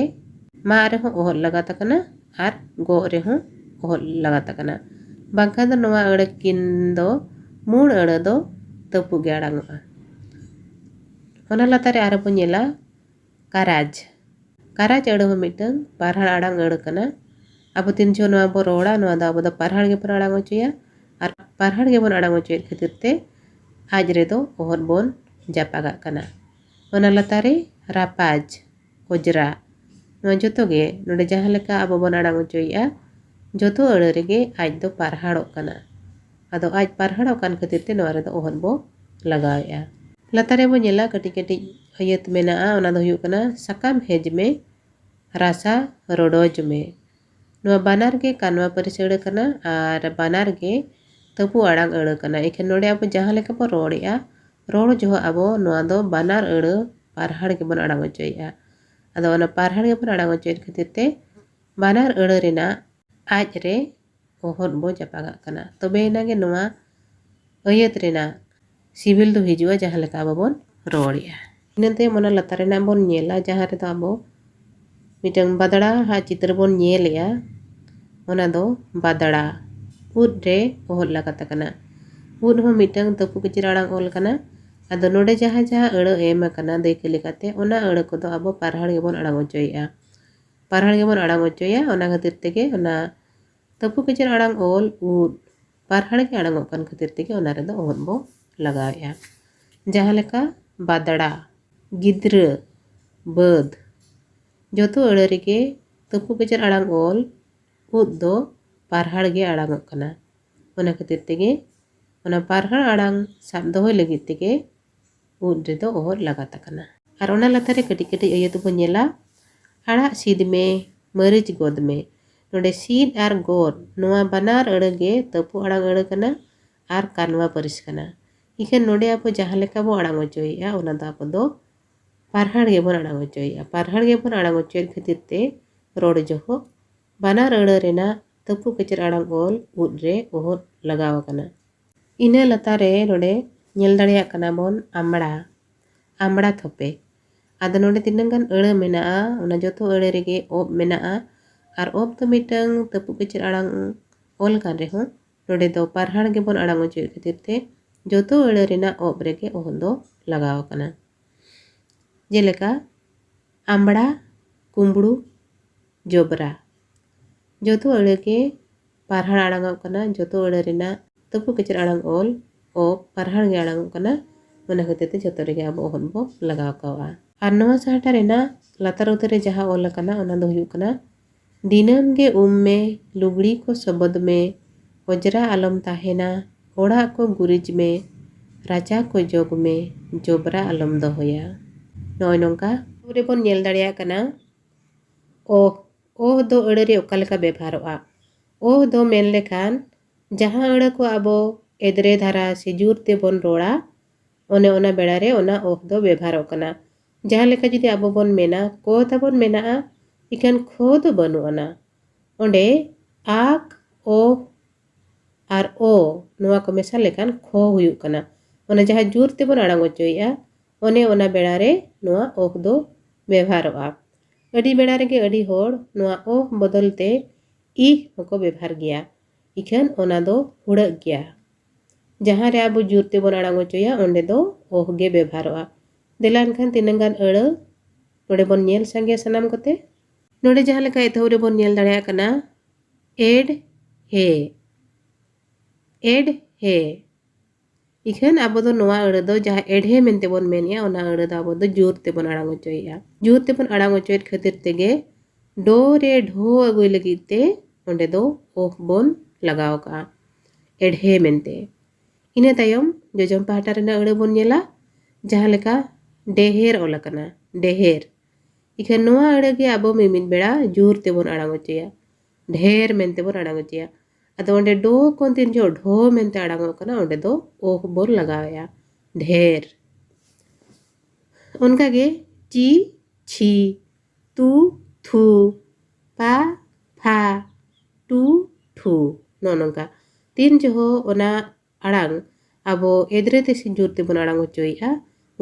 ᱢᱟᱜ ᱨᱮᱦᱚᱸ ᱚᱦᱚᱫ ᱞᱟᱜᱟᱛ ᱟᱠᱟᱱᱟ ᱟᱨ ᱜᱚᱜ ᱨᱮᱦᱚᱸ ᱚᱦᱚᱫ ᱞᱟᱜᱟᱛ ᱟᱠᱟᱱᱟ᱾ ᱵᱟᱝᱠᱷᱟᱱ ᱫᱚ ᱱᱚᱣᱟ ᱟᱹᱲᱟᱹ ᱠᱤᱱ ᱫᱚ ᱢᱩᱬ ᱟᱹᱲᱟᱹ ᱫᱚ ᱛᱟᱹᱯᱩ ᱜᱮ ᱟᱲᱟᱝᱚᱜᱼᱟ᱾ ᱚᱱᱟ ᱞᱟᱛᱟᱨ ᱨᱮ ᱟᱨᱦᱚᱸ ᱵᱚᱱ ᱧᱮᱞᱟ ᱠᱟᱨᱟᱡᱽ᱾ ᱠᱟᱨᱟᱡᱽ ᱟᱹᱲᱟᱹ ᱦᱚᱸ ᱢᱤᱫᱴᱟᱝ ᱯᱟᱨᱦᱟᱲ ᱟᱲᱟᱝ ᱟᱹᱲᱟᱹ ᱠᱟᱱᱟ᱾ ᱟᱵᱚ ᱛᱤᱱ ᱡᱚᱦᱚᱜ ᱱᱚᱣᱟ ᱵᱚ ᱨᱚᱲᱟ, ᱱᱚᱣᱟ ᱫᱚ ᱟᱵᱚ ᱫᱚ ᱯᱟᱨᱦᱟᱲ ᱜᱮᱵᱚᱱ ᱟᱲᱟᱝ ᱦᱚᱪᱚᱭᱟ, ᱟᱨ ᱯᱟᱨᱦᱟᱲ ᱜᱮᱵᱚᱱ ᱟᱲᱟᱝ ᱦᱚᱪᱚᱭᱮᱫ ᱠᱷᱟᱹᱛᱤᱨ ᱛᱮ ᱟᱡ ᱨᱮᱫᱚ ᱚᱦᱚᱫ ᱵᱚᱱ ᱡᱟᱯᱟᱜᱟᱜ ᱠᱟᱱᱟ᱾ ᱚᱱᱟ ᱞᱟᱛᱟᱨ ᱨᱮ ᱨᱟᱯᱟᱡᱽ, ᱚᱡᱽᱨᱟ, ᱱᱚᱣᱟ ᱡᱚᱛᱚ ᱜᱮ ᱱᱚᱰᱮ ᱡᱟᱦᱟᱸ ᱞᱮᱠᱟ ᱟᱵᱚ ᱵᱚᱱ ᱟᱲᱟᱝ ᱦᱚᱪᱚᱭᱮᱜᱼᱟ, ᱡᱚᱛᱚ ᱟᱹᱲᱟᱹ ᱨᱮᱜᱮ ᱟᱡ ᱫᱚ ᱯᱟᱨᱦᱟᱲᱚᱜ ᱠᱟᱱᱟ᱾ ᱟᱫᱚ ᱟᱡ ᱯᱟᱨᱦᱟᱲᱚᱜ ᱠᱟᱱ ᱠᱷᱟᱹᱛᱤᱨ ᱛᱮ ᱱᱚᱣᱟ ᱨᱮᱫᱚ ᱚᱦᱚᱫ ᱵᱚ ᱞᱟᱜᱟᱣᱮᱜᱼᱟ᱾ ᱞᱟᱛᱟᱨ ᱨᱮᱵᱚ ᱧᱮᱞᱟ ᱠᱟᱹᱴᱤᱡ ᱠᱟᱹᱴᱤᱡ ᱟᱹᱭᱟᱹᱛ ᱢᱮᱱᱟᱜᱼᱟ, ᱚᱱᱟ ᱫᱚ ᱦᱩᱭᱩᱜ ᱠᱟᱱᱟ ᱥᱟᱠᱟᱢ ᱦᱮᱡ ᱢᱮ, ᱨᱟᱥᱟ ᱨᱚᱰᱚᱡᱽ ᱢᱮ᱾ ᱱᱚᱣᱟ ᱵᱟᱱᱟᱨ ᱜᱮ ᱠᱟᱱᱣᱟ ᱯᱟᱹᱨᱤᱥ ᱟᱹᱲᱟᱹ ᱠᱟᱱᱟ ᱟᱨ ᱵᱟᱱᱟᱨ ᱜᱮ ᱛᱟᱹᱯᱩ ᱟᱲᱟᱝ ᱟᱹᱲᱟᱹ ᱠᱟᱱᱟ᱾ ᱮᱱᱠᱷᱟᱱ ᱱᱚᱰᱮ ᱟᱵᱚ ᱡᱟᱦᱟᱸ ᱞᱮᱠᱟ ᱵᱚ ᱨᱚᱲᱮᱜᱼᱟ, ᱨᱚᱲ ᱡᱚᱦᱚᱜ ᱟᱵᱚ ᱱᱚᱣᱟ ᱫᱚ ᱵᱟᱱᱟᱨ ᱟᱹᱲᱟᱹ ᱯᱟᱨᱦᱟᱲ ᱜᱮᱵᱚᱱ ᱟᱲᱟᱝ ᱦᱚᱪᱚᱭᱮᱜᱼᱟ᱾ ᱟᱫᱚ ᱚᱱᱟ ᱯᱟᱨᱦᱟᱲ ᱜᱮᱵᱚᱱ ᱟᱲᱟᱝ ᱦᱚᱪᱚᱭᱮᱫ ᱠᱷᱟᱹᱛᱤᱨ ᱛᱮ ᱵᱟᱱᱟᱨ ᱟᱹᱲᱟᱹ ᱨᱮᱱᱟᱜ ᱟᱡ ᱨᱮ ᱚᱦᱚᱫ ᱵᱚ ᱡᱟᱯᱟᱜᱟᱜ ᱠᱟᱱᱟ᱾ ᱛᱚᱵᱮ ᱮᱱᱟᱝ ᱜᱮ ᱱᱚᱣᱟ ᱟᱹᱭᱟᱹᱛ ᱨᱮᱱᱟᱜ ᱥᱤᱵᱤᱞ ᱫᱚ ᱦᱤᱡᱩᱜᱼᱟ, ᱡᱟᱦᱟᱸ ᱞᱮᱠᱟ ᱟᱵᱚ ᱵᱚᱱ ᱨᱚᱲᱮᱜᱼᱟ᱾ ᱤᱱᱟᱹ ᱛᱟᱭᱚᱢ ᱚᱱᱟ ᱞᱟᱛᱟᱨ ᱨᱮᱱᱟᱜ ᱵᱚᱱ ᱧᱮᱞᱟ, ᱡᱟᱦᱟᱸ ᱨᱮᱫᱚ ᱟᱵᱚ ᱢᱤᱫᱴᱟᱝ ᱵᱟᱫᱲᱟ ᱦᱟᱜ ᱪᱤᱛᱟᱹᱨ ᱵᱚᱱ ᱧᱮᱞᱮᱜᱼᱟ, ᱚᱱᱟ ᱫᱚ ᱵᱟᱫᱲᱟ᱾ ᱩᱫ ᱨᱮ ᱚᱦᱚᱫ ᱞᱟᱜᱟᱛ ᱟᱠᱟᱱᱟ᱾ ᱩᱫ ᱦᱚᱸ ᱢᱤᱫᱴᱟᱝ ᱛᱟᱹᱯᱩ ᱠᱤᱪᱤᱨ ᱟᱲᱟᱝ ᱚᱞ ᱠᱟᱱᱟ᱾ ᱟᱫᱚ ᱱᱚᱰᱮ ᱡᱟᱦᱟᱸ ᱡᱟᱦᱟᱸ ᱟᱹᱲᱟᱹ ᱮᱢ ᱟᱠᱟᱱᱟ ᱫᱟᱹᱭᱠᱟᱹ ᱞᱮᱠᱟᱛᱮ, ᱚᱱᱟ ᱟᱹᱲᱟᱹ ᱠᱚᱫᱚ ᱟᱵᱚ ᱯᱟᱨᱦᱟᱲ ᱜᱮᱵᱚᱱ ᱟᱲᱟᱝ ᱚᱪᱚᱭᱮᱜᱼᱟ᱾ ᱯᱟᱨᱦᱟᱲ ᱜᱮᱵᱚᱱ ᱟᱲᱟᱝ ᱚᱪᱚᱭᱟ, ᱚᱱᱟ ᱠᱷᱟᱹᱛᱤᱨ ᱛᱮᱜᱮ ᱚᱱᱟ ᱛᱟᱹᱯᱩ ᱠᱤᱪᱤᱨ ᱟᱲᱟᱝ ᱚᱞ ᱩᱫ ᱯᱟᱨᱦᱟᱲ ᱜᱮ ᱟᱲᱟᱝᱚᱜ ᱠᱟᱱ ᱠᱷᱟᱹᱛᱤᱨ ᱛᱮᱜᱮ ᱚᱱᱟ ᱨᱮᱫᱚ ᱚᱦᱚᱫ ᱵᱚ ᱞᱟᱜᱟᱣᱮᱜᱼᱟ᱾ ᱡᱟᱦᱟᱸ ᱞᱮᱠᱟ ᱵᱟᱫᱲᱟ, ᱜᱤᱫᱽᱨᱟᱹ, ᱵᱟᱹᱫᱽ, ᱡᱚᱛᱚ ᱟᱹᱲᱟᱹ ᱨᱮᱜᱮ ᱛᱟᱹᱯᱩ ᱠᱤᱪᱤᱨ ᱟᱲᱟᱝ ᱚᱞ ᱩᱫ ᱫᱚ ᱯᱟᱨᱦᱟᱲ ᱜᱮ ᱟᱲᱟᱝᱚᱜ ᱠᱟᱱᱟ᱾ ᱚᱱᱟ ᱠᱷᱟᱹᱛᱤᱨ ᱛᱮᱜᱮ ᱚᱱᱟ ᱯᱟᱨᱦᱟᱲ ᱟᱲᱟᱝ ᱥᱟᱵ ᱫᱚᱦᱚᱭ ᱞᱟᱹᱜᱤᱫ ᱛᱮᱜᱮ ᱩᱫ ᱨᱮᱫᱚ ᱚᱦᱚᱫ ᱞᱟᱜᱟᱛ ᱟᱠᱟᱱᱟ᱾ ᱟᱨ ᱚᱱᱟ ᱞᱟᱛᱟᱨ ᱨᱮ ᱠᱟᱹᱴᱤᱡ ᱠᱟᱹᱴᱤᱡ ᱟᱹᱭᱟᱹ ᱛᱮᱵᱚᱱ ᱧᱮᱞᱟ, ᱟᱲᱟᱜ ᱥᱤᱫ ᱢᱮ, ᱢᱟᱹᱨᱤᱪ ᱜᱚᱫ ᱢᱮ᱾ ᱱᱚᱰᱮ ᱥᱤᱫ ᱟᱨ ᱜᱚᱫ, ᱱᱚᱣᱟ ᱵᱟᱱᱟᱨ ᱟᱹᱲᱟᱹ ᱜᱮ ᱛᱟᱹᱯᱩ ᱟᱲᱟᱝ ᱟᱹᱲᱟᱹ ᱠᱟᱱᱟ ᱟᱨ ᱠᱟᱱᱣᱟ ᱯᱟᱹᱨᱤᱥ ᱠᱟᱱᱟ᱾ ᱤᱠᱷᱟᱹᱱ ᱱᱚᱰᱮ ᱟᱵᱚ ᱡᱟᱦᱟᱸ ᱞᱮᱠᱟ ᱵᱚ ᱟᱲᱟᱝ ᱚᱪᱚᱭᱮᱜᱼᱟ, ᱚᱱᱟ ᱫᱚ ᱟᱵᱚ ᱫᱚ ᱯᱟᱨᱦᱟᱲ ᱜᱮᱵᱚᱱ ᱟᱲᱟᱝ ᱚᱪᱚᱭᱮᱜᱼᱟ᱾ ᱯᱟᱨᱦᱟᱲ ᱜᱮᱵᱚᱱ ᱟᱲᱟᱝ ᱚᱪᱚᱭᱮᱫ ᱠᱷᱟᱹᱛᱤᱨ ᱛᱮ ᱨᱚᱲ ᱡᱚᱦᱚᱜ ᱵᱟᱱᱟᱨ ᱟᱹᱲᱟᱹ ᱨᱮᱱᱟᱜ ᱛᱟᱹᱯᱩ ᱠᱮᱪᱮᱨ ᱟᱲᱟᱝ ᱚᱞ ᱩᱫ ᱨᱮ ᱚᱦᱚᱫ ᱞᱟᱜᱟᱣ ᱟᱠᱟᱱᱟ᱾ ᱤᱱᱟᱹ ᱞᱟᱛᱟᱨ ᱨᱮ ᱱᱚᱰᱮ ᱧᱮᱞ ᱫᱟᱲᱮᱭᱟᱜ ᱠᱟᱱᱟ ᱵᱚᱱ ᱟᱢᱲᱟ, ᱟᱢᱲᱟ ᱛᱷᱚᱯᱮ᱾ ᱟᱫᱚ ᱱᱚᱰᱮ ᱛᱤᱱᱟᱹᱜ ᱜᱟᱱ ᱟᱹᱲᱟᱹ ᱢᱮᱱᱟᱜᱼᱟ, ᱚᱱᱟ ᱡᱚᱛᱚ ᱟᱹᱲᱟᱹ ᱨᱮᱜᱮ ᱚᱵ ᱢᱮᱱᱟᱜᱼᱟ᱾ ᱟᱨ ᱚᱵ ᱫᱚ ᱢᱤᱫᱴᱟᱝ ᱛᱟᱹᱯᱩ ᱠᱮᱪᱮᱨ ᱟᱲᱟᱝ ᱚᱞ ᱠᱟᱱ ᱨᱮᱦᱚᱸ, ᱱᱚᱰᱮ ᱫᱚ ᱯᱟᱨᱦᱟᱲ ᱜᱮᱵᱚᱱ ᱟᱲᱟᱝ ᱚᱪᱚᱭᱮᱫ ᱠᱷᱟᱹᱛᱤᱨ ᱛᱮ ᱡᱚᱛᱚ ᱟᱹᱲᱟᱹ ᱨᱮᱱᱟᱜ ᱚᱵ ᱨᱮᱜᱮ ᱚᱦᱚᱫ ᱫᱚ ᱞᱟᱜᱟᱣ ᱟᱠᱟᱱᱟ᱾ ᱡᱮᱞᱮᱠᱟ ᱟᱢᱲᱟ, ᱠᱩᱢᱵᱽᱲᱩ, ᱡᱚᱵᱽᱨᱟ᱾ ᱡᱚᱛᱚ ᱟᱹᱲᱟᱹ ᱜᱮ ᱯᱟᱨᱦᱟᱲ ᱟᱲᱟᱝᱚᱜ ᱠᱟᱱᱟ, ᱡᱚᱛᱚ ᱟᱹᱲᱟᱹ ᱨᱮᱱᱟᱜ ᱛᱟᱹᱯᱩ ᱠᱮᱪᱮᱨ ᱟᱲᱟᱝ ᱚᱞ, ᱚ, ᱯᱟᱨᱦᱟᱲ ᱜᱮ ᱟᱲᱟᱝᱚᱜ ᱠᱟᱱᱟ᱾ ᱚᱱᱟ ᱠᱷᱟᱹᱛᱤᱨ ᱛᱮ ᱡᱚᱛᱚ ᱨᱮᱜᱮ ᱟᱵᱚ ᱚᱦᱚᱫ ᱵᱚ ᱞᱟᱜᱟᱣ ᱠᱟᱣᱟ᱾ ᱟᱨ ᱱᱚᱣᱟ ᱥᱟᱦᱴᱟ ᱨᱮᱱᱟᱜ ᱞᱟᱛᱟᱨ ᱩᱛᱟᱹᱨ ᱨᱮ ᱡᱟᱦᱟᱸ ᱚᱞ ᱟᱠᱟᱱᱟ, ᱚᱱᱟ ᱫᱚ ᱦᱩᱭᱩᱜ ᱠᱟᱱᱟ, ᱫᱤᱱᱟᱹᱢ ᱜᱮ ᱩᱢ ᱢᱮ, ᱞᱩᱜᱽᱲᱤ ᱠᱚ ᱥᱚᱵᱚᱫ ᱢᱮ, ᱚᱡᱽᱨᱟ ᱟᱞᱚᱢ ᱛᱟᱦᱮᱱᱟ, ᱚᱲᱟᱜ ᱠᱚ ᱜᱩᱨᱤᱡᱽ ᱢᱮ, ᱨᱟᱪᱟ ᱠᱚ ᱡᱚᱜᱽ ᱢᱮ, ᱡᱚᱵᱽᱨᱟ ᱟᱞᱚᱢ ᱫᱚᱦᱚᱭᱟ᱾ ᱱᱚᱜᱼᱚᱭ ᱱᱚᱝᱠᱟ ᱨᱮᱵᱚᱱ ᱧᱮᱞ ᱫᱟᱲᱮᱭᱟᱜ ᱠᱟᱱᱟ, ᱚᱦ, ᱚᱦ ᱫᱚ ᱟᱹᱲᱟᱹ ᱨᱮ ᱚᱠᱟ ᱞᱮᱠᱟ ᱵᱮᱵᱷᱟᱨᱚᱜᱼᱟ? ᱚᱦ ᱫᱚ ᱢᱮᱱ ᱞᱮᱠᱷᱟᱱ ᱡᱟᱦᱟᱸ ᱟᱹᱲᱟᱹ ᱠᱚ ᱟᱵᱚ ᱮᱫᱽᱨᱮ ᱫᱷᱟᱨᱟ ᱥᱮ ᱡᱳᱨ ᱛᱮᱵᱚᱱ ᱨᱚᱲᱟ, ᱚᱱᱮ ᱚᱱᱟ ᱵᱮᱲᱟ ᱨᱮ ᱚᱱᱟ ᱚᱦ ᱫᱚ ᱵᱮᱵᱷᱟᱨᱚᱜ ᱠᱟᱱᱟ᱾ ᱡᱟᱦᱟᱸ ᱞᱮᱠᱟ ᱡᱩᱫᱤ ᱟᱵᱚ ᱵᱚᱱ ᱢᱮᱱᱟ, ᱠᱚ ᱛᱟᱵᱚᱱ ᱢᱮᱱᱟᱜᱼᱟ, ᱤᱠᱷᱟᱹᱱ ᱠᱷᱚ ᱫᱚ ᱵᱟᱹᱱᱩᱜ ᱟᱱᱟ᱾ ᱚᱸᱰᱮ ᱟᱠ, ᱚᱦ ᱟᱨ ᱚ, ᱱᱚᱣᱟ ᱠᱚ ᱢᱮᱥᱟ ᱞᱮᱠᱷᱟᱱ ᱠᱷᱚ ᱦᱩᱭᱩᱜ ᱠᱟᱱᱟ᱾ ᱚᱱᱟ ᱡᱟᱦᱟᱸ ᱡᱳᱨ ᱛᱮᱵᱚᱱ ᱟᱲᱟᱝ ᱚᱪᱚᱭᱮᱜᱼᱟ, ᱚᱱᱮ ᱚᱱᱟ ᱵᱮᱲᱟ ᱨᱮ ᱱᱚᱣᱟ ᱚᱦ ᱫᱚ ᱵᱮᱵᱷᱟᱨᱚᱜᱼᱟ᱾ ᱟᱹᱰᱤ ᱵᱮᱲᱟ ᱨᱮᱜᱮ ᱟᱹᱰᱤ ᱦᱚᱲ ᱱᱚᱣᱟ ᱚᱦ ᱵᱚᱫᱚᱞ ᱛᱮ ᱤᱦ ᱦᱚᱸᱠᱚ ᱵᱮᱵᱷᱟᱨ ᱜᱮᱭᱟ, ᱤᱠᱷᱟᱹᱱ ᱚᱱᱟ ᱫᱚ ᱦᱩᱲᱟᱹᱜ ᱜᱮᱭᱟ᱾ ᱡᱟᱦᱟᱸ ᱨᱮ ᱟᱵᱚ ᱡᱳᱨ ᱛᱮᱵᱚᱱ ᱟᱲᱟᱝ ᱚᱪᱚᱭᱟ, ᱚᱸᱰᱮ ᱫᱚ ᱚᱦ ᱜᱮ ᱵᱮᱵᱷᱟᱨᱚᱜᱼᱟ᱾ ᱫᱮᱞᱟ ᱮᱱᱠᱷᱟᱱ ᱛᱤᱱᱟᱹᱝ ᱜᱟᱱ ᱟᱹᱲᱟᱹ ᱱᱚᱰᱮ ᱵᱚᱱ ᱧᱮᱞ ᱥᱟᱸᱜᱮᱭᱟ ᱥᱟᱱᱟᱢ ᱠᱚᱛᱮ᱾ ᱱᱚᱰᱮ ᱡᱟᱦᱟᱸ ᱞᱮᱠᱟ ᱮᱛᱚᱦᱚᱵ ᱨᱮᱵᱚᱱ ᱧᱮᱞ ᱫᱟᱲᱮᱭᱟᱜ ᱠᱟᱱᱟ, ᱮᱰ ᱦᱮ, ᱮᱰ ᱦᱮ᱾ ᱤᱠᱷᱟᱹᱱ ᱟᱵᱚ ᱫᱚ ᱱᱚᱣᱟ ᱟᱹᱲᱟᱹ ᱫᱚ ᱡᱟᱦᱟᱸ ᱮᱰᱦᱮ ᱢᱮᱱᱛᱮ ᱵᱚᱱ ᱢᱮᱱᱮᱜᱼᱟ, ᱚᱱᱟ ᱟᱹᱲᱟᱹ ᱫᱚ ᱟᱵᱚ ᱫᱚ ᱡᱳᱨ ᱛᱮᱵᱚᱱ ᱟᱲᱟᱝ ᱚᱪᱚᱭᱮᱜᱼᱟ᱾ ᱡᱳᱨ ᱛᱮᱵᱚᱱ ᱟᱲᱟᱝ ᱚᱪᱚᱭᱮᱫ ᱠᱷᱟᱹᱛᱤᱨ ᱛᱮᱜᱮ ᱰᱚ ᱨᱮ ᱰᱷᱚ ᱟᱹᱜᱩᱭ ᱞᱟᱹᱜᱤᱫ ᱛᱮ ᱚᱸᱰᱮ ᱫᱚ ᱚᱦ ᱵᱚᱱ ᱞᱟᱜᱟᱣ ᱠᱟᱜᱼᱟ, ᱮᱰᱦᱮ ᱢᱮᱱᱛᱮ᱾ ᱤᱱᱟᱹ ᱛᱟᱭᱚᱢ ᱡᱚᱡᱚᱢ ᱯᱟᱦᱴᱟ ᱨᱮᱱᱟᱜ ᱟᱹᱲᱟᱹ ᱵᱚᱱ ᱧᱮᱞᱟ, ᱡᱟᱦᱟᱸ ᱞᱮᱠᱟ ᱰᱮᱦᱮᱨ ᱚᱞ ᱟᱠᱟᱱᱟ, ᱰᱮᱦᱮᱨ᱾ ᱤᱠᱷᱟᱹᱱ ᱱᱚᱣᱟ ᱟᱹᱲᱟᱹ ᱜᱮ ᱟᱵᱚ ᱢᱤᱢᱤᱫ ᱵᱮᱲᱟ ᱡᱳᱨ ᱛᱮᱵᱚᱱ ᱟᱲᱟᱝ ᱚᱪᱚᱭᱟ, ᱰᱷᱮᱨ ᱢᱮᱱᱛᱮ ᱵᱚᱱ ᱟᱲᱟᱝ ᱚᱪᱚᱭᱟ᱾ ᱟᱫᱚ ᱚᱸᱰᱮ ᱰᱚ ᱠᱷᱚᱱ ᱛᱤᱱ ᱡᱚᱦᱚᱜ ᱰᱷᱚ ᱢᱮᱱᱛᱮ ᱟᱲᱟᱝᱚᱜ ᱠᱟᱱᱟ, ᱚᱸᱰᱮ ᱫᱚ ᱚᱦ ᱵᱚᱱ ᱞᱟᱜᱟᱣᱮᱜᱼᱟ, ᱰᱷᱮᱨ᱾ ᱚᱱᱠᱟᱜᱮ ᱪᱤ, ᱪᱷᱤ, ᱛᱩ, ᱛᱷᱩ, ᱯᱟ, ᱯᱷᱟ, ᱴᱩ, ᱴᱷᱩ, ᱱᱚᱜᱼᱚ ᱱᱚᱝᱠᱟ᱾ ᱛᱤᱱ ᱡᱚᱦᱚᱜ ᱚᱱᱟ ᱟᱲᱟᱝ ᱟᱵᱚ ᱮᱫᱽᱨᱮ ᱛᱮ ᱥᱮ ᱡᱳᱨ ᱛᱮᱵᱚᱱ ᱟᱲᱟᱝ ᱚᱪᱚᱭᱮᱜᱼᱟ,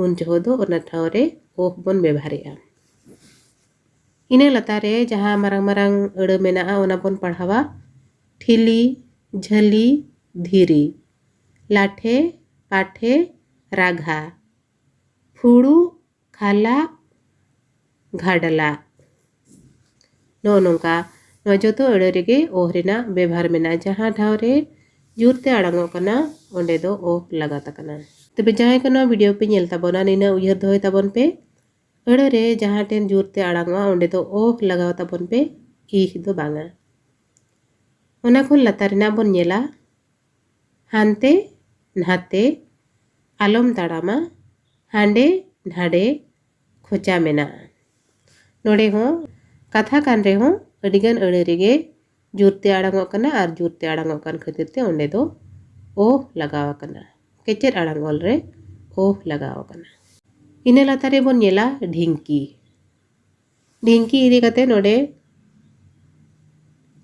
ᱩᱱ ᱡᱚᱦᱚᱜ ᱫᱚ ᱚᱱᱟ ᱴᱷᱟᱶ ᱨᱮ ᱚᱦ ᱵᱚᱱ ᱵᱮᱵᱷᱟᱨᱮᱜᱼᱟ᱾ ᱤᱱᱟᱹ ᱞᱟᱛᱟᱨ ᱨᱮ ᱡᱟᱦᱟᱸ ᱢᱟᱨᱟᱝ ᱢᱟᱨᱟᱝ ᱟᱹᱲᱟᱹ ᱢᱮᱱᱟᱜᱼᱟ, ᱚᱱᱟ ᱵᱚᱱ ᱯᱟᱲᱦᱟᱣᱟ᱾ ᱴᱷᱤᱞᱤ, ᱡᱷᱟᱹᱞᱤ, ᱫᱷᱤᱨᱤ, ᱞᱟᱴᱷᱮ, ᱯᱟᱴᱷᱮ, ᱨᱟᱜᱷᱟ, ᱯᱷᱩᱲᱩᱜ, ᱠᱷᱟᱞᱟᱜ, ᱜᱷᱟᱰᱞᱟᱜ᱾ ᱱᱚᱜᱼᱚ ᱱᱚᱝᱠᱟ ᱱᱚᱣᱟ ᱡᱚᱛᱚ ᱟᱹᱲᱟᱹ ᱨᱮᱜᱮ ᱚᱦ ᱨᱮᱱᱟᱜ ᱵᱮᱵᱷᱟᱨ ᱢᱮᱱᱟᱜᱼᱟ᱾ ᱡᱟᱦᱟᱸ ᱴᱷᱟᱶ ᱨᱮ ᱡᱳᱨ ᱛᱮ ᱟᱲᱟᱝᱚᱜ ᱠᱟᱱᱟ, ᱚᱸᱰᱮ ᱫᱚ ᱚᱦ ᱞᱟᱜᱟᱛ ᱟᱠᱟᱱᱟ᱾ ᱛᱚᱵᱮ ᱡᱟᱦᱟᱸᱭ ᱠᱚ ᱱᱚᱣᱟ video ᱯᱮ ᱧᱮᱞ ᱛᱟᱵᱚᱱᱟ, ᱱᱤᱱᱟᱹᱜ ᱩᱭᱦᱟᱹᱨ ᱫᱚᱦᱚᱭ ᱛᱟᱵᱚᱱ ᱯᱮ, ᱟᱹᱲᱟᱹ ᱨᱮ ᱡᱟᱦᱟᱸ ᱴᱷᱮᱱ ᱡᱳᱨ ᱛᱮ ᱟᱲᱟᱝᱚᱜᱼᱟ, ᱚᱸᱰᱮ ᱫᱚ ᱚᱦ ᱞᱟᱜᱟᱣ ᱛᱟᱵᱚᱱ ᱯᱮ, ᱤᱦ ᱫᱚ ᱵᱟᱝᱟ᱾ ᱚᱱᱟ ᱠᱷᱚᱱ ᱞᱟᱛᱟᱨ ᱨᱮᱱᱟᱜ ᱵᱚᱱ ᱧᱮᱞᱟ, ᱦᱟᱱᱛᱮ ᱱᱟᱛᱮ ᱟᱞᱚᱢ ᱛᱟᱲᱟᱢᱟ, ᱦᱟᱸᱰᱮ ᱱᱟᱰᱮ ᱠᱷᱚᱪᱟ ᱢᱮᱱᱟᱜᱼᱟ᱾ ᱱᱚᱰᱮ ᱦᱚᱸ ᱠᱟᱛᱷᱟ ᱠᱟᱱ ᱨᱮᱦᱚᱸ ᱟᱹᱰᱤᱜᱟᱱ ᱟᱹᱲᱟᱹ ᱨᱮᱜᱮ ᱡᱳᱨ ᱛᱮ ᱟᱲᱟᱝᱚᱜ ᱠᱟᱱᱟ ᱟᱨ ᱡᱳᱨ ᱛᱮ ᱟᱲᱟᱝᱚᱜ ᱠᱟᱱ ᱠᱷᱟᱹᱛᱤᱨ ᱛᱮ ᱚᱸᱰᱮ ᱫᱚ ᱚᱦ ᱞᱟᱜᱟᱣ ᱟᱠᱟᱱᱟ᱾ ᱠᱮᱪᱮᱫ ᱟᱲᱟᱝ ᱚᱞ ᱨᱮ ᱚᱦ ᱞᱟᱜᱟᱣ ᱟᱠᱟᱱᱟ᱾ ᱤᱱᱟᱹ ᱞᱟᱛᱟᱨ ᱨᱮᱵᱚᱱ ᱧᱮᱞᱟ ᱰᱷᱤᱝᱠᱤ᱾ ᱰᱷᱤᱝᱠᱤ ᱤᱫᱤ ᱠᱟᱛᱮ ᱱᱚᱰᱮ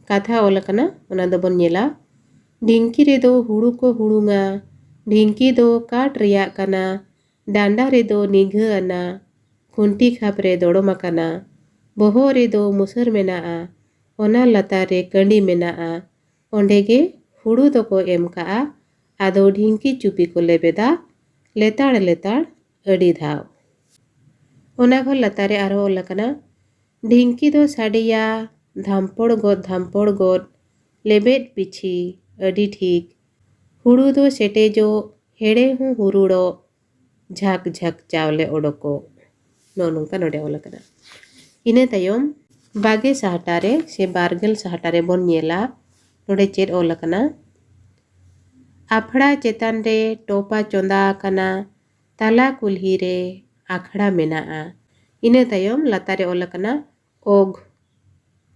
ᱠᱟᱛᱷᱟ ᱚᱞ ᱟᱠᱟᱱᱟ, ᱚᱱᱟ ᱫᱚᱵᱚᱱ ᱧᱮᱞᱟ᱾ ᱰᱷᱤᱝᱠᱤ ᱨᱮᱫᱚ ᱦᱩᱲᱩ ᱠᱚ ᱦᱩᱲᱩᱝᱟ, ᱰᱷᱤᱝᱠᱤ ᱫᱚ ᱠᱟᱴ ᱨᱮᱭᱟᱜ ᱠᱟᱱᱟ, ᱰᱟᱸᱰᱟ ᱨᱮᱫᱚ ᱱᱤᱜᱷᱟᱹ ᱟᱱᱟ, ᱠᱷᱩᱱᱴᱤ ᱠᱷᱟᱯ ᱨᱮ ᱫᱚᱲᱚᱢ ᱟᱠᱟᱱᱟ, ᱵᱚᱦᱚᱜ ᱨᱮᱫᱚ ᱢᱩᱥᱟᱹᱨ ᱢᱮᱱᱟᱜᱼᱟ, ᱚᱱᱟ ᱞᱟᱛᱟᱨ ᱨᱮ ᱠᱟᱺᱰᱤ ᱢᱮᱱᱟᱜᱼᱟ, ᱚᱸᱰᱮ ᱜᱮ ᱦᱩᱲᱩ ᱫᱚᱠᱚ ᱮᱢ ᱠᱟᱜᱼᱟ, ᱟᱫᱚ ᱰᱷᱤᱝᱠᱤ ᱪᱩᱯᱤ ᱠᱚ ᱞᱮᱵᱮᱫᱟ, ᱞᱮᱛᱟᱲ ᱞᱮᱛᱟᱲ ᱟᱹᱰᱤ ᱫᱷᱟᱣ᱾ ᱚᱱᱟ ᱠᱷᱚᱱ ᱞᱟᱛᱟᱨ ᱨᱮ ᱟᱨᱦᱚᱸ ᱚᱞ ᱟᱠᱟᱱᱟ, ᱰᱷᱤᱝᱠᱤ ᱫᱚ ᱥᱟᱰᱮᱭᱟ, ᱫᱷᱟᱢᱯᱚᱲ ᱜᱚᱫ ᱫᱷᱟᱢᱯᱚᱲ ᱜᱚᱫ, ᱞᱮᱵᱮᱫ ᱯᱤᱪᱷᱤ, ᱟᱹᱰᱤ ᱴᱷᱤᱠ, ᱦᱩᱲᱩ ᱫᱚ ᱥᱮᱴᱮᱡᱚᱜ, ᱦᱮᱲᱮ ᱦᱚᱸ ᱦᱩᱨᱩᱲᱚᱜ, ᱡᱷᱟᱠ ᱡᱷᱟᱠ ᱪᱟᱣᱞᱮ ᱚᱰᱚᱠᱚᱜ᱾ ᱱᱚᱜᱼᱚ ᱱᱚᱝᱠᱟ ᱱᱚᱰᱮ ᱚᱞ ᱟᱠᱟᱱᱟ᱾ ᱤᱱᱟᱹ ᱛᱟᱭᱚᱢ ᱵᱟᱜᱮ ᱥᱟᱦᱴᱟ ᱨᱮ ᱥᱮ ᱵᱟᱨᱜᱮᱞ ᱥᱟᱦᱴᱟ ᱨᱮᱵᱚᱱ ᱧᱮᱞᱟ, ᱱᱚᱰᱮ ᱪᱮᱫ ᱚᱞ ᱟᱠᱟᱱᱟ? ᱟᱯᱷᱲᱟ ᱪᱮᱛᱟᱱ ᱨᱮ ᱴᱚᱯᱟ ᱪᱚᱸᱫᱟ ᱟᱠᱟᱱᱟ, ᱛᱟᱞᱟ ᱠᱩᱞᱦᱤ ᱨᱮ ᱟᱠᱷᱲᱟ ᱢᱮᱱᱟᱜᱼᱟ᱾ ᱤᱱᱟᱹ ᱛᱟᱭᱚᱢ ᱞᱟᱛᱟᱨ ᱨᱮ ᱚᱞ ᱟᱠᱟᱱᱟ ᱚᱜᱽ,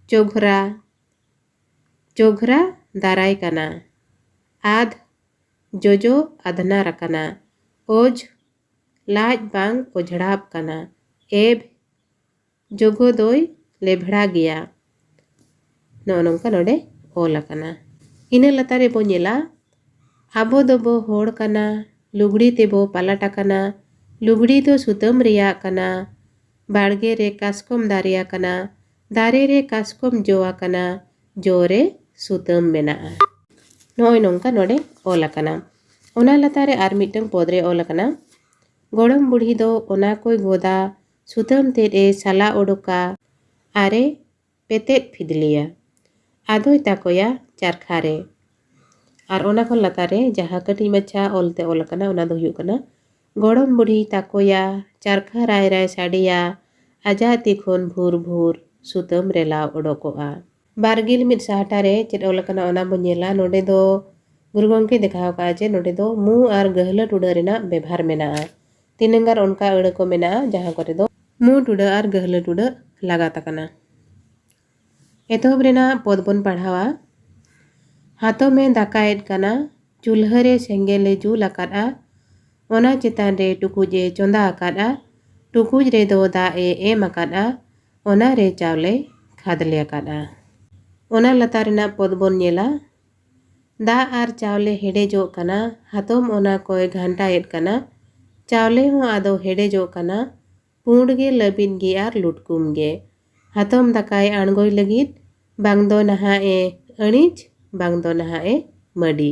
ᱪᱳᱜᱷᱨᱟ, ᱪᱳᱜᱷᱨᱟ ᱫᱟᱨᱟᱭ ᱠᱟᱱᱟ᱾ ᱟᱫᱷ, ᱡᱚᱡᱚ ᱟᱫᱷᱱᱟᱨ ᱟᱠᱟᱱᱟ᱾ ᱚᱡᱽ, ᱞᱟᱡ ᱵᱟᱝ ᱚᱡᱷᱲᱟᱯ ᱠᱟᱱᱟ᱾ ᱮᱵᱷ, ᱡᱚᱜᱚ ᱫᱚᱭ ᱞᱮᱵᱷᱲᱟ ᱜᱮᱭᱟ᱾ ᱱᱚᱜᱼᱚ ᱱᱚᱝᱠᱟ ᱱᱚᱰᱮ ᱚᱞ ᱟᱠᱟᱱᱟ᱾ ᱤᱱᱟᱹ ᱞᱟᱛᱟᱨ ᱨᱮᱵᱚ ᱧᱮᱞᱟ, ᱟᱵᱚ ᱫᱚᱵᱚ ᱦᱚᱲ ᱠᱟᱱᱟ, ᱞᱩᱜᱽᱲᱤ ᱛᱮᱵᱚ ᱯᱟᱞᱟᱴ ᱟᱠᱟᱱᱟ, ᱞᱩᱜᱽᱲᱤ ᱫᱚ ᱥᱩᱛᱟᱹᱢ ᱨᱮᱭᱟᱜ ᱠᱟᱱᱟ, ᱵᱟᱲᱜᱮ ᱨᱮ ᱠᱟᱥᱠᱚᱢ ᱫᱟᱨᱮ ᱟᱠᱟᱱᱟ, ᱫᱟᱨᱮ ᱨᱮ ᱠᱟᱥᱠᱚᱢ ᱡᱚ ᱟᱠᱟᱱᱟ, ᱡᱚ ᱨᱮ ᱥᱩᱛᱟᱹᱢ ᱢᱮᱱᱟᱜᱼᱟ᱾ ᱱᱚᱜᱼᱚᱭ ᱱᱚᱝᱠᱟ ᱱᱚᱰᱮ ᱚᱞ ᱟᱠᱟᱱᱟ᱾ ᱚᱱᱟ ᱞᱟᱛᱟᱨ ᱨᱮ ᱟᱨ ᱢᱤᱫᱴᱟᱝ ᱯᱚᱫ ᱨᱮ ᱚᱞ ᱟᱠᱟᱱᱟ, ᱜᱚᱲᱚᱢ ᱵᱩᱲᱦᱤ ᱫᱚ ᱚᱱᱟ ᱠᱚᱭ ᱜᱚᱫᱟ, ᱥᱩᱛᱟᱹᱢ ᱛᱮᱫ ᱮ ᱥᱟᱞᱟ ᱚᱰᱚᱠᱟ, ᱟᱨᱮ ᱯᱮᱛᱮᱫ ᱯᱷᱤᱫᱽᱞᱤᱭᱟ, ᱟᱫᱚᱭ ᱛᱟᱠᱚᱭᱟ ᱪᱟᱨᱠᱷᱟ ᱨᱮ᱾ ᱟᱨ ᱚᱱᱟ ᱠᱷᱚᱱ ᱞᱟᱛᱟᱨ ᱨᱮ ᱡᱟᱦᱟᱸ ᱠᱟᱹᱴᱤᱡ ᱢᱟᱪᱷᱟ ᱚᱞ ᱛᱮ ᱚᱞ ᱟᱠᱟᱱᱟ, ᱚᱱᱟ ᱫᱚ ᱦᱩᱭᱩᱜ ᱠᱟᱱᱟ, ᱜᱚᱲᱚᱢ ᱵᱩᱲᱦᱤ ᱛᱟᱠᱚᱭᱟ ᱪᱟᱨᱠᱷᱟ ᱨᱟᱭ ᱨᱟᱭ ᱥᱟᱰᱮᱭᱟ, ᱟᱡᱟᱜ ᱛᱤ ᱠᱷᱚᱱ ᱵᱷᱩᱨ ᱵᱷᱩᱨ ᱥᱩᱛᱟᱹᱢ ᱨᱮᱞᱟᱣ ᱚᱰᱚᱠᱚᱜᱼᱟ᱾ ᱵᱟᱨᱜᱮᱞ ᱢᱤᱫ ᱥᱟᱦᱴᱟ ᱨᱮ ᱪᱮᱫ ᱚᱞ ᱟᱠᱟᱱᱟ, ᱚᱱᱟ ᱵᱚᱱ ᱧᱮᱞᱟ᱾ ᱱᱚᱰᱮ ᱫᱚ ᱜᱩᱨᱩ ᱜᱚᱢᱠᱮ ᱫᱮᱠᱷᱟᱣ ᱟᱠᱟᱫᱼᱟ ᱡᱮ ᱱᱚᱰᱮ ᱫᱚ ᱢᱩ ᱟᱨ ᱜᱟᱹᱦᱞᱟᱹ ᱴᱩᱰᱟᱹᱜ ᱨᱮᱱᱟᱜ ᱵᱮᱵᱷᱟᱨ ᱢᱮᱱᱟᱜᱼᱟ᱾ ᱛᱤᱱᱟᱹᱝ ᱜᱟᱱ ᱚᱱᱠᱟ ᱟᱹᱲᱟᱹ ᱠᱚ ᱢᱮᱱᱟᱜᱼᱟ, ᱡᱟᱦᱟᱸ ᱠᱚᱨᱮ ᱫᱚ ᱢᱩ ᱴᱩᱰᱟᱹᱜ ᱟᱨ ᱜᱟᱹᱦᱞᱟᱹ ᱴᱩᱰᱟᱹᱜ ᱞᱟᱜᱟᱛ ᱟᱠᱟᱱᱟ᱾ ᱮᱛᱚᱦᱚᱵ ᱨᱮᱱᱟᱜ ᱯᱚᱫ ᱵᱚᱱ ᱯᱟᱲᱦᱟᱣᱟ᱾ ᱦᱟᱛᱚᱢᱮ ᱫᱟᱠᱟᱭᱮᱫ ᱠᱟᱱᱟ, ᱪᱩᱞᱦᱟᱹ ᱨᱮ ᱥᱮᱸᱜᱮᱞ ᱮ ᱡᱩᱞ ᱟᱠᱟᱫᱼᱟ, ᱚᱱᱟ ᱪᱮᱛᱟᱱ ᱨᱮ ᱴᱩᱠᱩᱡ ᱮ ᱪᱚᱸᱫᱟ ᱟᱠᱟᱫᱼᱟ, ᱴᱩᱠᱩᱡ ᱨᱮᱫᱚ ᱫᱟᱜ ᱮ ᱮᱢ ᱟᱠᱟᱫᱼᱟ, ᱚᱱᱟ ᱨᱮ ᱪᱟᱣᱞᱮ ᱠᱷᱟᱫᱽᱞᱮ ᱟᱠᱟᱫᱼᱟ᱾ ᱚᱱᱟ ᱞᱟᱛᱟᱨ ᱨᱮᱱᱟᱜ ᱯᱚᱫ ᱵᱚᱱ ᱧᱮᱞᱟ᱾ ᱫᱟᱜ ᱟᱨ ᱪᱟᱣᱞᱮ ᱦᱮᱰᱮᱡᱚᱜ ᱠᱟᱱᱟ, ᱦᱟᱛᱚᱢ ᱚᱱᱟ ᱠᱚᱭ ᱜᱷᱟᱱᱴᱟᱭᱮᱫ ᱠᱟᱱᱟ, ᱪᱟᱣᱞᱮ ᱦᱚᱸ ᱟᱫᱚ ᱦᱮᱰᱮᱡᱚᱜ ᱠᱟᱱᱟ, ᱯᱩᱸᱰ ᱜᱮ, ᱞᱟᱹᱵᱤᱫ ᱜᱮ ᱟᱨ ᱞᱩᱴᱠᱩᱢ ᱜᱮ᱾ ᱦᱟᱛᱚᱢ ᱫᱟᱠᱟᱭ ᱟᱬᱜᱚᱭ ᱞᱟᱹᱜᱤᱫ, ᱵᱟᱝ ᱫᱚ ᱱᱟᱦᱟᱜ ᱮ ᱟᱹᱬᱤᱡ, ᱵᱟᱝ ᱫᱚ ᱱᱟᱦᱟᱜ ᱮ ᱢᱟᱹᱰᱤ᱾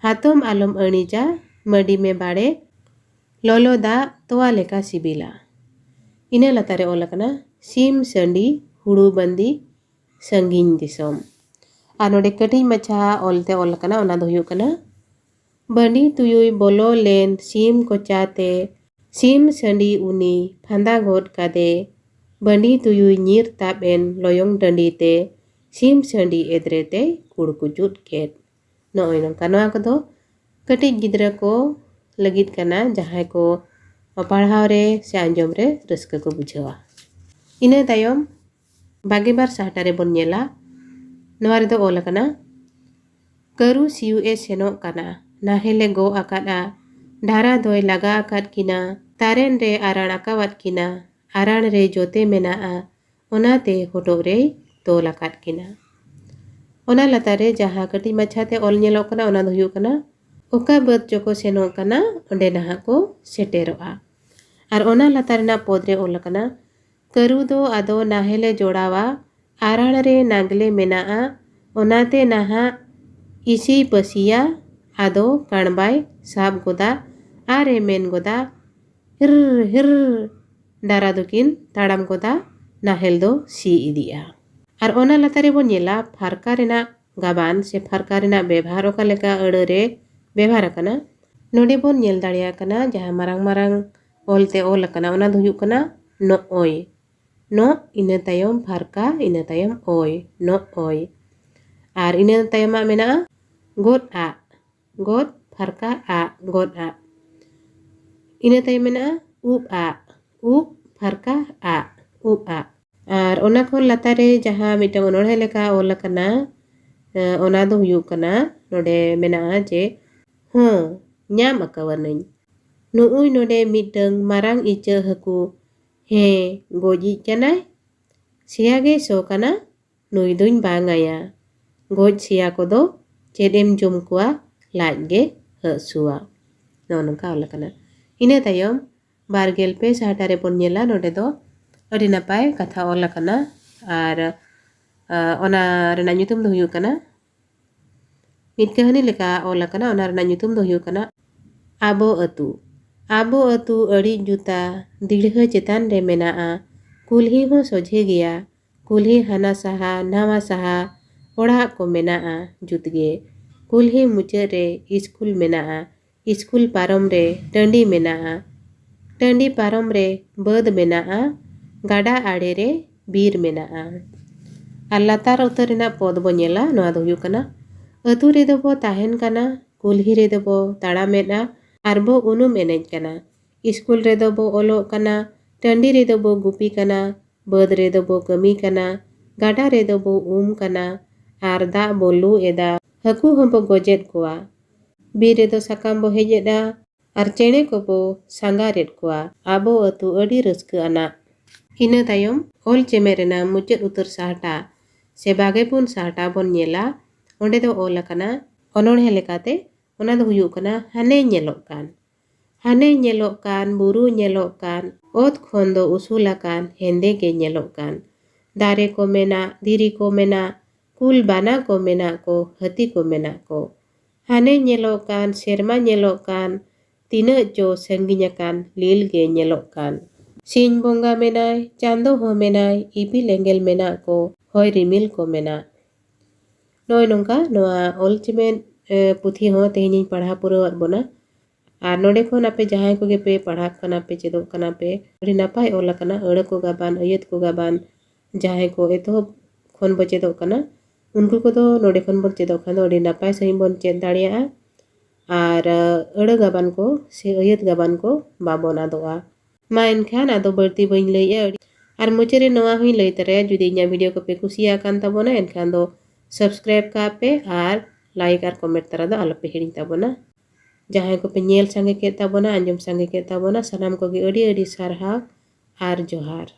ᱦᱟᱛᱚᱢ ᱟᱞᱚᱢ ᱟᱹᱬᱤᱡᱟ, ᱢᱟᱹᱰᱤ ᱢᱮ ᱵᱟᱲᱮ, ᱞᱚᱞᱚ ᱫᱟᱜ ᱛᱚᱣᱟ ᱞᱮᱠᱟ ᱥᱤᱵᱤᱞᱟ᱾ ᱤᱱᱟᱹ ᱞᱟᱛᱟᱨ ᱨᱮ ᱚᱞ ᱟᱠᱟᱱᱟ, ᱥᱤᱢ ᱥᱟᱺᱰᱤ ᱦᱩᱲᱩ ᱵᱟᱺᱫᱤ ᱥᱟᱺᱜᱤᱧ ᱫᱤᱥᱚᱢ᱾ ᱟᱨ ᱱᱚᱰᱮ ᱠᱟᱹᱴᱤᱡ ᱢᱟᱪᱷᱟ ᱚᱞ ᱛᱮ ᱚᱞ ᱟᱠᱟᱱᱟ, ᱚᱱᱟ ᱫᱚ ᱦᱩᱭᱩᱜ ᱠᱟᱱᱟ, ᱵᱟᱺᱰᱤ ᱛᱩᱭᱩᱭ ᱵᱚᱞᱚ ᱞᱮᱱ ᱥᱤᱢ ᱠᱚᱪᱟ ᱛᱮ, ᱥᱤᱢ ᱥᱟᱺᱰᱤ ᱩᱱᱤ ᱯᱷᱟᱸᱫᱟ ᱜᱚᱫ ᱠᱟᱫᱮ᱾ ᱵᱟᱺᱰᱤ ᱛᱩᱭᱩᱭ ᱧᱤᱨ ᱛᱟᱵ ᱮᱱ ᱞᱚᱭᱚᱝ ᱰᱟᱺᱰᱤ ᱛᱮ, ᱥᱤᱢ ᱥᱟᱺᱰᱤ ᱮᱫᱽᱨᱮ ᱛᱮᱭ ᱠᱩᱲᱠᱩᱪᱩᱫ ᱠᱮᱫ᱾ ᱱᱚᱜᱼᱚᱭ ᱱᱚᱝᱠᱟ᱾ ᱱᱚᱣᱟ ᱠᱚᱫᱚ ᱠᱟᱹᱴᱤᱡ ᱜᱤᱫᱽᱨᱟᱹ ᱠᱚ ᱞᱟᱹᱜᱤᱫ ᱠᱟᱱᱟ, ᱡᱟᱦᱟᱸᱭ ᱠᱚ ᱯᱟᱲᱦᱟᱣ ᱨᱮ ᱥᱮ ᱟᱸᱡᱚᱢ ᱨᱮ ᱨᱟᱹᱥᱠᱟᱹ ᱠᱚ ᱵᱩᱡᱷᱟᱹᱣᱟ᱾ ᱤᱱᱟᱹ ᱛᱟᱭᱚᱢ ᱵᱟᱜᱮ ᱵᱟᱨ ᱥᱟᱦᱴᱟ ᱨᱮᱵᱚᱱ ᱧᱮᱞᱟ᱾ ᱱᱚᱣᱟ ᱨᱮᱫᱚ ᱚᱞ ᱟᱠᱟᱱᱟ, ᱠᱟᱹᱨᱩ ᱥᱤᱭᱳᱜ ᱮ ᱥᱮᱱᱚᱜ ᱠᱟᱱᱟ, ᱱᱟᱦᱮᱞ ᱮ ᱜᱚᱜ ᱟᱠᱟᱫᱼᱟ, ᱰᱷᱟᱨᱟ ᱫᱚᱭ ᱞᱟᱜᱟ ᱟᱠᱟᱫ ᱠᱤᱱᱟ, ᱛᱟᱨᱮᱱ ᱨᱮ ᱟᱨᱟᱬ ᱟᱠᱟᱣᱟᱫ ᱠᱤᱱᱟ, ᱟᱨᱟᱬ ᱨᱮ ᱡᱚᱛᱮ ᱢᱮᱱᱟᱜᱼᱟ, ᱚᱱᱟᱛᱮ ᱦᱚᱴᱚᱜ ᱨᱮᱭ ᱛᱚᱞ ᱟᱠᱟᱫ ᱠᱤᱱᱟ᱾ ᱚᱱᱟ ᱞᱟᱛᱟᱨ ᱨᱮ ᱡᱟᱦᱟᱸ ᱠᱟᱹᱴᱤᱡ ᱢᱟᱪᱷᱟ ᱛᱮ ᱚᱞ ᱧᱮᱞᱚᱜ ᱠᱟᱱᱟ, ᱚᱱᱟ ᱫᱚ ᱦᱩᱭᱩᱜ ᱠᱟᱱᱟ, ᱚᱠᱟ ᱵᱟᱹᱫᱽ ᱪᱚᱠᱚ ᱥᱮᱱᱚᱜ ᱠᱟᱱᱟ, ᱚᱸᱰᱮ ᱱᱟᱦᱟᱜ ᱠᱚ ᱥᱮᱴᱮᱨᱚᱜᱼᱟ᱾ ᱟᱨ ᱚᱱᱟ ᱞᱟᱛᱟᱨ ᱨᱮᱱᱟᱜ ᱯᱚᱫ ᱨᱮ ᱚᱞ ᱟᱠᱟᱱᱟ, ᱠᱟᱹᱨᱩ ᱫᱚ ᱟᱫᱚ ᱱᱟᱦᱮᱞ ᱮ ᱡᱚᱲᱟᱣᱟ, ᱟᱨᱟᱬ ᱨᱮ ᱱᱟᱜᱽᱞᱮ ᱢᱮᱱᱟᱜᱼᱟ, ᱚᱱᱟᱛᱮ ᱱᱟᱦᱟᱜ ᱤᱥᱤᱭ ᱯᱟᱹᱥᱤᱭᱟ, ᱟᱫᱚ ᱠᱟᱬᱵᱟᱭ ᱥᱟᱵ ᱜᱚᱫᱟ ᱟᱨ ᱮ ᱢᱮᱱ ᱜᱚᱫᱟ, ᱦᱤᱨ ᱦᱤᱨ᱾ ᱰᱟᱨᱟ ᱫᱚᱠᱤᱱ ᱛᱟᱲᱟᱢ ᱜᱚᱫᱟ, ᱱᱟᱦᱮᱞ ᱫᱚ ᱥᱤ ᱤᱫᱤᱜᱼᱟ᱾ ᱟᱨ ᱚᱱᱟ ᱞᱟᱛᱟᱨ ᱨᱮᱵᱚᱱ ᱧᱮᱞᱟ ᱯᱷᱟᱨᱠᱟ ᱨᱮᱱᱟᱜ ᱜᱟᱵᱟᱱ ᱥᱮ ᱯᱷᱟᱨᱠᱟ ᱨᱮᱱᱟᱜ ᱵᱮᱵᱷᱟᱨ ᱚᱠᱟ ᱞᱮᱠᱟ ᱟᱹᱲᱟᱹ ᱨᱮ ᱵᱮᱵᱷᱟᱨ ᱟᱠᱟᱱᱟ᱾ ᱱᱚᱰᱮ ᱵᱚᱱ ᱧᱮᱞ ᱫᱟᱲᱮᱭᱟᱜ ᱠᱟᱱᱟ ᱡᱟᱦᱟᱸ ᱢᱟᱨᱟᱝ ᱢᱟᱨᱟᱝ ᱚᱞ ᱛᱮ ᱚᱞ ᱟᱠᱟᱱᱟ, ᱚᱱᱟ ᱫᱚ ᱦᱩᱭᱩᱜ ᱠᱟᱱᱟ ᱱᱚᱜᱼᱚᱭ᱾ ᱱᱚᱜ, ᱤᱱᱟᱹ ᱛᱟᱭᱚᱢ ᱯᱷᱟᱨᱠᱟ, ᱤᱱᱟᱹ ᱛᱟᱭᱚᱢ ᱚᱭ, ᱱᱚᱜᱼᱚᱭ᱾ ᱟᱨ ᱤᱱᱟᱹ ᱛᱟᱭᱚᱢᱟᱜ ᱢᱮᱱᱟᱜᱼᱟ ᱜᱚᱫ ᱟᱜ, ᱜᱚᱫ ᱯᱷᱟᱨᱠᱟ ᱟᱜ, ᱜᱚᱫ ᱟᱜ᱾ ᱤᱱᱟᱹ ᱛᱟᱭᱚᱢ ᱢᱮᱱᱟᱜᱼᱟ ᱩᱵ ᱟᱜ, ᱩᱵ ᱯᱷᱟᱨᱠᱟ ᱟᱜ, ᱩᱵ ᱟᱜ᱾ ᱟᱨ ᱚᱱᱟ ᱠᱷᱚᱱ ᱞᱟᱛᱟᱨ ᱨᱮ ᱡᱟᱦᱟᱸ ᱢᱤᱫᱴᱟᱝ ᱚᱱᱚᱬᱦᱮ ᱞᱮᱠᱟ ᱚᱞ ᱟᱠᱟᱱᱟ, ᱮ, ᱚᱱᱟ ᱫᱚ ᱦᱩᱭᱩᱜ ᱠᱟᱱᱟ, ᱱᱚᱰᱮ ᱢᱮᱱᱟᱜᱼᱟ ᱡᱮ, ᱦᱚᱸ, ᱧᱟᱢ ᱟᱠᱟᱣᱟᱱᱟᱹᱧ᱾ ᱱᱩᱜᱼᱩᱭ ᱱᱚᱰᱮ ᱢᱤᱫᱴᱟᱝ ᱢᱟᱨᱟᱝ ᱤᱪᱟᱹᱜ ᱦᱟᱹᱠᱩ᱾ ᱦᱮᱸ, ᱜᱚᱡᱤᱡ ᱠᱟᱱᱟᱭ᱾ ᱥᱮᱭᱟ ᱜᱮ ᱥᱚ ᱠᱟᱱᱟ, ᱱᱩᱭ ᱫᱩᱧ ᱵᱟᱝ ᱟᱭᱟ᱾ ᱜᱚᱡ ᱥᱮᱭᱟ ᱠᱚᱫᱚ ᱪᱮᱫ ᱮᱢ ᱡᱚᱢ ᱠᱚᱣᱟ, ᱞᱟᱡ ᱜᱮ ᱦᱟᱹᱥᱩᱣᱟ᱾ ᱱᱚᱜᱼᱚ ᱱᱚᱝᱠᱟ ᱚᱞ ᱟᱠᱟᱱᱟ᱾ ᱤᱱᱟᱹ ᱛᱟᱭᱚᱢ ᱵᱟᱨ ᱜᱮᱞ ᱯᱮ ᱥᱟᱦᱴᱟ ᱨᱮᱵᱚᱱ ᱧᱮᱞᱟ, ᱱᱚᱰᱮ ᱫᱚ ᱟᱹᱰᱤ ᱱᱟᱯᱟᱭ ᱠᱟᱛᱷᱟ ᱚᱞ ᱟᱠᱟᱱᱟ᱾ ᱟᱨ ᱟ, ᱚᱱᱟ ᱨᱮᱱᱟᱜ ᱧᱩᱛᱩᱢ ᱫᱚ ᱦᱩᱭᱩᱜ ᱠᱟᱱᱟ, ᱢᱤᱫ ᱠᱟᱹᱦᱱᱤ ᱞᱮᱠᱟ ᱚᱞ ᱟᱠᱟᱱᱟ, ᱚᱱᱟ ᱨᱮᱱᱟᱜ ᱧᱩᱛᱩᱢ ᱫᱚ ᱦᱩᱭᱩᱜ ᱠᱟᱱᱟ ᱟᱵᱚ ᱟᱹᱛᱩ᱾ ᱟᱵᱚ ᱟᱹᱛᱩ ᱟᱹᱰᱤ ᱡᱩᱛᱟ, ᱫᱤᱲᱦᱟᱹ ᱪᱮᱛᱟᱱ ᱨᱮ ᱢᱮᱱᱟᱜᱼᱟ᱾ ᱠᱩᱞᱦᱤ ᱦᱚᱸ ᱥᱚᱡᱷᱮ ᱜᱮᱭᱟ᱾ ᱠᱩᱞᱦᱤ ᱦᱟᱱᱟ ᱥᱟᱦᱟ ᱱᱟᱣᱟ ᱥᱟᱦᱟ ᱚᱲᱟᱜ ᱠᱚ ᱢᱮᱱᱟᱜᱼᱟ ᱡᱩᱛ ᱜᱮ᱾ ᱠᱩᱞᱦᱤ ᱢᱩᱪᱟᱹᱫ ᱨᱮ ᱤᱥᱠᱩᱞ ᱢᱮᱱᱟᱜᱼᱟ᱾ ᱤᱥᱠᱩᱞ ᱯᱟᱨᱚᱢ ᱨᱮ ᱴᱟᱺᱰᱤ ᱢᱮᱱᱟᱜᱼᱟ᱾ ᱴᱟᱺᱰᱤ ᱯᱟᱨᱚᱢ ᱨᱮ ᱵᱟᱹᱫᱽ ᱢᱮᱱᱟᱜᱼᱟ᱾ ᱜᱟᱰᱟ ᱟᱲᱮ ᱨᱮ ᱵᱤᱨ ᱢᱮᱱᱟᱜᱼᱟ᱾ ᱟᱨ ᱞᱟᱛᱟᱨ ᱩᱛᱟᱹᱨ ᱨᱮᱱᱟᱜ ᱯᱚᱫ ᱵᱚ ᱧᱮᱞᱟ, ᱱᱚᱣᱟ ᱫᱚ ᱦᱩᱭᱩᱜ ᱠᱟᱱᱟ, ᱟᱹᱛᱩ ᱨᱮᱫᱚ ᱵᱚ ᱛᱟᱦᱮᱱ ᱠᱟᱱᱟ, ᱠᱩᱞᱦᱤ ᱨᱮᱫᱚ ᱵᱚ ᱛᱟᱲᱟᱢᱮᱫᱼᱟ, ᱟᱨ ᱵᱚ ᱩᱱᱩᱢ ᱮᱱᱮᱡ ᱠᱟᱱᱟ᱾ ᱤᱥᱠᱩᱞ ᱨᱮᱫᱚ ᱵᱚ ᱚᱞᱚᱜ ᱠᱟᱱᱟ, ᱴᱟᱺᱰᱤ ᱨᱮᱫᱚ ᱵᱚ ᱜᱩᱯᱤ ᱠᱟᱱᱟ, ᱵᱟᱹᱫᱽ ᱨᱮᱫᱚ ᱵᱚ ᱠᱟᱹᱢᱤ ᱠᱟᱱᱟ, ᱜᱟᱰᱟ ᱨᱮᱫᱚ ᱵᱚ ᱩᱢ ᱠᱟᱱᱟ, ᱟᱨ ᱫᱟᱜ ᱵᱚ ᱞᱩ ᱮᱫᱟ, ᱦᱟᱹᱠᱩ ᱦᱚᱸᱵᱚ ᱜᱚᱡᱮᱫ ᱠᱚᱣᱟ᱾ ᱵᱤᱨ ᱨᱮᱫᱚ ᱥᱟᱠᱟᱢ ᱵᱚ ᱦᱮᱡ ᱮᱫᱟ, ᱟᱨ ᱪᱮᱬᱮ ᱠᱚᱵᱚ ᱥᱟᱸᱜᱟᱨᱮᱫ ᱠᱚᱣᱟ᱾ ᱟᱵᱚ ᱟᱹᱛᱩ ᱟᱹᱰᱤ ᱨᱟᱹᱥᱠᱟᱹ ᱟᱱᱟᱜ᱾ ᱤᱱᱟᱹ ᱛᱟᱭᱚᱢ ᱚᱞ ᱪᱮᱢᱮᱫ ᱨᱮᱱᱟᱜ ᱢᱩᱪᱟᱹᱫ ᱩᱛᱟᱹᱨ ᱥᱟᱦᱴᱟ ᱥᱮ ᱵᱟᱜᱮ ᱯᱩᱱ ᱥᱟᱦᱴᱟ ᱵᱚᱱ ᱧᱮᱞᱟ᱾ ᱚᱸᱰᱮ ᱫᱚ ᱚᱞ ᱟᱠᱟᱱᱟ ᱚᱱᱚᱬᱦᱮ ᱞᱮᱠᱟᱛᱮ, ᱚᱱᱟ ᱫᱚ ᱦᱩᱭᱩᱜ ᱠᱟᱱᱟ ᱦᱟᱱᱮ ᱧᱮᱞᱚᱜ ᱠᱟᱱ᱾ ᱦᱟᱱᱮ ᱧᱮᱞᱚᱜ ᱠᱟᱱ, ᱵᱩᱨᱩ ᱧᱮᱞᱚᱜ ᱠᱟᱱ, ᱚᱛ ᱠᱷᱚᱱ ᱫᱚ ᱩᱥᱩᱞ ᱟᱠᱟᱱ, ᱦᱮᱸᱫᱮ ᱜᱮ ᱧᱮᱞᱚᱜ ᱠᱟᱱ᱾ ᱫᱟᱨᱮ ᱠᱚ ᱢᱮᱱᱟᱜ, ᱫᱷᱤᱨᱤ ᱠᱚ ᱢᱮᱱᱟᱜ, ᱠᱩᱞ ᱵᱟᱱᱟ ᱠᱚ ᱢᱮᱱᱟᱜ ᱠᱚ, ᱦᱟᱹᱛᱤ ᱠᱚ ᱢᱮᱱᱟᱜ ᱠᱚ᱾ ᱦᱟᱱᱮ ᱧᱮᱞᱚᱜ ᱠᱟᱱ, ᱥᱮᱨᱢᱟ ᱧᱮᱞᱚᱜ ᱠᱟᱱ, ᱛᱤᱱᱟᱹᱜ ᱪᱚ ᱥᱟᱺᱜᱤᱧ ᱟᱠᱟᱱ, ᱞᱤᱞ ᱜᱮ ᱧᱮᱞᱚᱜ ᱠᱟᱱ᱾ ᱥᱤᱧ ᱵᱚᱸᱜᱟ ᱢᱮᱱᱟᱭ, ᱪᱟᱸᱫᱚ ᱦᱚᱸ ᱢᱮᱱᱟᱭ, ᱤᱯᱤᱞ ᱮᱸᱜᱮᱞ ᱢᱮᱱᱟᱜ ᱠᱚ, ᱦᱚᱭ ᱨᱤᱢᱤᱞ ᱠᱚ ᱢᱮᱱᱟᱜ᱾ ᱱᱚᱜᱼᱚᱭ ᱱᱚᱝᱠᱟ ᱱᱚᱣᱟ ᱚᱞ ᱪᱮᱢᱮᱫ, ᱮ, ᱯᱩᱛᱷᱤ ᱦᱚᱸ ᱛᱮᱦᱮᱧᱤᱧ ᱯᱟᱲᱦᱟᱣ ᱯᱩᱨᱟᱹᱣᱟᱫ ᱵᱚᱱᱟ᱾ ᱟᱨ ᱱᱚᱰᱮ ᱠᱷᱚᱱ ᱟᱯᱮ ᱡᱟᱦᱟᱸᱭ ᱠᱚᱜᱮ ᱯᱮ ᱯᱟᱲᱦᱟᱜ ᱠᱟᱱᱟ ᱯᱮ, ᱪᱮᱫᱚᱜ ᱠᱟᱱᱟ ᱯᱮ, ᱟᱹᱰᱤ ᱱᱟᱯᱟᱭ ᱚᱞ ᱟᱠᱟᱱᱟ, ᱟᱹᱲᱟᱹ ᱠᱚ ᱜᱟᱵᱟᱱ, ᱟᱹᱭᱟᱹᱛ ᱠᱚ ᱜᱟᱵᱟᱱ, ᱡᱟᱦᱟᱸᱭ ᱠᱚ ᱮᱛᱚᱦᱚᱵ ᱠᱷᱚᱱ ᱵᱚ ᱪᱮᱫᱚᱜ ᱠᱟᱱᱟ, ᱩᱱᱠᱩ ᱠᱚᱫᱚ ᱱᱚᱰᱮ ᱠᱷᱚᱱ ᱵᱚᱱ ᱪᱮᱫᱚᱜ ᱠᱷᱟᱱ ᱫᱚ ᱟᱹᱰᱤ ᱱᱟᱯᱟᱭ ᱥᱟᱺᱦᱤᱡ ᱵᱚᱱ ᱪᱮᱫ ᱫᱟᱲᱮᱭᱟᱜᱼᱟ᱾ ᱟᱨ, ᱟᱹᱲᱟᱹ ᱜᱟᱵᱟᱱ ᱠᱚ ᱥᱮ ᱟᱹᱭᱟᱹᱛ ᱜᱟᱵᱟᱱ ᱠᱚ ᱵᱟᱵᱚᱱ ᱟᱫᱚᱜᱼᱟ᱾ ᱢᱟ ᱮᱱᱠᱷᱟᱱ ᱟᱫᱚ ᱵᱟᱹᱲᱛᱤ ᱵᱟᱹᱧ ᱞᱟᱹᱭᱮᱜᱼᱟ᱾ ᱟᱨ ᱢᱩᱪᱟᱹᱫ ᱨᱮ ᱱᱚᱣᱟ ᱦᱚᱸᱧ ᱞᱟᱹᱭ ᱛᱚᱨᱟᱭᱟ, ᱡᱩᱫᱤ ᱤᱧᱟᱹᱜ video ᱠᱚᱯᱮ ᱠᱩᱥᱤᱭᱟᱜ ᱠᱟᱱ ᱛᱟᱵᱚᱱᱟ, ᱮᱱᱠᱷᱟᱱ ᱫᱚ subscribe ᱠᱟᱜ ᱯᱮ ᱟᱨ like ᱟᱨ comment ᱛᱟᱨᱟ ᱫᱚ ᱟᱞᱚᱯᱮ ᱦᱤᱲᱤᱧ ᱛᱟᱵᱚᱱᱟ᱾ ᱡᱟᱦᱟᱸᱭ ᱠᱚᱯᱮ ᱧᱮᱞ ᱥᱟᱸᱜᱮ ᱠᱮᱫ ᱛᱟᱵᱚᱱᱟ, ᱟᱸᱡᱚᱢ ᱥᱟᱸᱜᱮ ᱠᱮᱫ ᱛᱟᱵᱚᱱᱟ, ᱥᱟᱱᱟᱢ ᱠᱚᱜᱮ ᱟᱹᱰᱤ ᱟᱹᱰᱤ ᱥᱟᱨᱦᱟᱣ ᱟᱨ ᱡᱚᱦᱟᱨ᱾